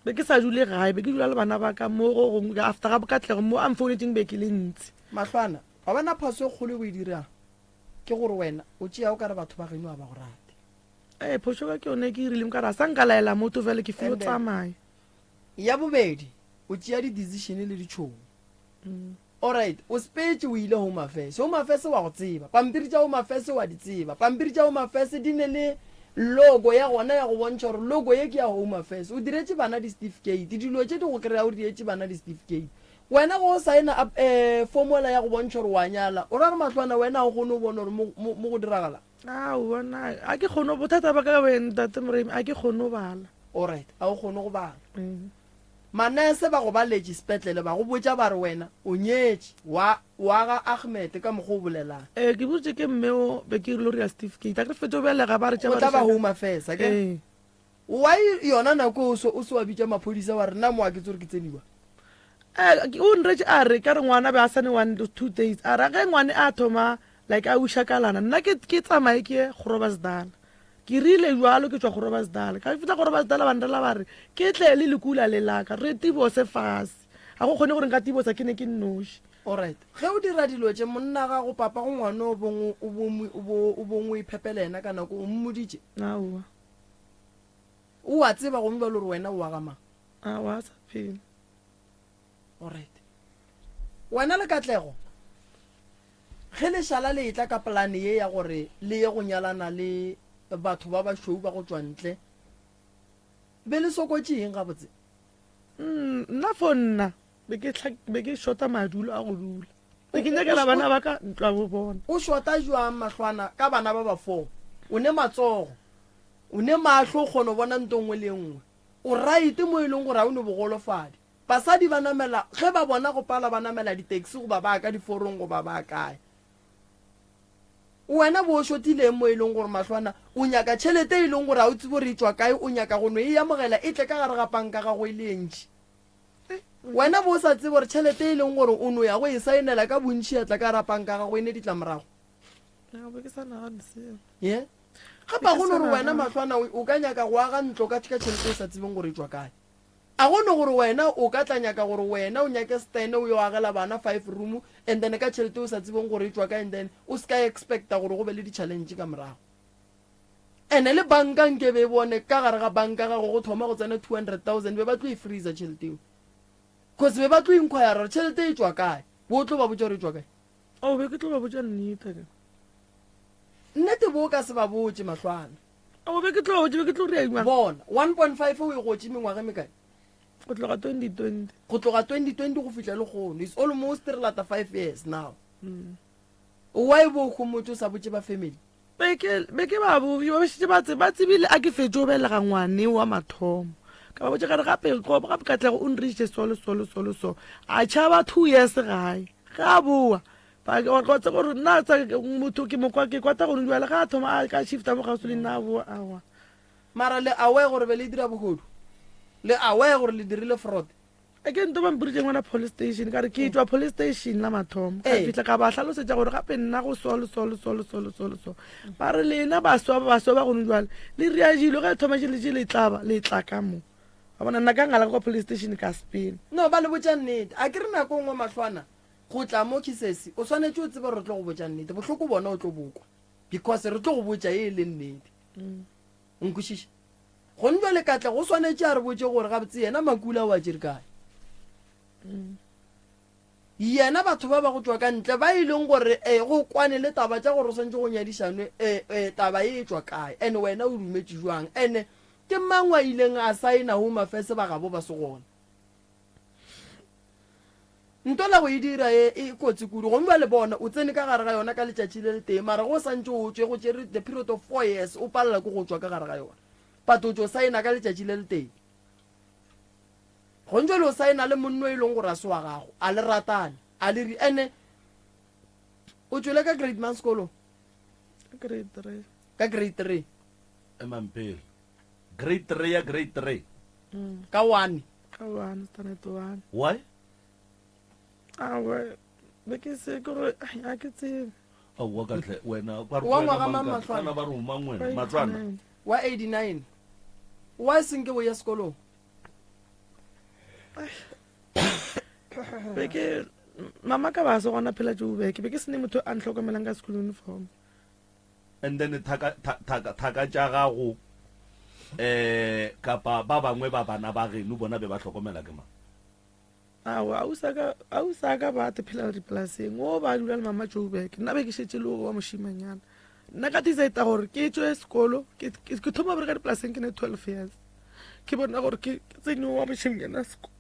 Be ke sa dule gae, be ke dula le bana ba ka mo go gongwe after ga Katlego mo a mfounetšeng be ke le ntsi. Mahlwana, wa bona phoso e kgolo e o e dirang ke gore wena o tšea o ka re batho ba geno ga ba go rate. Ee, phošo ka ke yone ke e rileng ka re a sa nka laela motho fela ke filo And then, tsamaya. ya bobedi o tšea di-decision le ditšhomo alright o sepetše o ile home affairs home affairs wa go tseba pampiri tša home affairs wa di tseba pampiri tša home affairs di ne le logo ya gona ya go bontšha gore logo ye ke ya home affairs o diretše bana di-certificate dilo tše di go kry-a o diretše bana di-certificate wena go saena um eh, formola ya go bontšha gore wa nyala o ra re mahlwana wena ga o kgone go bona gore mo go diragala Aowa na a ke kgone bothata ba ka wena ntate Moremi a ke kgone go bala. Alright, a o kgone go bala. Mm. Manese ba go baletše sepetlele ba go botša ba re wena o nyetše wa wa ga Ahmed ka mokgwa o bolelang. Eh ke botše ke mme o be ke rile re ya certificate a ke re fetše o belega ba re tša ba. O tla ba home affairs a ke. Eh. Why yona nako o so o se wa bitša maphodisa wa re nna mo a ke tse gore ke tseniwa. Eh o nretše a re ka re ngwana be a sane one to two days a re ge ngwane a thoma like a wiša kalana nna ke ke tsamaye ke ye Groblersdal ke rile jwalo ke tšwa Groblersdal ka fihla Groblersdal ba nrela ba re ke tle le lekula le laka re tibose fase ga go kgone gore nka tibosa ke ne ke nnoši. Alright ge o dira dilo tše monna gago papa go ngwane o bong o bo o bong o iphepela yena ka nako o mmoditše? Aowa. O a tseba gomme bjalo gore wena o wa ga mang? Aowa a sa phela. Alright. Wena le Katlego, ge le šala le etla ka polane ye ya gore le ye go nyalana le batho ba bašweu ba go tšwa ntle, be le sokotše eng gabotse? Mm, nna for nna be ke be ke shota madulo a go dula. Be ke nyakela bana ba ka ntlo ya bo bona. O shota jwang mahlwana ka bana ba ba fo? O ne matsogo, o ne mahlo o kgona go bona nto nngwe le e nngwe. O right mo e leng gore ga o ne bogolofadi. Basadi ba namela ge ba bona go pala ba namela di-taxi goba ba ka diforong goba ba kae. Wena bo o shotileng mo e leng gore mahlwana o nyaka tšhelete e leng gore ga o tsebe gore e tšwa kae o nyaka go no e amogela e tle ka gare ga panka gago e le e ntši. Wena bo o sa tsebe gore tšhelete e leng gore o no ya go e saenela ka bontši ya tla ka gare ga panka gago e ne ditlamorago. Ye? Gape ga go no gore wena mahlwana o ka nyaka go aga ntlo ka tšhelete o sa tsebeng gore e tšwa kae. A go no gore wena o ka tla nyaka gore wena o nyake stand o yo agela bana five room and then ka tšhelete o sa tsebeng gore e tšwa kae and then o se ka expecta gore go be le di challenge ka morago. Ene le banka nke be e bone ka gare ga banka gago go thoma go tsena 200,000 be ba tlo e freezer tšhelete eo. Cause be ba tlo inquire gore tšhelete e tšwa kae. Bo o tlo ba botša gore e tšwa kae. Oh, be ke tlo ba botša nnete. Nnete bo o ka se ba botše mahlwana. O be ke tlo be ke tlo rea jwang? Bona, 1.5 o e gotše mengwaga e mekae? Go tloga 2020. Go tloga 2020 go fihla lehono. It's almost re lata 5 years now. Mm. Why bo homotše o sa botše ba family? Be ke be ke ba bo ba šetše ba tse ba tsebile a ke fetše o belega ngwane wa mathomo. Ka ba botša ka re gape go gape Katlego o nrišitše so le so le so le so. A tšhaba 2 years gae. Ge a boa Ba ke wa tseba gore nna tsa motho ke mokwa ke kwata gone jwale ga a thoma a ka shifta mo gausi le nna a boa awa. Mara le aware gore be le dira bohodu? Le aware gore le dirile fraud? A ke nto ba mporitše ngwana police station ka re ke tšwa police station la mathomo ka fihla ka ba hlalosetša gore gape nna go so le so le so le so le so le so ba re lena baswa baswa ba gone jwale le ria dilo ge le thoma tše le tše le tlaba le tla ka mo. Wa bona, nna ka ngala kwa police station ka spin. No, ba le botša nnete. A ke re nako e nngwe mahlwana go tla mo Kisesi, o swanetše o tsebe gore re tlo go botša nnete. Bohloko bona o tlo bo kwa because re tlo go botša ye e leng nnete. O nkwešiša? Gone jwale Katlego o swanetše a re botše gore gabotse yena Makula o a tšere kae. Yena batho ba ba go tšwa ka ntle ba e leng gore e go kwane le taba tša gore o swanetše go nyadišanwe e, e, taba ye e tšwa kae ene wena o dumetše jwang ene ke mang wa ileng a saena Home Affairs ba gabo ba se gona. Ntola go e dira e, e kotsi kudu gomme bjale bona o tsene ka gare ga yona ka letšatši le letee mara ge o santše o tšwe go tšere the period of four years o palela ke go tšwa ka gare ga yona but o tšo saena ka letšatši le letee. Gong jwale o saena le monno e leng gore a se wa gago, a le ratane, a le ri ene o tšwele ka grade mang sekolong? Ka grade 3. Ka grade 3. Emang pele. Grade 3 ya grade 3. Mm. Ka 1. Ka 1, standard 1. Why? Awe, be ke se ke gore a ke tsebe. Aowa ka tle wena ba re Wa wena ngwaga mang mang ka- Mahlwana? kana ba re o mang wena Wa matswana 89. Wa 89. Why senke o ya sekolong? Be ke mama ka ba se gona phela Joburg, be ke sene motho a ntlhokomelang ka school uniform. And then thaka thaka thaka tša gago eh kapa ba bangwe ba bana ba geno bona be ba hlokomela ke mang? Aowa, ausi a ka, ausi a ka ba te phela dipolaseng, o ba dula le mama Joburg. Nna be ke šetše le o wa mošimanyana. Nna ka decide gore ke tšwe sekolo, ke, ke, ke thoma bereka dipolaseng ke ne 12 years. Ke bona gore ke, ke tsene wa mošimanyana sekolo.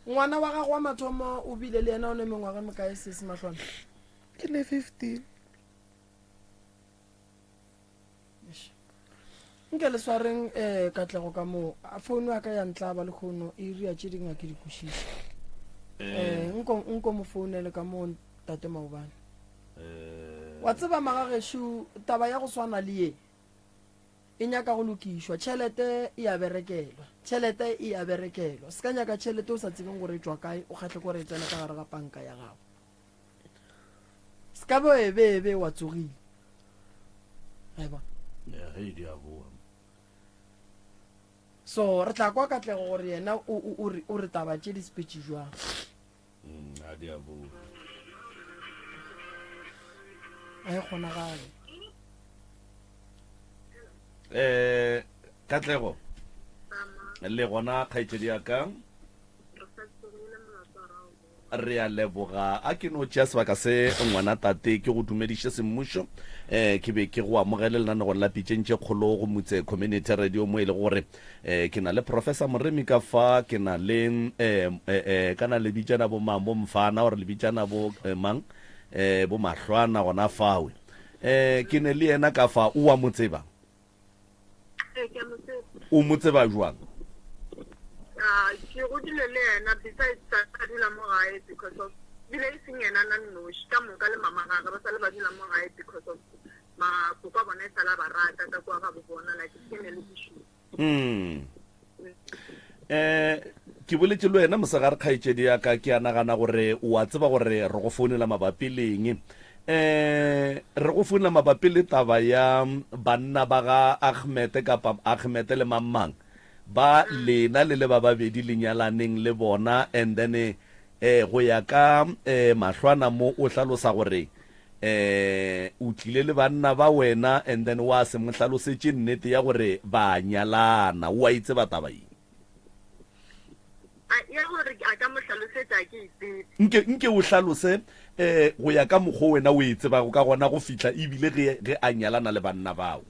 Ngwana wa gago wa mathomo o bile le yena o ne mengwaga e mekae sesi Mahlwana? Ke ne 15. Nke le swareng um Katlego ka moo. A founu ya ka ya ntlaba lehono e ria tše dingwe ke di kwešiše. Um nko nko mo founele ka moo ntate Maobane. Wa tseba magagešo taba ya go swana le ye e nyaka go lokišwa. Tšhelete e a berekelwa. Tšhelete e a berekelwa. Se ka nyaka tšhelete o sa tsebeng gore e tšwa kae o kgahle gore e tsena ka gare ga panka ya gago. Se ka be e be e be wa tsogile. A bona? Yeah, ge di a boa. So re tla kwa Katlego gore yena o, o, o re, o re taba tše di sepetše jwang. Mm, a di a boa. A e kgonagale. Eh, Katlego. Le gona kgaetšedi ya ka. Re a leboga. A ke no tšea sebaka se ngwana tate ke go dumediše semmušo. Eh, ke be ke go amogele lenanegong la Pitšeng tše Kgolo go Mutse Community Radio mo e lego gore eh, ke na le Professor Moremi ka fa, ke na le eh, eh, eh, kana le bitšana bo mang bo Mfana or le bitšana bo eh, mang eh, bo Mahlwana gona fawe. Eh, ke ne le yena ka fa, o wa mo tseba? Ee, ke a mo tseba. O mo tseba jwang? Ah, ke godile le yena besides sa a dula mo gae because of bile e seng yena na nnoši ka moka le mama gage ba sa le ba dula mo gae because of makoko a bona e sala ba rata ka kwa ga bo bona like family issue. Mm. Eh, ke boletše le wena mosegare kgaetšedi ya ka, ke a nagana gore o a tseba gore re go founela mabapi le eng. Eh, re go founela mabapi le taba ya banna ba ga Ahmed kapa Ahmed le mang mang ba lena le le ba babedi le nyalaneng le bona and then eh go ya ka eh mahlwana mo o hlalosa gore eh o tlile le banna ba wena and then wa se mo hlalosetše nnete ya gore ba nyalana o a e tseba taba ye? A, ya gore a ka mo hlalosetša ke e tsebe. Nke, nke o hlalose eh go ya ka mokgo wena o e tsebago ka gona go fihla ebile ge, ge a nyalana le banna bao.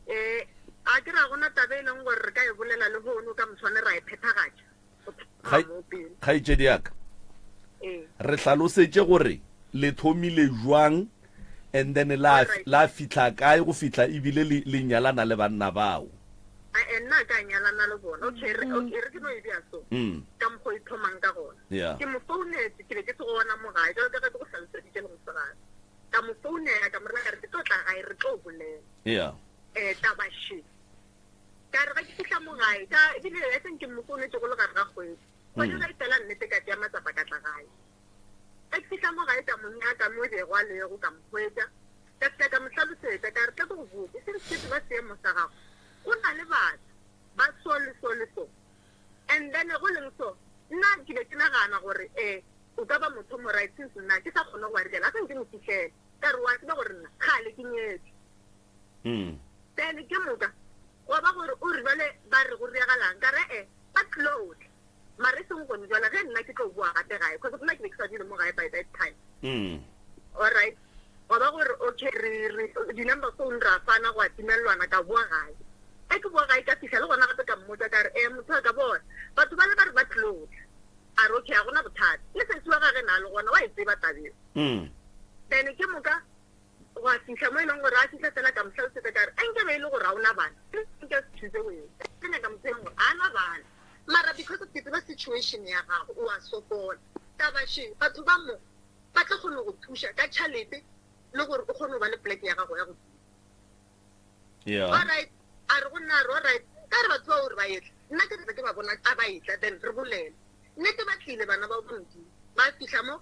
Eh, a ke ra gona taba e leng gore re ka e bolela lehono ka moswane ra e phethagatša. Go Kgai, phethagatša moo pele. kgaetšedi ya ka, Ee. re hlalosetše gore le thomile jwang and then la, Alright. la fihla kae go fihla ebile le, le nyalana le banna bao. Ae, nna a ka nyalana le bona. Okay, re, okay, re ke no e bea so. Mm. Ka mokgwa o e thomang ka gona. Yeah. Ke mo founetse, ke be ke se gona mo gae, jalo ka ge ke go hlaloseditše le mosegare. Ka mo founela, ka mo rela ka re ke tlo tla gae, re tlo bolela. Yeah. Eh, taba še. Ka re ge ke fihla mo gae, ka, ebile I think ke mo founetse go le gare ga kgwedi. Kgwedi ge e fela nnete ka tšea matsapa ka tla gae. Ge ke fihla mo gae ka mo nyaka mo e bego a lego, ka mo hwetša. Ka fihla ka mo hlalosetša, ka re, Tla ke go botše, since ke tseba seemo sa gago, go na le batho. Ba so le so le so. And then go leng so, nna ke be ke nagana gore eh o ka ba motho mo right since nna ke sa kgone go ba direla, a sa nke mo fihlele. Ka re wa tseba gore nna kgale ke nyetšwe. Then ke moka gwa ba gore o re jwale ba re go diragalang, ka re eh ba tlilo tla. Mara e seng gone jwale ge nna ke tlo boa gape gae, cause nna ke be ke sa dule mo gae by that time. Alright, gwa ba gore okay re re di-number phone ra fana gwa timelelwana ka boa gae. Ge ke boa gae ka fihla le gona gape ka mmotša ka re eh motho wa ka bona batho bale ba re ba tlilo tla. A re okay ga gona bothata. Le sesi wa gage na le gona wa e tseba taba eo. Then ke moka Gwa fihla mo e leng gore a fihla fela ka mo hlalosetša ka re, A nke be e le gore ga o na bana, nka se choose wena. Ke nyaka motho e leng gore ga a na bana. Mara because of ke tseba situation ya gago, o a sokola. Taba še, batho ba mo ba tla kgona go thuša ka tšhalete le gore o kgone go ba le poleke ya gago ya go dula. Yeah. Alright, a re go nna a re alright, ka re batho bao re ba etla, nna ke tla ke ba bona a ba etla then re bolele. Nnete ba tlile bana bao ba Modimo, ba fihla mo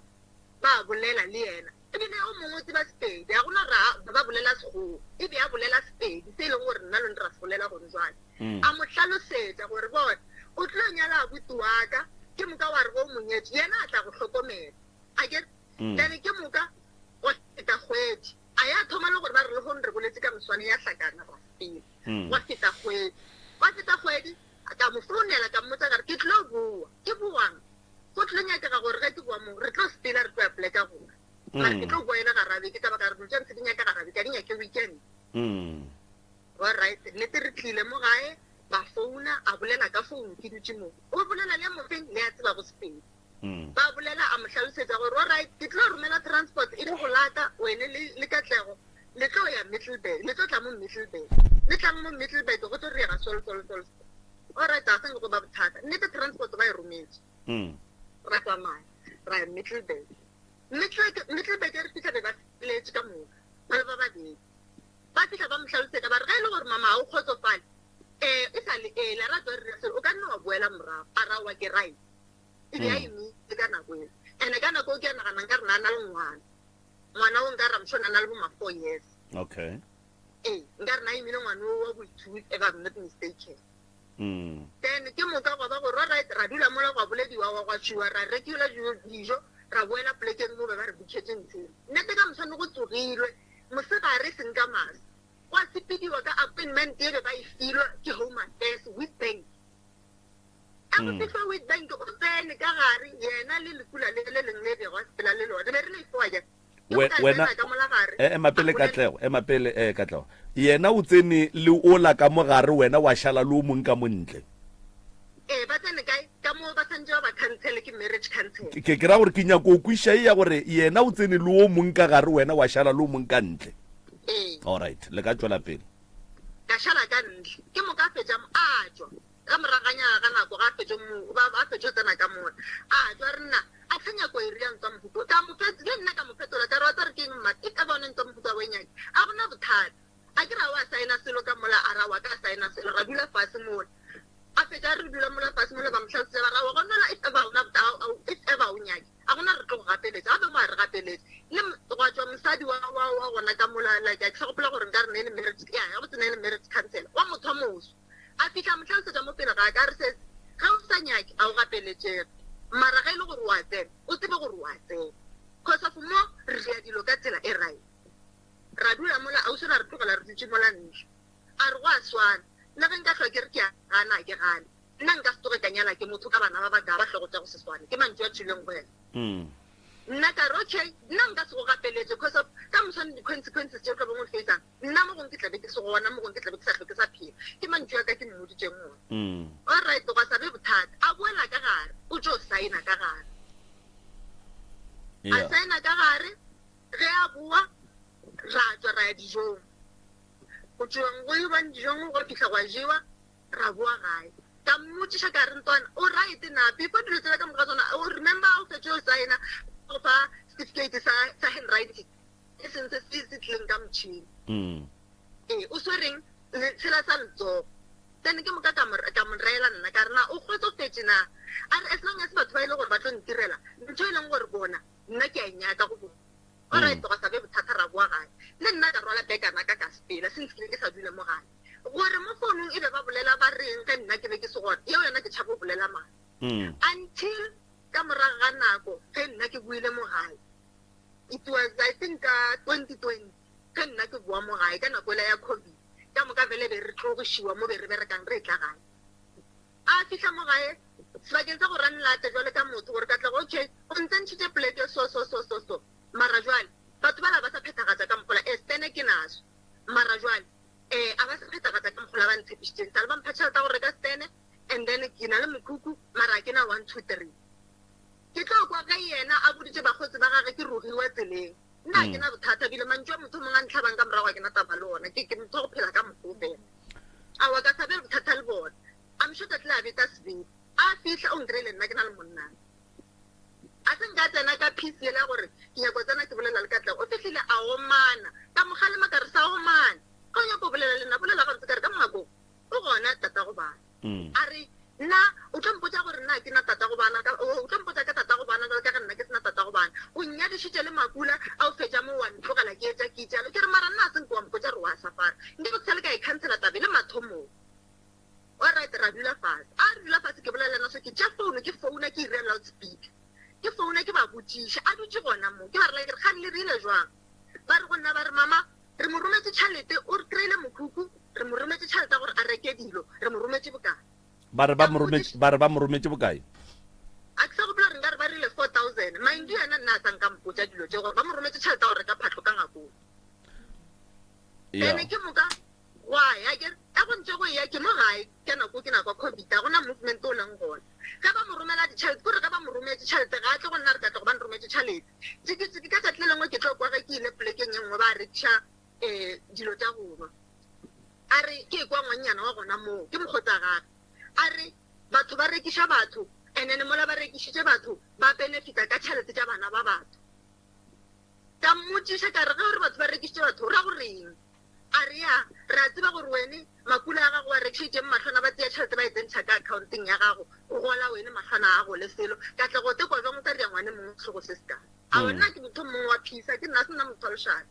ba bolela le yena. Ebile o mongwe o tseba Sepedi, ga gona gore ba bolela Sekgowa, e be a bolela Sepedi se e leng gore nna lone ra se bolela gone jwale. A mo hlalosetša gore, Bona, o tlilo nyala abuti wa ka, ke moka wa re ge o mo nyetše, yena a tla go hlokomela. Akere? Then ke moka gwa feta kgwedi, a ya thoma le gore ba re lehono re boletše ka moswane ya hlakana ra sepela. Gwa feta kgwedi, gwa feta kgwedi, ka mo founela ka mmotša ka re ke tlilo boa. Ke boang? Go tlo nyakega gore ge ke boa mo, re tlo sepela re tlo ya poleka gongwe. Mara ke tlo boa e le gara beke ka baka la gore dilo tša ntshe di nyaka gara beke, ga di nyake weekend. Alright, nnete re tlile mo gae, ba founa, a bolela ka founu ke dutše mo. O bolela le mofeng le a tsebago Sepedi. Ba bolela a mo hlalosetša gore alright, ke tlo romela transport e tlo go lata wene le, le Katlego, le tlo ya Middelburg, le tlo tla mo Middelburg. Le tlang mo Middelburg go tlo direga so le so le so le so. Alright, ga se nke go ba bothata. Nnete transport ba e rometše. Ra tsamaya ra ya Middelburg. Middelburg, Middelburg re fihla be ba feletše ka moka, ba le ba babedi. Ba fihla ba mo hlalosetša ba re ge e le gore mama ga o kgotsofale, eh, e sa le early, a ra tswa re dira selo, o ka nna wa boela morago. A ra wa ke right. E be a imile ka nako eo. And-e ka nako eo ke a nagana nkare na na le ngwana. Ngwana o nkare I'm sure na na le bo ma 4 years. Okay. Ee, nkare na imile ngwana o wa bo 2 if I'm not mistaken. Then ke moka gwa ba gore alright, ra dula mola gwa bolediwa gwa gwa tšwiwa ra rekiwa dijo ra boela polekeng mo be ba re bookhetše ntsheng. Nnete ka moswane go tsogilwe mosegare e seng ka masa. Gwa sepediwa ka appointment ye be ba e filwe ke Home Affairs, Witbank. A go fihlwa Witbank o tsene ka gare yena le lekula le le lengwe le bego a sepela le lona. Re be re le four akere. We, wena, e, ema pele Katlego, ema pele eh, Katlego. Yena o tsene le ola ka mo gare, wena wa šala le o mong ka mo ntle. Ee, ba tsene kae? Ka mo ba santše ba ba khansele ke marriage council. Ke, ke ra gore ke nyako o kwiša e ya gore yena o tsene le o mong ka gare, wena wa šala le o mong ka ntle. Ee. All right, le ka tšwela pele. Ka šala ka ntle. Ke moka a fetša, a tšwa. Ka moraganyana ga nako ga a fetšo mo, ba, a fetšo tsena ka mola. A tšwa re nna, a se nyako e ria ntwa mohuto. Ka mo fet, le nna ka mo fetola ka re wa tseba re ke eng mma, if ever o ne ntwa mohuto a bo e nyake, a gona bothata. A ke re a wa saena selo ka mola, a re aowa ka saena selo, ra dula fase mola. A fetša re dula mola fase mola ba mo hlalosetša ba re aowa gona if ever o na botha, if ever o nyake, a gona re tlo go gapeletša, gape mo a re gapeletše. Le gwa tšwa mosadi wa, wa, wa gona ka mola, like a ke sa gopola gore nka re ne e le marriage, ya, gabotse ne e le marriage counsellor, wa motho wa moso. A fihla a mo hlalosetša mo pele ga ka, a re, Sesi, ge o sa nyake, a o gapeletšege. Mara ge e le gore o a tsena, o tsebe gore o a tsena. Cause of mo, re dira dilo ka tsela e right. Ra dula mola, ausi o la re tlogela re dutše mola ntle. A re, Go a swana, le ge nka hlwa ke re ke a gana, a ke gane. Nna nka se tsoge ka nyala ke motho ka bana ba ba ka ba hlogo tša go se swane. Ke mantšu a tšwileng go yena. Nna ka re, Okay, nna nka se go gapeletše cause of ka moswane di-consequences tše o tla bong o di face-ang. Nna mo gongwe ke tla be ke se gona, mo gongwe ke tla be ke sa hlwe ke sa phela. Ke mantšu a ka ke mmoditšeng ona. Alright, gwa sa be bothata. A boela ka gare, o tšo saena ka gare. A saena ka gare, ge a boa, ra tšwa ra ya dijong. Go tšweng go iwang dijong, gwa fihla gwa jewa, ra boa gae. Ka mmotšiša ka re, Ntwana, o right na? Before dilo tsela ka moka ga tsona, o remember o fetše o saena, ba go fa certificate sa, sa handwriting. E seng se se se tlileng ka motšhini. Ee, o swereng letshela sa letsogo. Then ke moka ka mo ka mo reela nna ka re na o kgotsofetše na? A re as long as batho ba e le gore ba tlo ntirela ntho e leng gore bona nna ke a e nyaka go bona. Alright, gwa sa be bothata ra boa gae. Le nna ka rwala bekana ka ka sepela since ke be ke sa dule mo gae. Gore mo founung e be ba bolela ba reng ge nna ke be ke se gona, yeo yona ke tšhaba go bolela maaka. Until ka morago ga nako ge nna ke boile mo gae, it was I think ka 2020 ge nna ke boa mo gae ka nako ela ya Covid, ka moka vele be re tlogišiwa mo be re berekang re etla gae. A fihla mo gae sebakeng sa gore a nlate jwale ka motho gore Katlego okay o ntsentšhitše poleke so so so so so mara jwale batho bala ba sa phethagatša ka mokgola eh stene ke naso mara jwale eh a ba sa phethagatša ka mokgola ba ntshepišitšeng sale ba mpha tšhelete ya go reka stene and then ke na le mokhukhu mara a ke na 1 2 3 ke tlo kwa ge yena a boditše bakgotsi ba gage ke rogiwa tseleng nna a ke na bothata bile mantšu a motho o mongwe a ntlhabang ka morago a ke na taba le ona ke ke motho wa go phela ka mokgwa o fela aowa ka sa be le bothata le bona I'm sure tla tle a beta sebete a fihla o nkry-ile nna ke na le monna a se nka tsena ka peace yela gore ke nyako tsena ke bolela le Katlego o fihlile a omana ka mo kgalema ka re sa omana ge o nyako bolela le nna bolela gabotse ka re ka moakong o gona tatago bana a re nna o tlo mpotša gore nna ke na tatago bana o tlo mpotša ka tatago bana jalo ka ge nna ke sena tatago bana o nnyadišitše le makula a o fetša mo wa ntlogela ke etša ke itšalo ke re mara nna a se nke wa mpotša gore wa safara nke ke sale ka e khansela tabe le mathomong Alright, ra dula fase. A re dula fase ke bolela le yena so ke tšea phone ke founa ke ire loud speaker. Ke founa ke ba botšiša a dutše gona mo. Ke ba rela ke re kgane le rile jwang? Ba re go nna ba re mama re mo rometše tšhalete o re kry-ile mokhukhu re mo rometše tšhalete ya gore a reke dilo re mo rometše bokae. Ba re ba mo rometše ba re ba mo rometše bokae? A ke sa gopola gore nka re ba rile 4000. Mind you yena nna a sa nka mpotša dilo tše gore ba mo rometše tšhalete ya go reka phahlo ka ngakong. Yeah. Ene ke moka Gwa ya ke re, E go ntše go eya, ke mo gae, ka nako ke nako ya Covid, ga go na movement o leng gona. Ge ba mo romela ditšhelete, ke gore ge ba mo rometše tšhelete, ga a tle go nna a re ka tla gobane rometše tšhalete. Tšiki tšiki, ka tšatši le lengwe ke tlo kwa ge ke ile polekeng e nngwe ba rekiša um dilo tša go nwa. A re, ke ekwa ngwannyana wa gona moo, ke mokgotsi wa gage, a re, batho ba rekiša batho, and then mola ba rekišitše batho, ba benefita ka tšhelete tša bana ba batho. Ka mmotšiša ka re, Ge o re batho ba rekišitše batho, o ra go reng? A re, Ya, re a tseba gore wene makula a gago o a rekišeditšeng mahlwana ba tsea tšhelete ba e tsentšha ka akhaonteng ya gago, o gola wene mahlwana a gole selo. Katlego o tekwa bjang o ka ria ngwane mongwe sehlogo se seka? Aowa, nna ke motho mongwe wa peace, a ke nna, ga se nna motho wa lešata.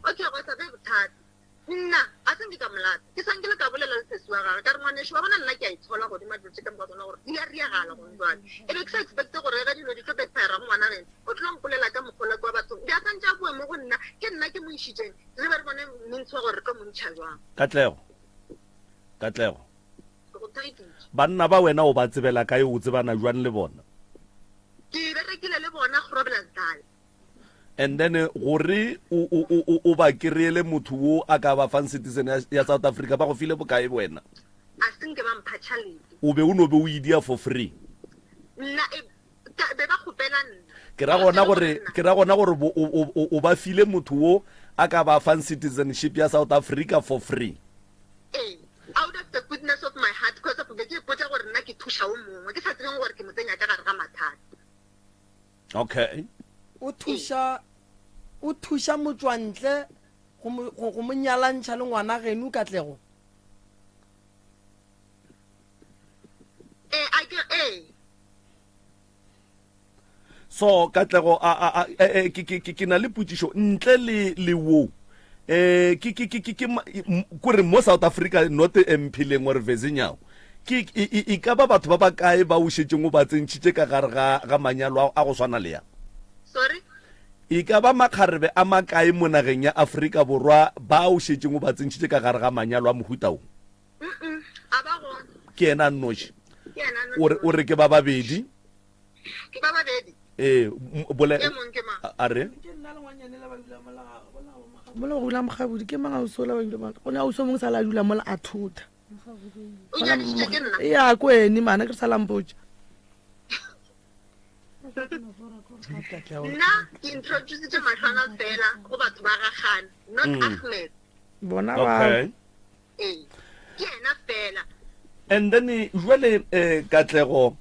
Okay, gwa sa be bothata. Nna ga se nke ka mo lata. Ke sa nke le ka bolela le sesi wa gagwe ka re, Ngwanešu, wa bona nna ke a itshola godimo ga dilo tše ka moka tsona gore di a riagala gone jwale. E be ke sa expecte gore ge dilo di tlo backfire go ngwana geno, o tlo mpolela ka mokgola kua bathong. Be a santše a boe mo go nna, ke nna ke mo išitšeng, re be re bone means wa gore re tlo mo ntšha jwang. Katlego. Katlego. Ke go theeditše. Banna ba wena o ba tsebela kae, o tsebana jwang le bona? Ke berekile le bona Groblersdal. And then gore o, o, o, o, o ba kry-ele motho wo a ka ba fang citizen ya, ya South Africa, ba go file bokae wena? A se nke ba mpha tšhalete. O be o no be o e dia for free? Nna, e, ka, be ba kgopela nna. Ke ra gona gore, ke ra gona gore bo, o, o, o, o ba file motho wo a ka ba fang citizenship ya South Africa for free? Ee, out of the goodness of my heart, cause of be ke ipotša gore nna ke thuša o mongwe, ke sa tsebeng gore ke mo tsenya ka gare ga mathata. Okay. O thuša o thuša motšwantle go mo go, go mo nyalantšha le ngwana geno Katlego? Ee, a ke ee. So Katlego a a a eh, eh, ke ke ke ke na le potšišo ntle le le wo eh ke ke ke ke ke kore mo South Africa not Mphileng or Vezinyawo Ke, e, e, e ka ba batho ba bakae ba o šetšeng o ba tsentšhitše ka gare ga, ga manyalo a, a go swana le ya? Sorry? E ka ba makgarebe a makae mo nageng ya Afrika Borwa ba o šetšeng o ba tsentšhitše ka gare ga manyalo a mohuta wo? Mm-mm, a ba gona. Ke yena a nnoši. Ke yena a nnoši. O re, o re ke ba babedi? Ke ba babedi. Ee, m- bole, E mong ke mang? a, a re? Ke nna le ngwanyane la ba dula mola ga- mola ga bo Mola go dula Mokgabudi, ke mang ausi ola ba dula mola? Go ne ausi o mongwe sa la dula mola a thota. O nyadišitšwe ke nna? Ya, ko ene mana ke re sa lampotša. Nna ke introducitše mahlwana fela go batho ba ga Khan, not mm. Ahmed. Bona ba. Okay. Ee, ke yena fela. And then jwale eh Katlego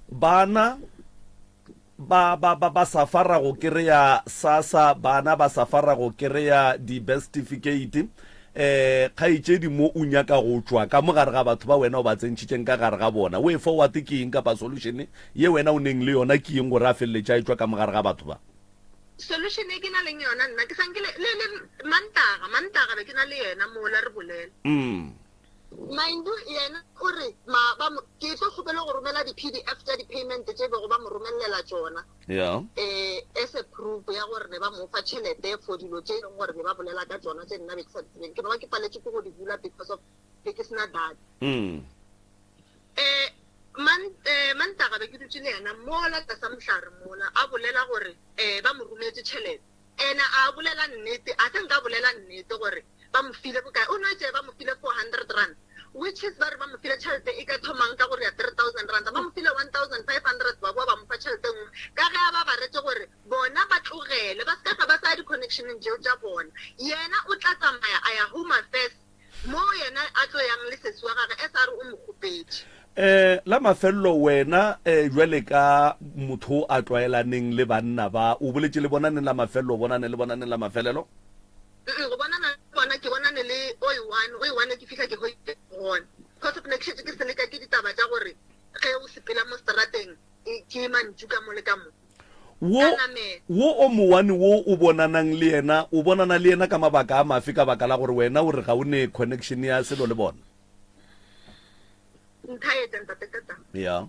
bana Ba, ba, ba, ba safara go kereya SASSA, bana ba safara go kereya di-birth certificate. Eh, kgaetšedi mo o nyaka go tšwa ka mo gare ga batho ba wena o ba tsentšhitšeng ka gare ga bona. Way forward ke eng kapa solution ye wena o neng le yona ke eng gore a feleletše a etšwa ka mo gare ga batho ba? Solution e ke na leng yona nna ke sankile le le Mantaga, Mantaga be ke na le yena mola re bolela. Mm. Mind you yena o re ma ba mo ke tlo kgopela go romela di PDF tša di payment tše bego ba mo romellela tšona. Yeah. Eh as a proof ya gore ne ba mo fa tšhelete for dilo tše e leng gore be ba bolela ka tšona tše nna be ke sa di tsebeng. Ke no ba ke paletše ke go di bula because of be ke sena data. Mm. Eh man eh Mantaga be ke dutše le yena mola tlasa mohlare mola a bolela gore eh ba mo rometše tšhelete. Ena a bolela nnete, a se nka bolela nnete gore ba mo file bokae. O no itše ba mo file 400 rand, which is ba re ba mo file tšhelete e ka thomang ka gore ya 3000 rand. Ba mo file 1500 ba boa ba mo fa tšhelete e nngwe ka ge a ba baretše gore bona ba tlogele ba se ka hlwa ba sa ya di-connectioneng tšeo tša bona. Yena o tla tsamaya a ya Home Affairs Mo yena a tlo yang le sesi wa gage, as a re o mo kgopetše. Eh, la mafelelo wena eh, jwale ka motho a tlwaelaneng le banna ba, o boletše le bona neng la mafelelo, o bonane le bona neng la mafelelo? Mm, go bonana le bona ke bonane le o e one, o e one ke fihla ke hweditše gona. Cause of ne ke šetše ke seleka ke ditaba tša gore ge o sepela mo seterateng ke mantšu ka mo le ka mo. Wo, wo o mowane wo o bonanang le yena, o bonana le yena ka mabaka a mafe ka baka la gore wena o re ga o ne connection ya selo le bona? Nthaetše, Ntate Tata. Ya.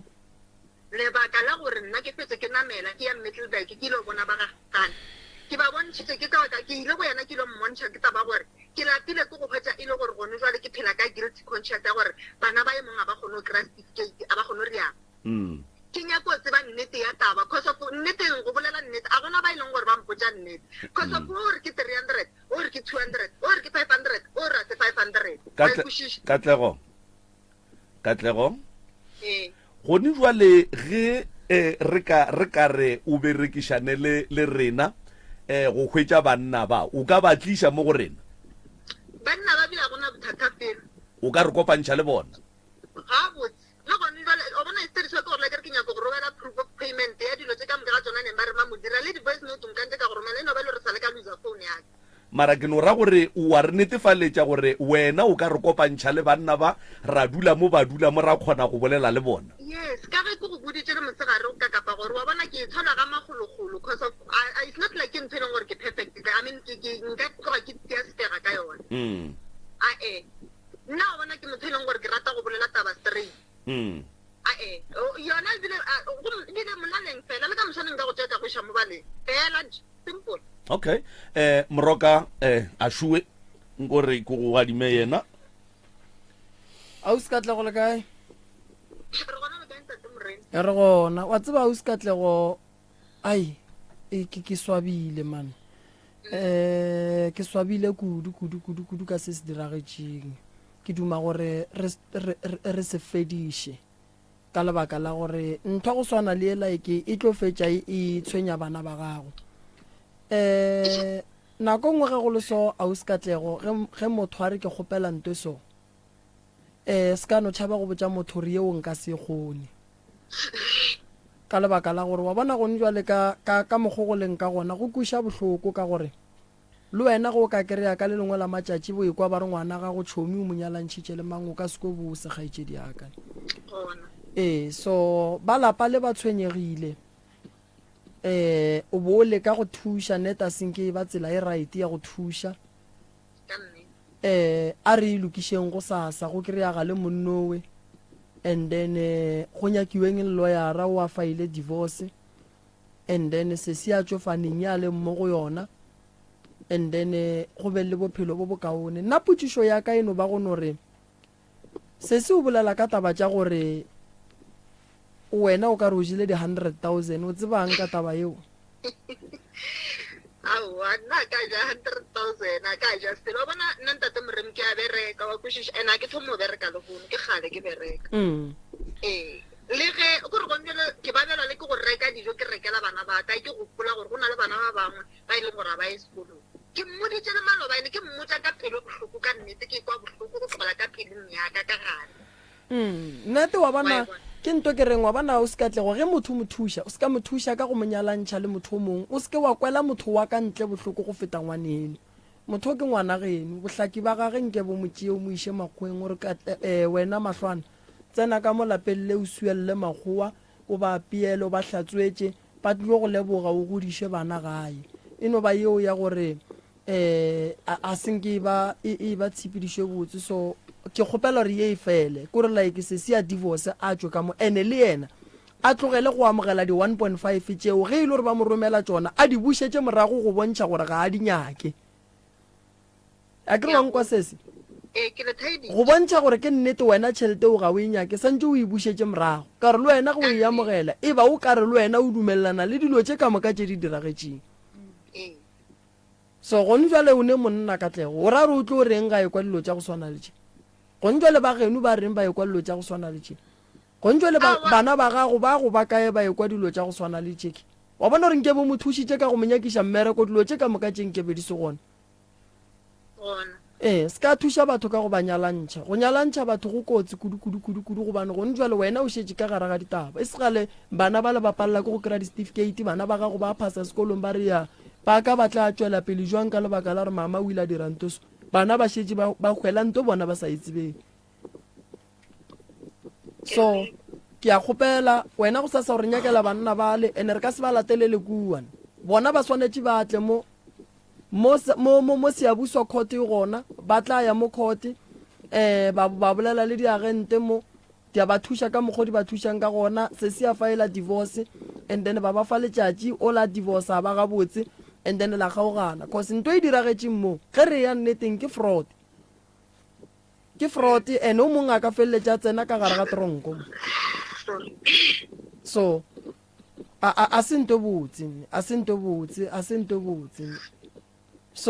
Lebaka la gore nna ke fetše ke namela ke ya Middelburg ke ile go bona ba ga Gane, ke ba bontšhitše ke taba ka, ke ile go yena ke ile mmontšha ke taba gore ke lapile ke go hwetša e le gore gone jwale ke phela ka guilty conscious ya gore bana ba e mong ga ba kgone go kry-a certificate, a ba kgone go rialo. Ke nyako tseba nnete ya taba cause of nneteng go bolela nnete a gona ba e leng gore ba mpotša nnete cause of o re ke 300 o re ke 200 o re ke 500 o re a se 500 wa e kwešiša. Katlego, Katlego, Ee. Gone jwale ge eh, re ka re ka re o berekišane le le rena eh, go hwetša banna ba, o ka ba tliša mo go rena? Banna ba bile a gona bothata felo. O ka re kopantšha le bona? Gabotse, le gone jwale, wa bona instead ke gore like ke nyaka go romela proof of payment ya dilo tše ka moka ga tšona neng ba re ba mo dira le di-voice note nka ntse ka go romela e no ba e le gore sa le ka loser phone ya ka. Mara ke no ra gore o a re netefaletša gore wena o ka re kopantšha le banna ba, ra dula mo ba dula mo ra kgona go bolela le bona. Yes, ka ge ke go boditše le mosegare o ka kapa gore wa bona ke e tshola ga makgolokgolo cause of I, it's not like ke ntho e leng gore ke perfect I mean ke, ke nka tloga ke tia-stega ka yona. Ae. Nna wa bona ke motho e leng gore ke rata go bolela taba straight. Ae, yona ebile go ebile molaleng fela le ka moswane nka go tšea ka go iša mo baleng fela nje, simple. Okay, eh Moroka eh a šuwe nko re ke go gadime yena. Ausi Katlego le kae? Re gona le kae ntate Morena? Re gona. Wa tseba ausi Katlego Ai, e, ke, ke swabile man. Eh, ke swabile kudu, kudu, kudu, kudu ka se se diragetšeng. Ke duma gore re, re, re, re se fediše. Ka lebaka la gore ntho go swana le ela e ke e tlo fetša e, e tshwenya bana ba gago. Eh, nako nngwe ge go le so ausi Katlego, ge, ge motho a re ke kgopela nto so, eh, se ka no tšhaba go botša motho gore yeo nka se e kgone. Ka lebaka la gore wa bona gone jwale ka, ka, ka mokgo go leng ka gona, go kweša bohloko ka gore le wena ge o ka kry-a ka le lengwe la matšatši bo ekwa ba re ngwana gago tšhomi o mo nyalantšhitše le mang o ka se kwe bose kgaetšedi ya ka. Ee, so ba lapa le ba tshwenyegile. Eh, o bo o leka go thuša net a senke e ba tsela e right ya go thuša. Eh, a re e lokišeng gosasa, go kry-aga le monnowe, and then eh, go nyakiweng lloyara o a file divorce, and then sesi a tšofaneng ya leng mo go yona, and then eh, go be le bophelo bo bokaone. Nna potšišo ya ka e no ba go no re, sesi o bolela ka taba tša gore wena o ka re o jele di-hundred thousand, o tsebang ka taba yeo? Aowa, nna a ka ja 100,000, a ka ja selo. Wa bona, nna ntate Moremi ke a bereka, wa kwešiša, and a ke thome go bereka lehono, ke kgale ke bereka. Ee, le ge kore gone bjale ke babelwa le ke go reka dijo ke rekela bana ba ka, ke gopola gore go na le bana ba bangwe ba e leng gore ga ba ye sekolong. Ke mmoditše le maloba ene ke mmotša ka pelo bohloko ka nnete, ke kwa bohloko go tlogela ka pelong ya ka ka gare. Nnete wa bona, ke nto ke reng, wa bona, o se ka tlego ge motho o mo thuša, o se ka mo thuša ka go mo nyalantšha le motho o mongwe, o se ke wa kwela motho wa ka ntle bohloko go feta ngwaneno. Motho o ke ngwana geno, bohlaki ba gage nke bo mo tšee o mo iše makgoweng, o re, Katle, wena mahlwana, tsena ka mo lapeng le o suelle makgowa, o ba apeele, o ba hlatswetše, ba tlilo go leboga, o godiše bana gae. E no ba yeo ya gore um a, a se nke e ba, e, e ba tshepedišo e botse. So ke kgopela gore ye e fele. Kore like sesi a divorce a tšwe ka mo, ene le yena a tlogele go amogela di 1.5 tšeo ge e le gore ba mo romela tšona a di bušetše morago go bontšha gore ga a di nyake. A ke re wa nkwa sesi? Ee, ke le thaeditše. Go bontšha gore ke nnete wena tšhelete o ga o e nyake santše o e bušetše morago. Ka gore le wena ge o e amogela e ba o ka re le wena o dumelelana le dilo tše ka moka tše di diragetšeng. Ee. So gone jwale o ne monna Katlego, o ra re o tlo reng ga ekwa dilo tša go swana le tše? Gone jwale ba geno ba reng ba ekwa dilo tša go swana le tše? Gone jwale ba, bana ba gago ba go ba kae ba ekwa dilo tša go swana le tše? Wa bona gore nkebe o mo thušitše ka go mo nyakiša mmereko dilo tše ka moka tše nkebe di se gona. Gona. Ee, se ka thuša batho ka go ba nyalantšha. Go nyalantšha batho go kotsi kudu, kudu, kudu, kudu, gobane gone jwale wena o šetše ka gare ga ditaba. E se kgale bana bale ba palela ke go kry-a di-certificate, bana ba gago ba phasa sekolong ba re ya, ba ka ba tla tšwela pele jwang ka lebaka la gore mama o ile a dira nto so. Bana ba šetše ba, ba hwela nto bona ba sa e tsebeng. So, ke a kgopela wena go sasa gore nyakela banna bale, ene re ka se ba latelele kua. Bona ba swanetše ba tle mo Mo, mo, mo, mo Siyabuswa court e gona, ba tla ya mo court, eh, ba, ba bolela le diagente mo, di a ba thuša ka mokgwa di ba thušang ka gona, sesi a faela divorce, and then ba ba fa letšatši, o la divorce a ba gabotse, and then la kgaogana. Cause nto e diragetšeng mo, ge re ya nneteng ke fraud. Ke fraud, and o mongwe a ka feleletša a tsena ka gare ga tronko mo. So, A, a, a se nto botse, a se nto botse, a se nto botse. So,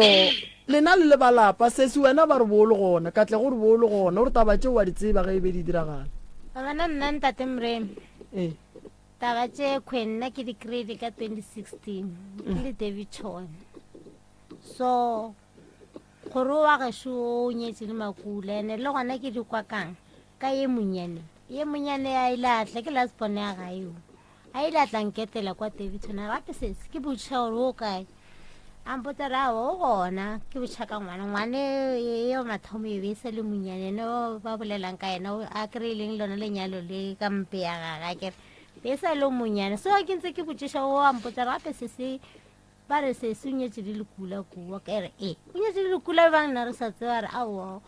lena le le ba lapa, sesi wena ba re bo o le gona, Katlego o re bo o le gona, o re taba tše wa di tseba ge e be di diragala. Wa bona nna ntate Moremi, Ee. taba tše khwe nna ke di kry-ile ka 2016 ke le Daveyton. So, Gore o wa gešo o nyetše le Makula, ene le gona ke di kwa kang ka ye monyane. Ye monyane a ile a tla, ke last born ya gae o. A ile a tla nketela kwa Daveyton, a re gape sesi ke botšiša gore o kae. A mpotsa re aowa o gona, ke botšiša ka ngwana. Ngwane yo mathomo e be e sa le monyane, ene o ba bolelang ka yena a kry-ileng lona lenyalo le ka mpe ya gage akere. Be e sa le monyane. So ke ntse ke botšiša o a mpotsa re gape sesi Ba re sesi o nyetše le lekula kua. Ka re e, o nyetše le lekula bang nna re sa tseba re aowa.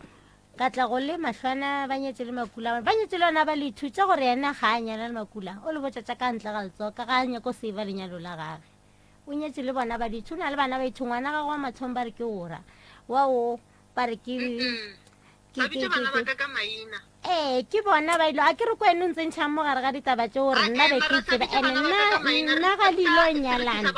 Katlego le Mahlwana ba nyetše le makula ba nyetše le yona ba le ithutša gore yena ga a nyala le makula o le botša tša ka ntle ga letsogo ka ga a nyako save lenyalo la gage. O nyetše le bona ba dithu, o na le bana ba ithu ngwana gagwe wa mathomo ba re ke ora wa o ba re ke Ba bitša bana ba ka ka maina. Ee, ke bona ba ile. A ke re ko wena o ntse ntšhang mo gare ga ditaba tše gore nna be ke tseba. Ene nna nna ga le ilo nyalana.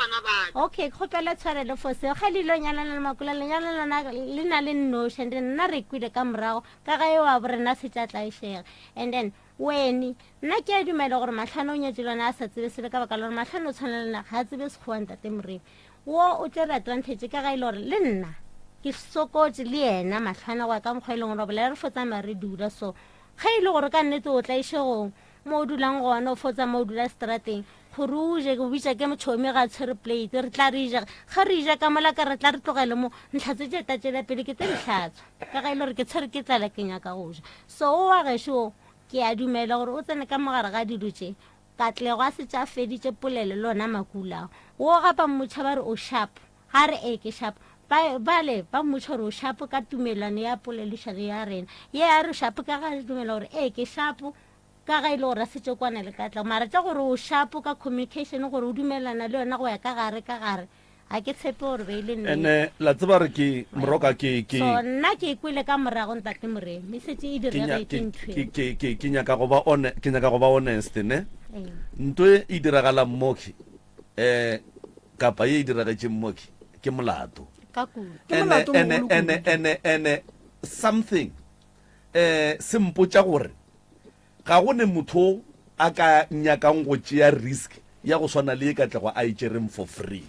Okay, kgopela tshwarelo for seo. Ga le ilo nyalana le Makula, lenyalo lona le na le nnoši and nna re kwile ka morago ka ga eo a bo rena se tša tlaišega. And then wene nna ke a dumela gore Mahlano o nyetše le yona a sa tsebe selo ka baka la gore Mahlano o tshwana le nna ga a tsebe Sekgowa ntate Moremi. Wo o tšere advantage ka ga e le gore le nna ke sokotše le yena mahlwana go ya ka mokgwa e leng gore bolela re fo tsamaya re dula so ge e le gore ka nnete o tlaišegong mo o dulang gona o fo tsamaya o dula strateng gore o je ke bitša ke motšhomi ga tshwere plate re tla re ja ge re ja ka mola ka re tla re tlogele mo ntlhatse tše ta tšela pele ke tse di hlatswa ka ga e le gore ke tshwere ke tlala ke nyaka go ja so o wa gešo ke a dumela gore o tsene ka mogare ga dilo tše Katlego a setše a feditše polelo le ona Makula. Wo ga ba mmotšha ba re o sharp, ga re ee ke sharp. Ba, bale ba mmotšha gore o sharp ka tumelano ya polelišano ya rena. Ye a re o sharp ka ga a dumela gore ee ke sharp ka ga e le gore a setše kwana le Katlego. Mara tša gore o sharp ka communication gore o dumelana le yona go ya ka gare ka gare, ga ke tshepe gore be e le nnete. Ene la tseba re ke moroka ke ke So nna ke e kwele ka morago ntate Moremi, e šetše e ke nya- diregetše ke ntho ke eo. ke ke ke nyaka go ba one ke nyaka go ba honest ne Ee. nto e e diragalang moki eh kapa ye e diragetšeng moki ke molato Ka kudu. Ke ene molato ene mogolo ene kudu. ene ene something eh se mpotša gore Ga go ne motho a ka nyakang go tšea risk ya go swana le ye Katlego a e tšereng for free.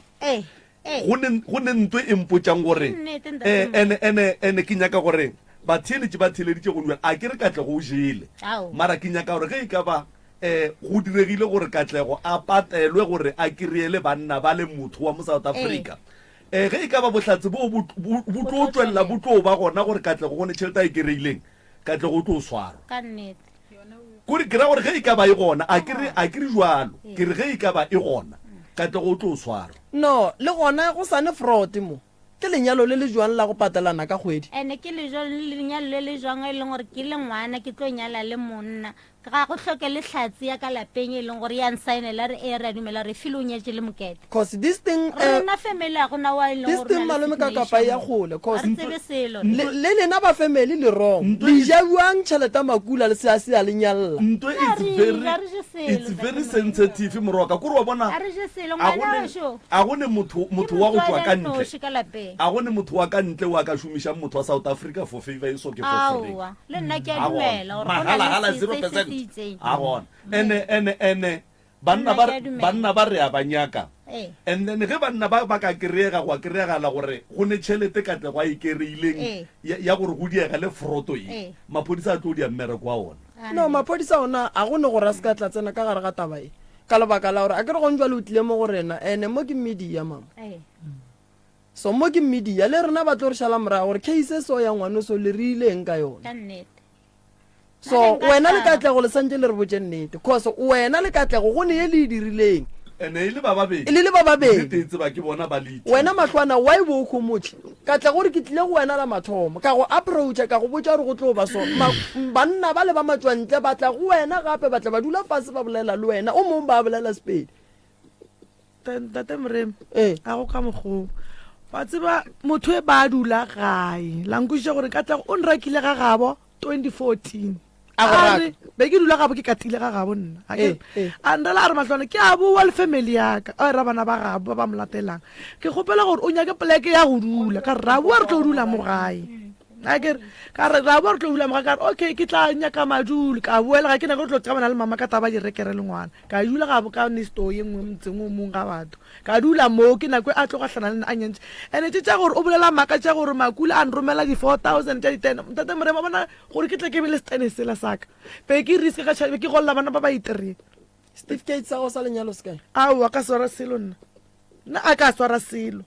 Go ne, go ne nto e mpotšang gore, Ke nnete, ntate eh, Mma. ene, ene, ene ke nyaka gore batheeletši ba theeleditše go dula, a ke re Katlego o jele. Ao. Mara ke nyaka gore ge e ka ba, eh, go diregile gore Katlego a patelwe gore a kry-ele banna ba le motho wa mo South Africa, eh, ge e ka ba bohlatse boo bo, bo, bo tlo tšwelela, bo tlo ba gona gore Katlego go ne tšhelete a e kry-ileng, Katlego o tlo swarwa. Ka nnete. Kore ke ra gore ge e ka ba e gona, a ke re, a ke re jwalo, ke re ge e ka ba e gona. Katlego o tlo swarwa. No, le gona go sa ne fraud mo. Ke lenyalo le le jwang la go patelana ka kgwedi? Ene ke lejo lenyalo le le jwang e leng gore ke le ngwana ke tlo nyala le monna. Ga go hloke le hlatse ya ka lapeng e leng gore ya nsaenela re ee re a dumela re file o nyetše le mokete. Cause this thing eh, Rena family ga gona wa e leng this gore o thing na le malome ka kapa ya signature mo. kgole Ga cause re tsebe selo le rena. le lena ba family le wrong. Ntwe Le e- ja bjang tšhelete ya makula le se a se a le nyalla? Ntwe Na it's re very ja re je selo it's Ntate very Moremi. sensitive morwa ka kore wa bona Ga re je selo a ngwana gone wešo. a gone motho Ke motho wa go motswadi tšwa a ka ntle nnoši ka lapeng. a gone motho wa ka ntle wa ka šomišang motho wa South Africa for favor e so ke for free. Aowa, le nna ke a A gona. dumela gore go na le Mahala-hala se se se 0%. se itseng. A gona. Ene ene ene banna Nna ba ke a dumela. banna ba re a ba nyaka. Ee. And then ge banna ba ba ka kry-ega gwa kry-agala gore go ne tšhelete Katlego a e kry-ileng Ee. ya ya gore go diega le froto ye, Ee. maphodisa a tlo dia mmereko wa ona. A No, nnete. maphodisa ona a go ne gore a se ka tla tsena ka gare ga taba e. Ka lebaka la gore a ke re gone jwale o tlile mo go rena ene mo ke media mama. Ee. So mo ke media le rena ba tlo re šala morago gore case e so ya ngwano so le rile eng ka yona. Ka nnete. So Nna ne nka wena le thaba. Katlego le santše le re botše nnete cause wena le Katlego go ne ye le e dirileng. Ene e le ba babedi. Le le ba babedi. Nnete e tseba ke bona ba le ithuta. Wena mahlwana why bo o khomotše? Katlego o re ke tlile go wena la mathomo ka go approacha ka go botša gore go tlo ba so. Ma, banna ba le ba matšwantle ba tla go wena gape ba tla ba dula fase ba bolela le wena o mong ba bolela Sepedi. Ntate Moremi, Ee. a go ka mokgoo. Wa tseba motho e ba dula gae. La nkwešiša gore Katlego o nrakile ga gabo 2014. A go A raka. re be ke dula gabo ke katile ga gabo nna. A ke Ee, ee. a nrela a re mahlwana ke a boa le family ya ka. A ra bana ba gabo ba ba mo latelang. Ke kgopela gore o nyake poleke ya go dula. Ka re ra boa re tlo dula mo gae. A ke re ka re ra boa re tlo dula mo gae. Ka re okay ke tla nyaka madulo. Ka boela ga ke nyake go tlo qabana le mama ka taba ya direkere le ngwana. Ka dula gabo ka nesto ye nngwe motseng o mong ga batho. Ka dula moo ke nako e a tlo gahlana le nna a nyantšha. Ene tše tša gore o bolela maaka tša gore Makula a nromela di 4000 tša ditene. Ntate Moremi wa bona gore ke tle ke be le setene sela sa ka. Be ke risk ka tšhelete, be ke golla bana ba ba itereng. Certificate sa gago sa lenyalo se kae? Aowa ka swara selo nna. Nna a ka swara selo.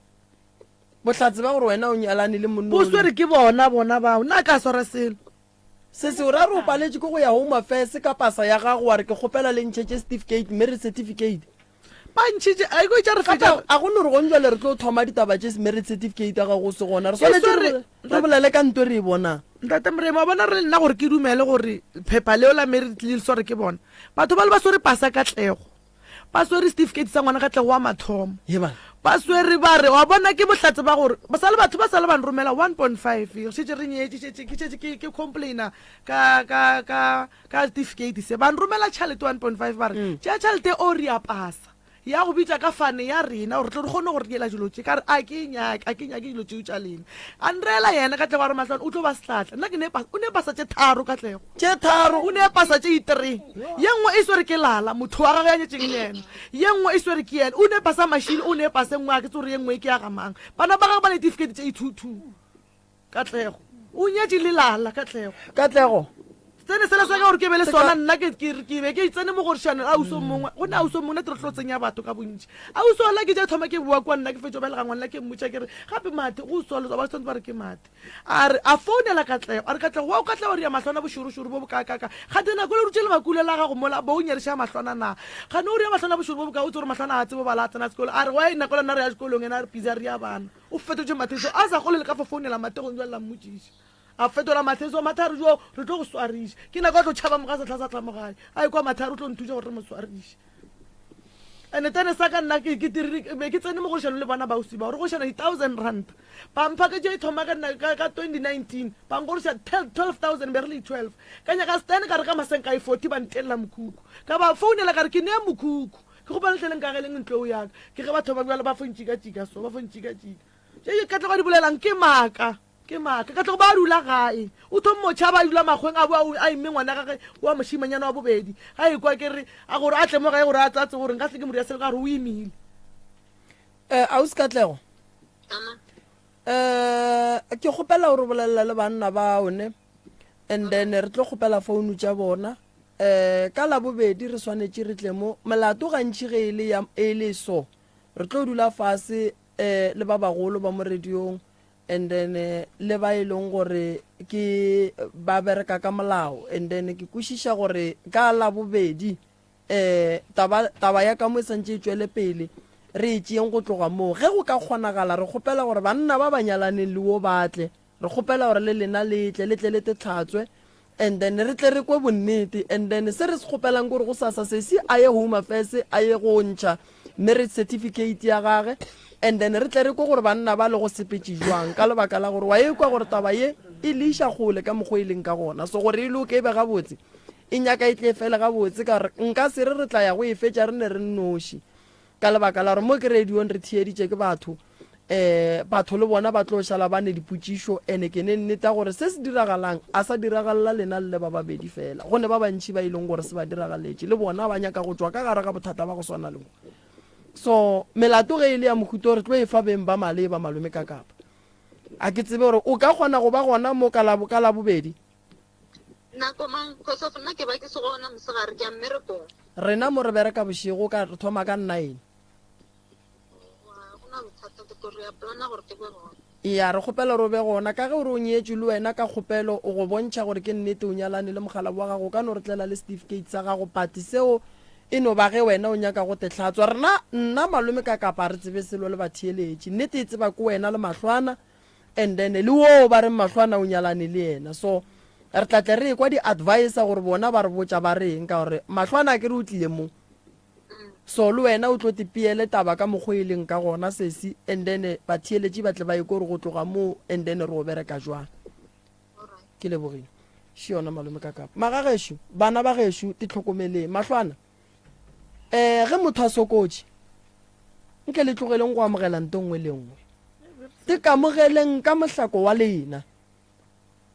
Bohlatse ba gore wena o nyalane le monna Bo o le. swere ke bona bona bao. Nna a ka swara selo. Sesi o ra re o paletše ke go ya Home Affairs ka pasa ya gago wa re ke kgopela le ntšhetše certificate, marriage certificate. Ba ntšhitše, a iko tša re Gape fetša. a go no re gong jwale re tlo thoma ditaba tše marriage certificate ya gago o se gona. Re Ke swanetše swere, re re bolele ka nto e re e bonang. Ntate Moremi, wa bona re le nna gore ke dumele gore phepha leo la marriage le sware ke bona. Batho bale ba swere pasa Katlego. Ba swere certificate sa ngwana Katlego wa mathomo. Ye bana. Ba swere ba re, wa bona ke bohlatse ba gore ba sa le batho ba sa le ba nromela 1.5 re šetše re nyetše šetše ke šetše ke ke complaina ka ka ka ka certificate se ba nromela tšhalete 1.5 ba re tšea tšhalete o re a pasa ya go bitša ka fane ya rena gore tle re kgone go re diela dilo tše ka re a ke e nyake a ke nyake dilo tšeo tša lena a nreela yena Katlego a re mahlwane o tlo ba setlatla nna ke ne pasa o ne pasa tše tharo Katlego Tše tharo. O ne pasa tše itree. Ye nngwe e swere ke Lala, motho wa gagwe ya nyetšeng le yena. Ye nngwe e swere ke yena. O ne pasa Mashilo, o ne pasa e nngwe, ga ke tsebe gore ye nngwe ke ya ga mang. Bana ba gagwe ba ne ditifikeiti tše i-two-two. Katlego. O nyetše le Lala, Katlego. Katlego. Tsene sela sa ka gore ke be le sona, nna ke, ke, ke be ke tsene mogorišanong, ausi o mongwe. Go ne ausi o mongwe, nna ke re tlo tsenya batho ka bontši. Ausi ola ke tša thoma ke boa kua nna ke fetšo belega ngwana ke mmotša ke re, gape Mathe, go so le so, ba tshwanetse ba re ke Mathe. A re, a founela Katlego, a re, Katlego, wa o ka tla wa ria mahlwana bošorošoro bo bokaakaakaa? Kganthe nako le rutše lemakule la gago mola, bo o nyariša mahlwana na? Kgane o ria mahlwana bošoro bo bokaa, o tsebe gore mahlwana ga a tsebe go bala, a tsena sekolo. A re, Why, nako le nna re ya sekolong, yena a re busy a ria bana. O fetotše Matheso, a sa kgolwe le ka fo founela Mathe go njwalela mmotšiša. A fetola Matheso, Mathe a re, Joo, re tlo go swariša. Ke nako a tlo tšhaba moga sehla sa tla mo gae. A ekwa Mathe a re o tlo nthuša gore re mo swariše. Ene tsene sa ka nna ke ke dirile be ke tsene mo go le bona bausi ba gore go šana di-thousand rand ba mpha ke tše thoma ka nna ka 2019 ba nkgoriša 12000 be re le 12 ka nyaka stand ka re ka masenka e 40 ba ntelela mokhukhu ka ba founela ka re ke nea mokhukhu ke gopela letleleng ka geleng ntlo yaka ke ge batho ba bjalo ba fo ntšikatšika so ba fo ntšikatšika tše ka tloga di bolelang ke maaka Ke maaka. Katlego ba dula gae. O thommo tšhaba a dula makgweng a boa a imme ngwana gage wa mošimanyana wa bobedi. Ga ekwa ke re a gore a tle mo gae gore a tla tsebe gore nka se ke mo dira selo ka gore o imile. Eh, Ausi Katlego. Eh, ke kgopela o re bolelela le banna bao ne. And then re tlo kgopela founu tša bona. Eh, ka labobedi re swanetše re tle mo. Melato gantši ge e le ya e le so. Re tlo dula fase eh le ba bagolo ba mo radiong. And then le ba e leng gore ke ba bereka ka molao. And then ke kwešiša gore ka Labobedi um taba, taba ya ka mo e santše e tšwele pele. Re e tšeeng go tloga moo. Ge go ka kgonagala, re kgopela gore banna ba ba nyalaneng le wo ba tle. Re kgopela gore le lena le tle, le tle le te hlatswe, and then re tle re kwe bonnete. And then se re se kgopelang ke gore gosasa sesi a ye Home Affairs a ye go ntšha marriage certificate ya gage, and then re tle re kwe gore banna ba le go sepetše jwang, ka lebaka la gore wa e kwa gore taba ye e le iša kgole ka mokgwa e leng ka gona. So gore e loke e be gabotse, e nyaka e tle e fele gabotse, ka gore nka se re re tla ya go e fetša re ne re nnoši. Ka lebaka la gore mo ke radiong re theeditše ke batho, um batho le bona ba tlo šala ba ne dipotšišo, ene ke ne nneta gore se se diragalang a sa diragalela lena le le ba babedi fela, go ne ba bantši ba e leng gore se ba diragaletše, le bona ba nyaka go tšwa ka gare ga bothata ba go swana le bo. So melato ge e le ya mohuta o re tlo e fa beng ba maleba, malome Kakapa. A ke tsebe gore o ka kgona go ba gona mo ka Labobedi? Nako mang? Cause of nna ke ba ke se gona mosegare, ke ya mmerekong. Rena mo re bereka bošego ka re thoma ka nine. Wa gona bothata ke tlo re ya plana gore ke be gona. Eya re kgopela gore o be gona ka ge o re o nyetšwe le wena ka kgopelo o go bontšha gore ke nnete o nyalane le mokgalabje wa gago o ka no re tlela le certificate sa gago but seo e no ba ge wena o nyaka go te hlatswa rena nna malome ka kapa re tsebe selo le batheeletši nnete e tseba ke wena le mahlwana and then le woo ba reng mahlwana o nyalane le yena so re tla tle re ekwa di-advisor gore bona ba re botša ba reng ka gore mahlwana a kere o tlile mo so le wena o tlo te peele taba ka mokgwa e leng ka gona sesi and then batheeletši ba tle ba ekwe gore go tloga moo and then re o bereka jwang ke lebogile še yona malome ka kapa magagešo bana ba gešo te tlhokomeleng mahlwana um ge motho a sokotše nke le tlogeleng go amogela nto nngwe le nngwe te kamogeleng ka mohlako wa lena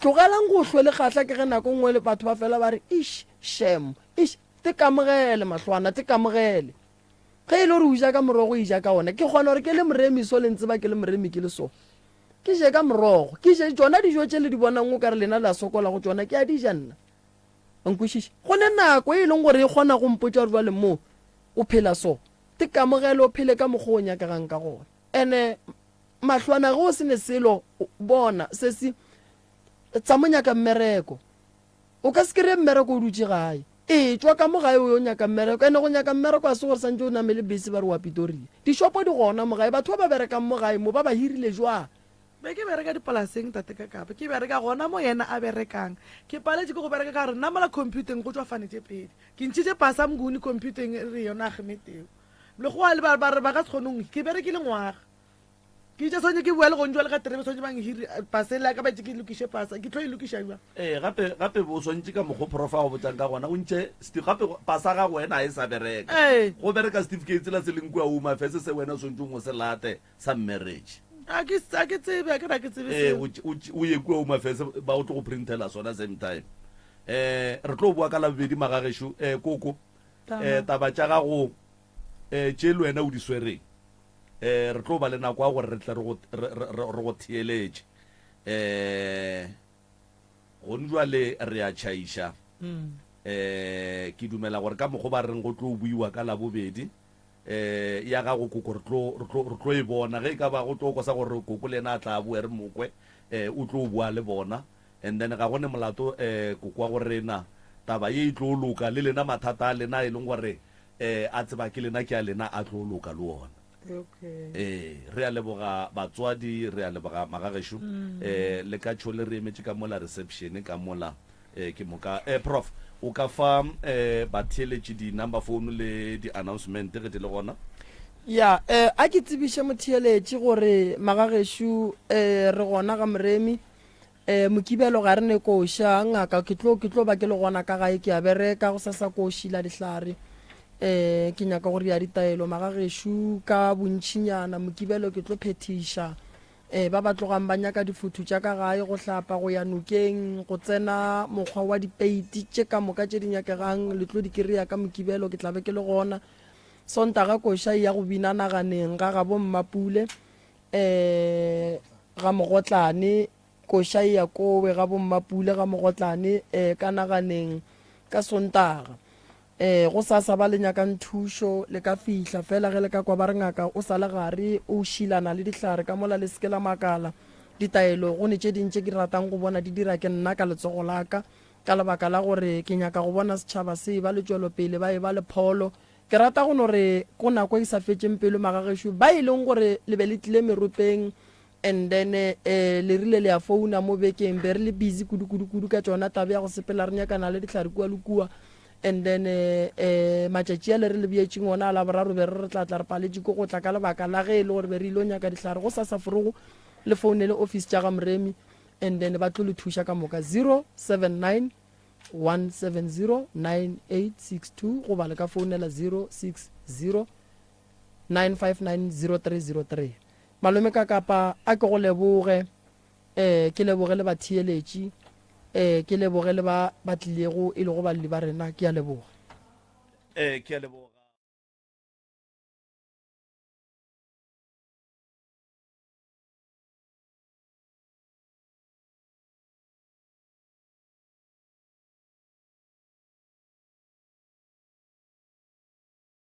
tlogelang go hlwe le kgahla ke ge nako nngwe le batho ba fela ba re ish shem ish te kamogele mahlwana te kamogele ge e le gore o ja ka morogo e ja ka ona ke kgona gore ke le moremi so le ntseba ke le moremi ke le so ke je ka morogo ke je tšona dijo tše le di bonang o ka re lena le a sokola go tšona ke a di ja nna Nkwešiše. Go ne nako e leng gore e kgona go mpotša gore bjale mo o phela so, te kamogele o phele ka mokgwa o nyakegang ka gona. Ene mahlwana ge o se ne selo, bona sesi tsa mo nyaka mmereko. O ka se kry-e mmereko o dutše gae. Ee, tšwa ka mo gae o yo nyaka mmereko. Ene go nyaka mmereko a se gore santše o namele bese ba re wa Pitoria. Dishopo di gona mo gae, batho ba ba berekang mo gae mo ba ba hirile jwang? Be ke bereka dipolaseng tate ka kapa ke bereka gona mo yena a berekang. Ke paletše ke go bereka ka gore nna mola computeng go tšwa fane tše pedi. Ke ntšhitše pasa Mnguni computeng e re yona Agmeteo. Lekgowa le ba ba re ba ka se kgone go ke berekile ngwaga. Ke itše swanetše ke bua le gong jwale ga terebe swanetše ba nhiri pasa ele ya ka ba itše ke lokiše pasa ke tlo e lokiša bjang. Ee gape gape o swantše ka mokgo prof a go botšang ka gona o ntšhe gape pasa gago wena ga e sa bereka. Ee. Go bereka certificate sela se leng kua Home Affairs se wena o swantšeng o se late sa marriage. A ke a ke tsebe a ke ra ke tsebe Ee, o o o ye kua Home Affairs ba o tlo go printela sona same time. Eh re tlo boa ka Labobedi magagešo eh koko eh taba tša gago eh tše le wena o di swereng eh re tlo ba le nako ya gore re tle re go re re re go theeletše. Eh gone jwale re a tšhaiša. Eh ke dumela gore ka mokgo ba reng go tlo buiwa ka Labobedi Eh, ya gago koko re tlo, re tlo, re tlo e bona. Ge e ka ba go tlo kosa gore koko le yena a tla boe re mo kwe, eh, o tlo boa le bona. And then ga go ne molato, eh, koko wa go rena. Taba ye e tlo loka, le lena mathata a lena a e leng gore, eh, a tseba ke lena ke a lena a tlo loka le ona. Okay. Ee, re a leboga batswadi, re a leboga magagešo. Eh, le ka tšho le re emetše ka mola reception ka mola. Eh, ke moka. Eh, Prof, o ka fa eh, batheeletši di-number phone le di-announcement ge di le gona? Ya, eh, a ke tsebiše motheeletši gore magagešo eh, re gona ga Moremi. Eh, Mokibelo ga re ne koša, ngaka ke tlo, ke tlo ba ke le gona ka gae ke a bereka, go sasa ko šila dihlare. Eh, ke nyaka go ria ditaelo magagešo ka bontšinyana, Mokibelo ke tlo phethiša. Ee, ba ba tlogang ba nyaka difothu tša ka gae, go hlapa, go ya nokeng, go tsena mokgwa wa dipeiti, tše ka moka tše di nyakegang, le tlo di kry-a ka Mokibelo, ke tla be ke le gona. Sontaga koša e ya go bina naganeng ga gabo Mmapule, um ga Mogotlane, koša e ya kowe ga bo Mmapule ga Mogotlane, um ka naganeng ka Sontaga. Ee, gosasa ba le nyakang thušo le ka fihla, fela ge le ka kwa ba re ngaka o sa le gare o šilana le dihlare ka mola le se ke la makala. Ditaelo go ne tše ding tše ke di ratang go bona di dira ke nna ka letsogo la ka, ka lebaka la gore ke nyaka go bona setšhaba se eba le tšwelopele, ba eba le pholo. Ke rata go no re ko nako e sa fetšeng pelo magagešo ba e leng gore le be le tlile meropeng and then eh, le rile le ya founa mo bekeng be re le busy kudu kudu kudu ka tšona tabe ya go sepela re nyakana le dihlare kua le kua and then eh, eh, matšatši a le re le beetšeng ona a laboraro be re re tla tla re paletše ko go tla ka lebaka la ge e le gore be re ile nyaka dihlare go sasa forogo le founele office tša ga Moremi and then ba tlo le thuša ka moka 079 170 9862 goba le ka founela 060 959 0303. Malome ka kapa a ke go leboge eh ke leboge le batheeletši eh ke leboge le ba ba tlilego e lego balli ba rena ke a leboga. Eh ke a leboga.